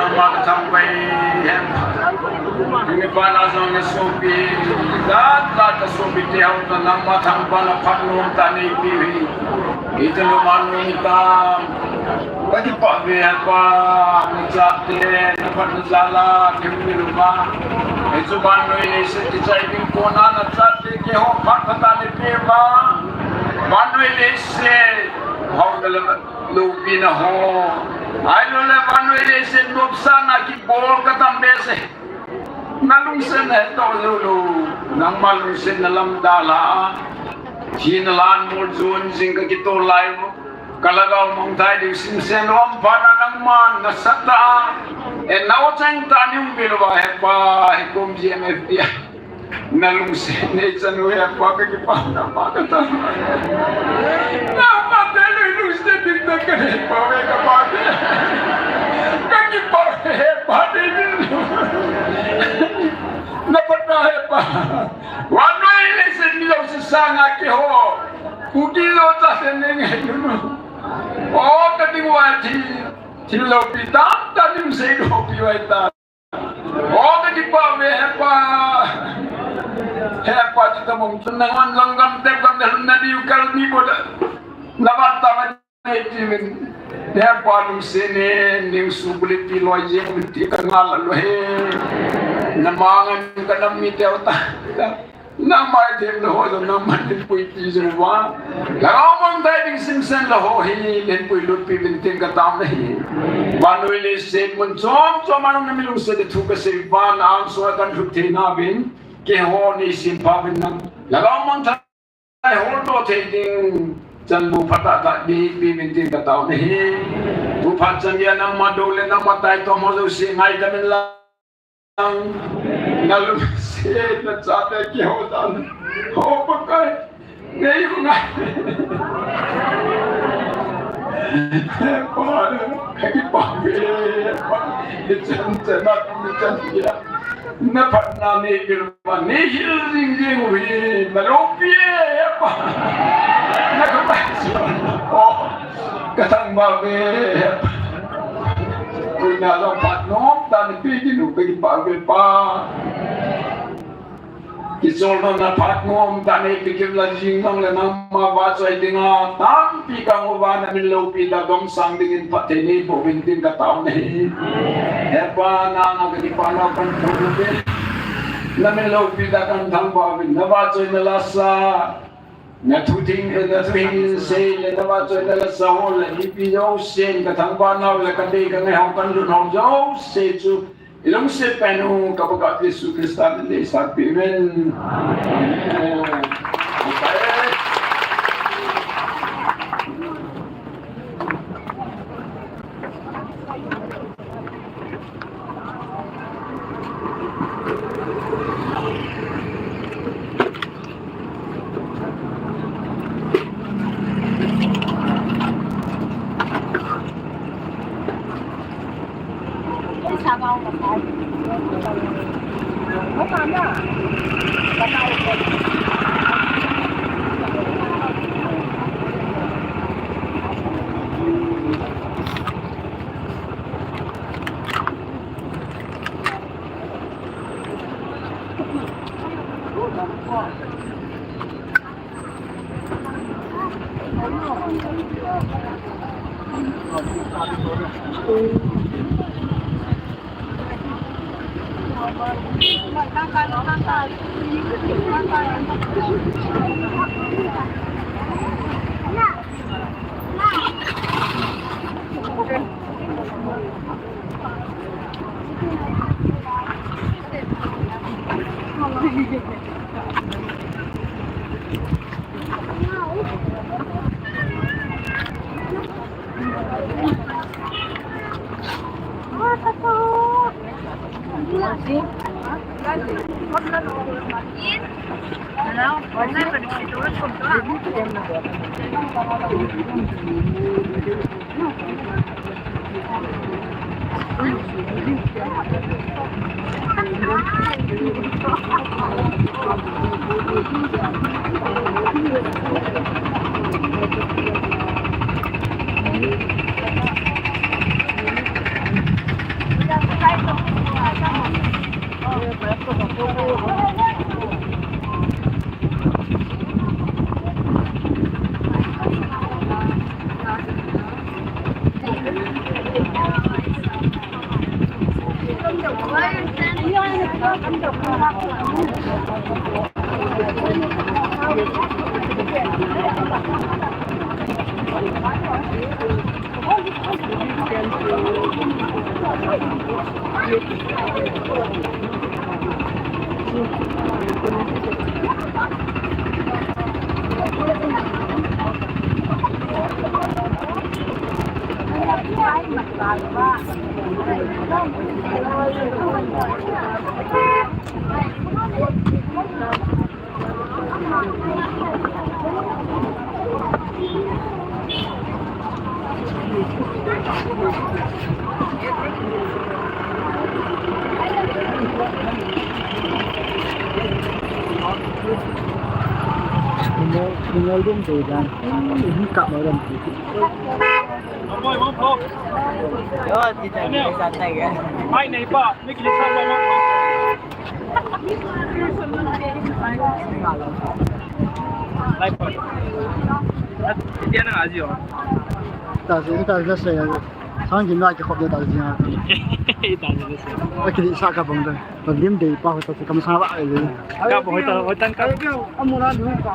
Nangma kathangvah e. Tuni phat na jong nasopi, lat lat kasopi te ho toh nangma thangvahna phatnom tah neipe u hi. Itih lum a nung tam. Kakipah e Hepa, nachate, naphatna jal a, themmi lum a. Hiche vannoi leiset kichai ding kona nachate keiho phat phatah neipe uva. Vannoi leiset, haona le loupina ho. Ahilouleh vannoi leiset nopsahna kibol katam behseh. Nalungsetna hettoh joulou. Nangma lungsetna lam dalha a. Thina lan mol jon jing kakito lai u. Kalhagao mangthah diu simsen lou, amphatna nangman nasatah a. E, naochang tah a neiumpi louva Hepa, hikom GMFDI a. Nalungset neichan u Hepa, kakipah, nangma kathangvah. Nangma te lungset ding tah kanei poi Hepa. Kakipah Hepa, nei min. Naphatna Hepa. Vannoi leiset mi jouse sanga keiho. Kuki jouse neingaidam u. O kading uva thil, thil loupi tamtah neisei loupi uva ta. O kakipah e Hepa. Hepa, chuti mong chun nangman lang gam tep gam dalhun nadiu kalmi boda. Navat tah a neiti uvin. Hepa lungset nei, neisu bulepi loi jeng uvin ti kangailou e. Namang an kanam mi teu ta. Nangma ithemna ho jong nangman neipuipi jing uva. Lhagao mangthah ding simsen lou ho hi neipuilutpi uvin tin kataona ahi. Vannoi leiset mun chom chom a nung na mi lungset thu kasei uva, na angsunga kanlhut theina uvin. Keiho neisim pha uvin nang. Lhagao mangthah holdoh thei ding chan bu phatah tah neipe uvin tin kataona ahi. Tuphat chan geiya nangma dou le nangma taitom ho jouse ngaidam in lang. Nalungset nachate keiho dan. O Pakai. Nei khu ngai. Hepa, kakipah e, Hepa. Ichan chan a, ichan geiya. Naphatna neipe uva, neihil jing jing u hi, naloupi e, Hepa. Nakhamai chu. O, kathangvah e, Hepa. Tunia jong phatnom tah neipe ding u kakipah e, Pa. Kicholna phatnom tah neipe kit lou jing jongle nangma vahchoi dinga tampi kang uva namin loupi tah domsang dingin phatthei neiboh uvin tin kataona ahi. Hepa, nanga kakipah nau kaphon uve. Namin loupi tah kathangvah uvin, navahchoina lasa, nathu theng, nathu hing sei le navahchoina lasa ho le mipi jousen kathangvah nau le kadei kangai ho kanlhun ho jouse chu Ilungset pen u ka Pakaiyu Jesu Christa min in eisanpeh uvin. Amen. Tingol, tingol dum dum dan. Ini kap orang tu. Yo, kita ni santai kan? Mai ni pa, ni kita sama. Live pa. Dia nak aja. Tak sih, tak sih saya. Sang gin na ki khop de ta jing a. Ita je se. A ki sa ka bang de. To lim de pa ho ta kam sa ba le. Ka bo hoi ta, hoi tan ka. Amura du ka.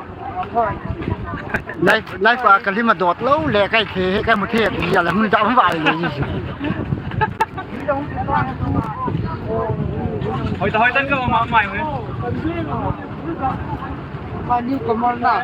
Live, live a ka lim a dot lo le kai the, kai mu the ya la hun da ba le. Hoi ta, hoi tan ka ma mai hoi. Ka ni ka mar na.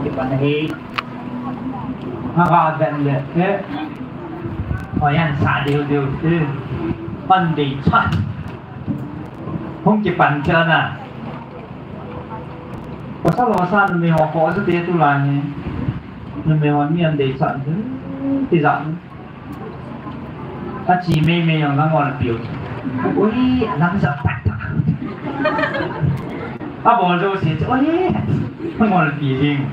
Kipan ahi. Aga ben le te. Oyan sa diu diu te. Pan dei cha. Hung kipan cha na. Pasal ho sa numei ho ko sa te tulai hi. Numei ho ni an dei cha te. Ti ja. A chi mei mei jong nang ngol piu. Ui, nang ja tak tak. A bol jo si, ui, ngol pi jing.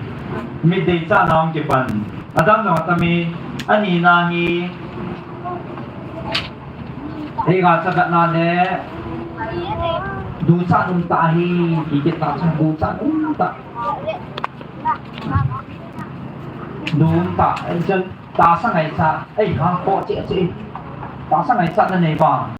Mi dei cha nang kipan. Adam jong tami, ani na hi. Ei ga cha na le. Du cha dum ta hi, ki ki ta cha du cha dum ta. Dum ta, ei cha. Tahsa ngaichat, ei, ha, ko che che. Tahsa ngaichat na nei ba.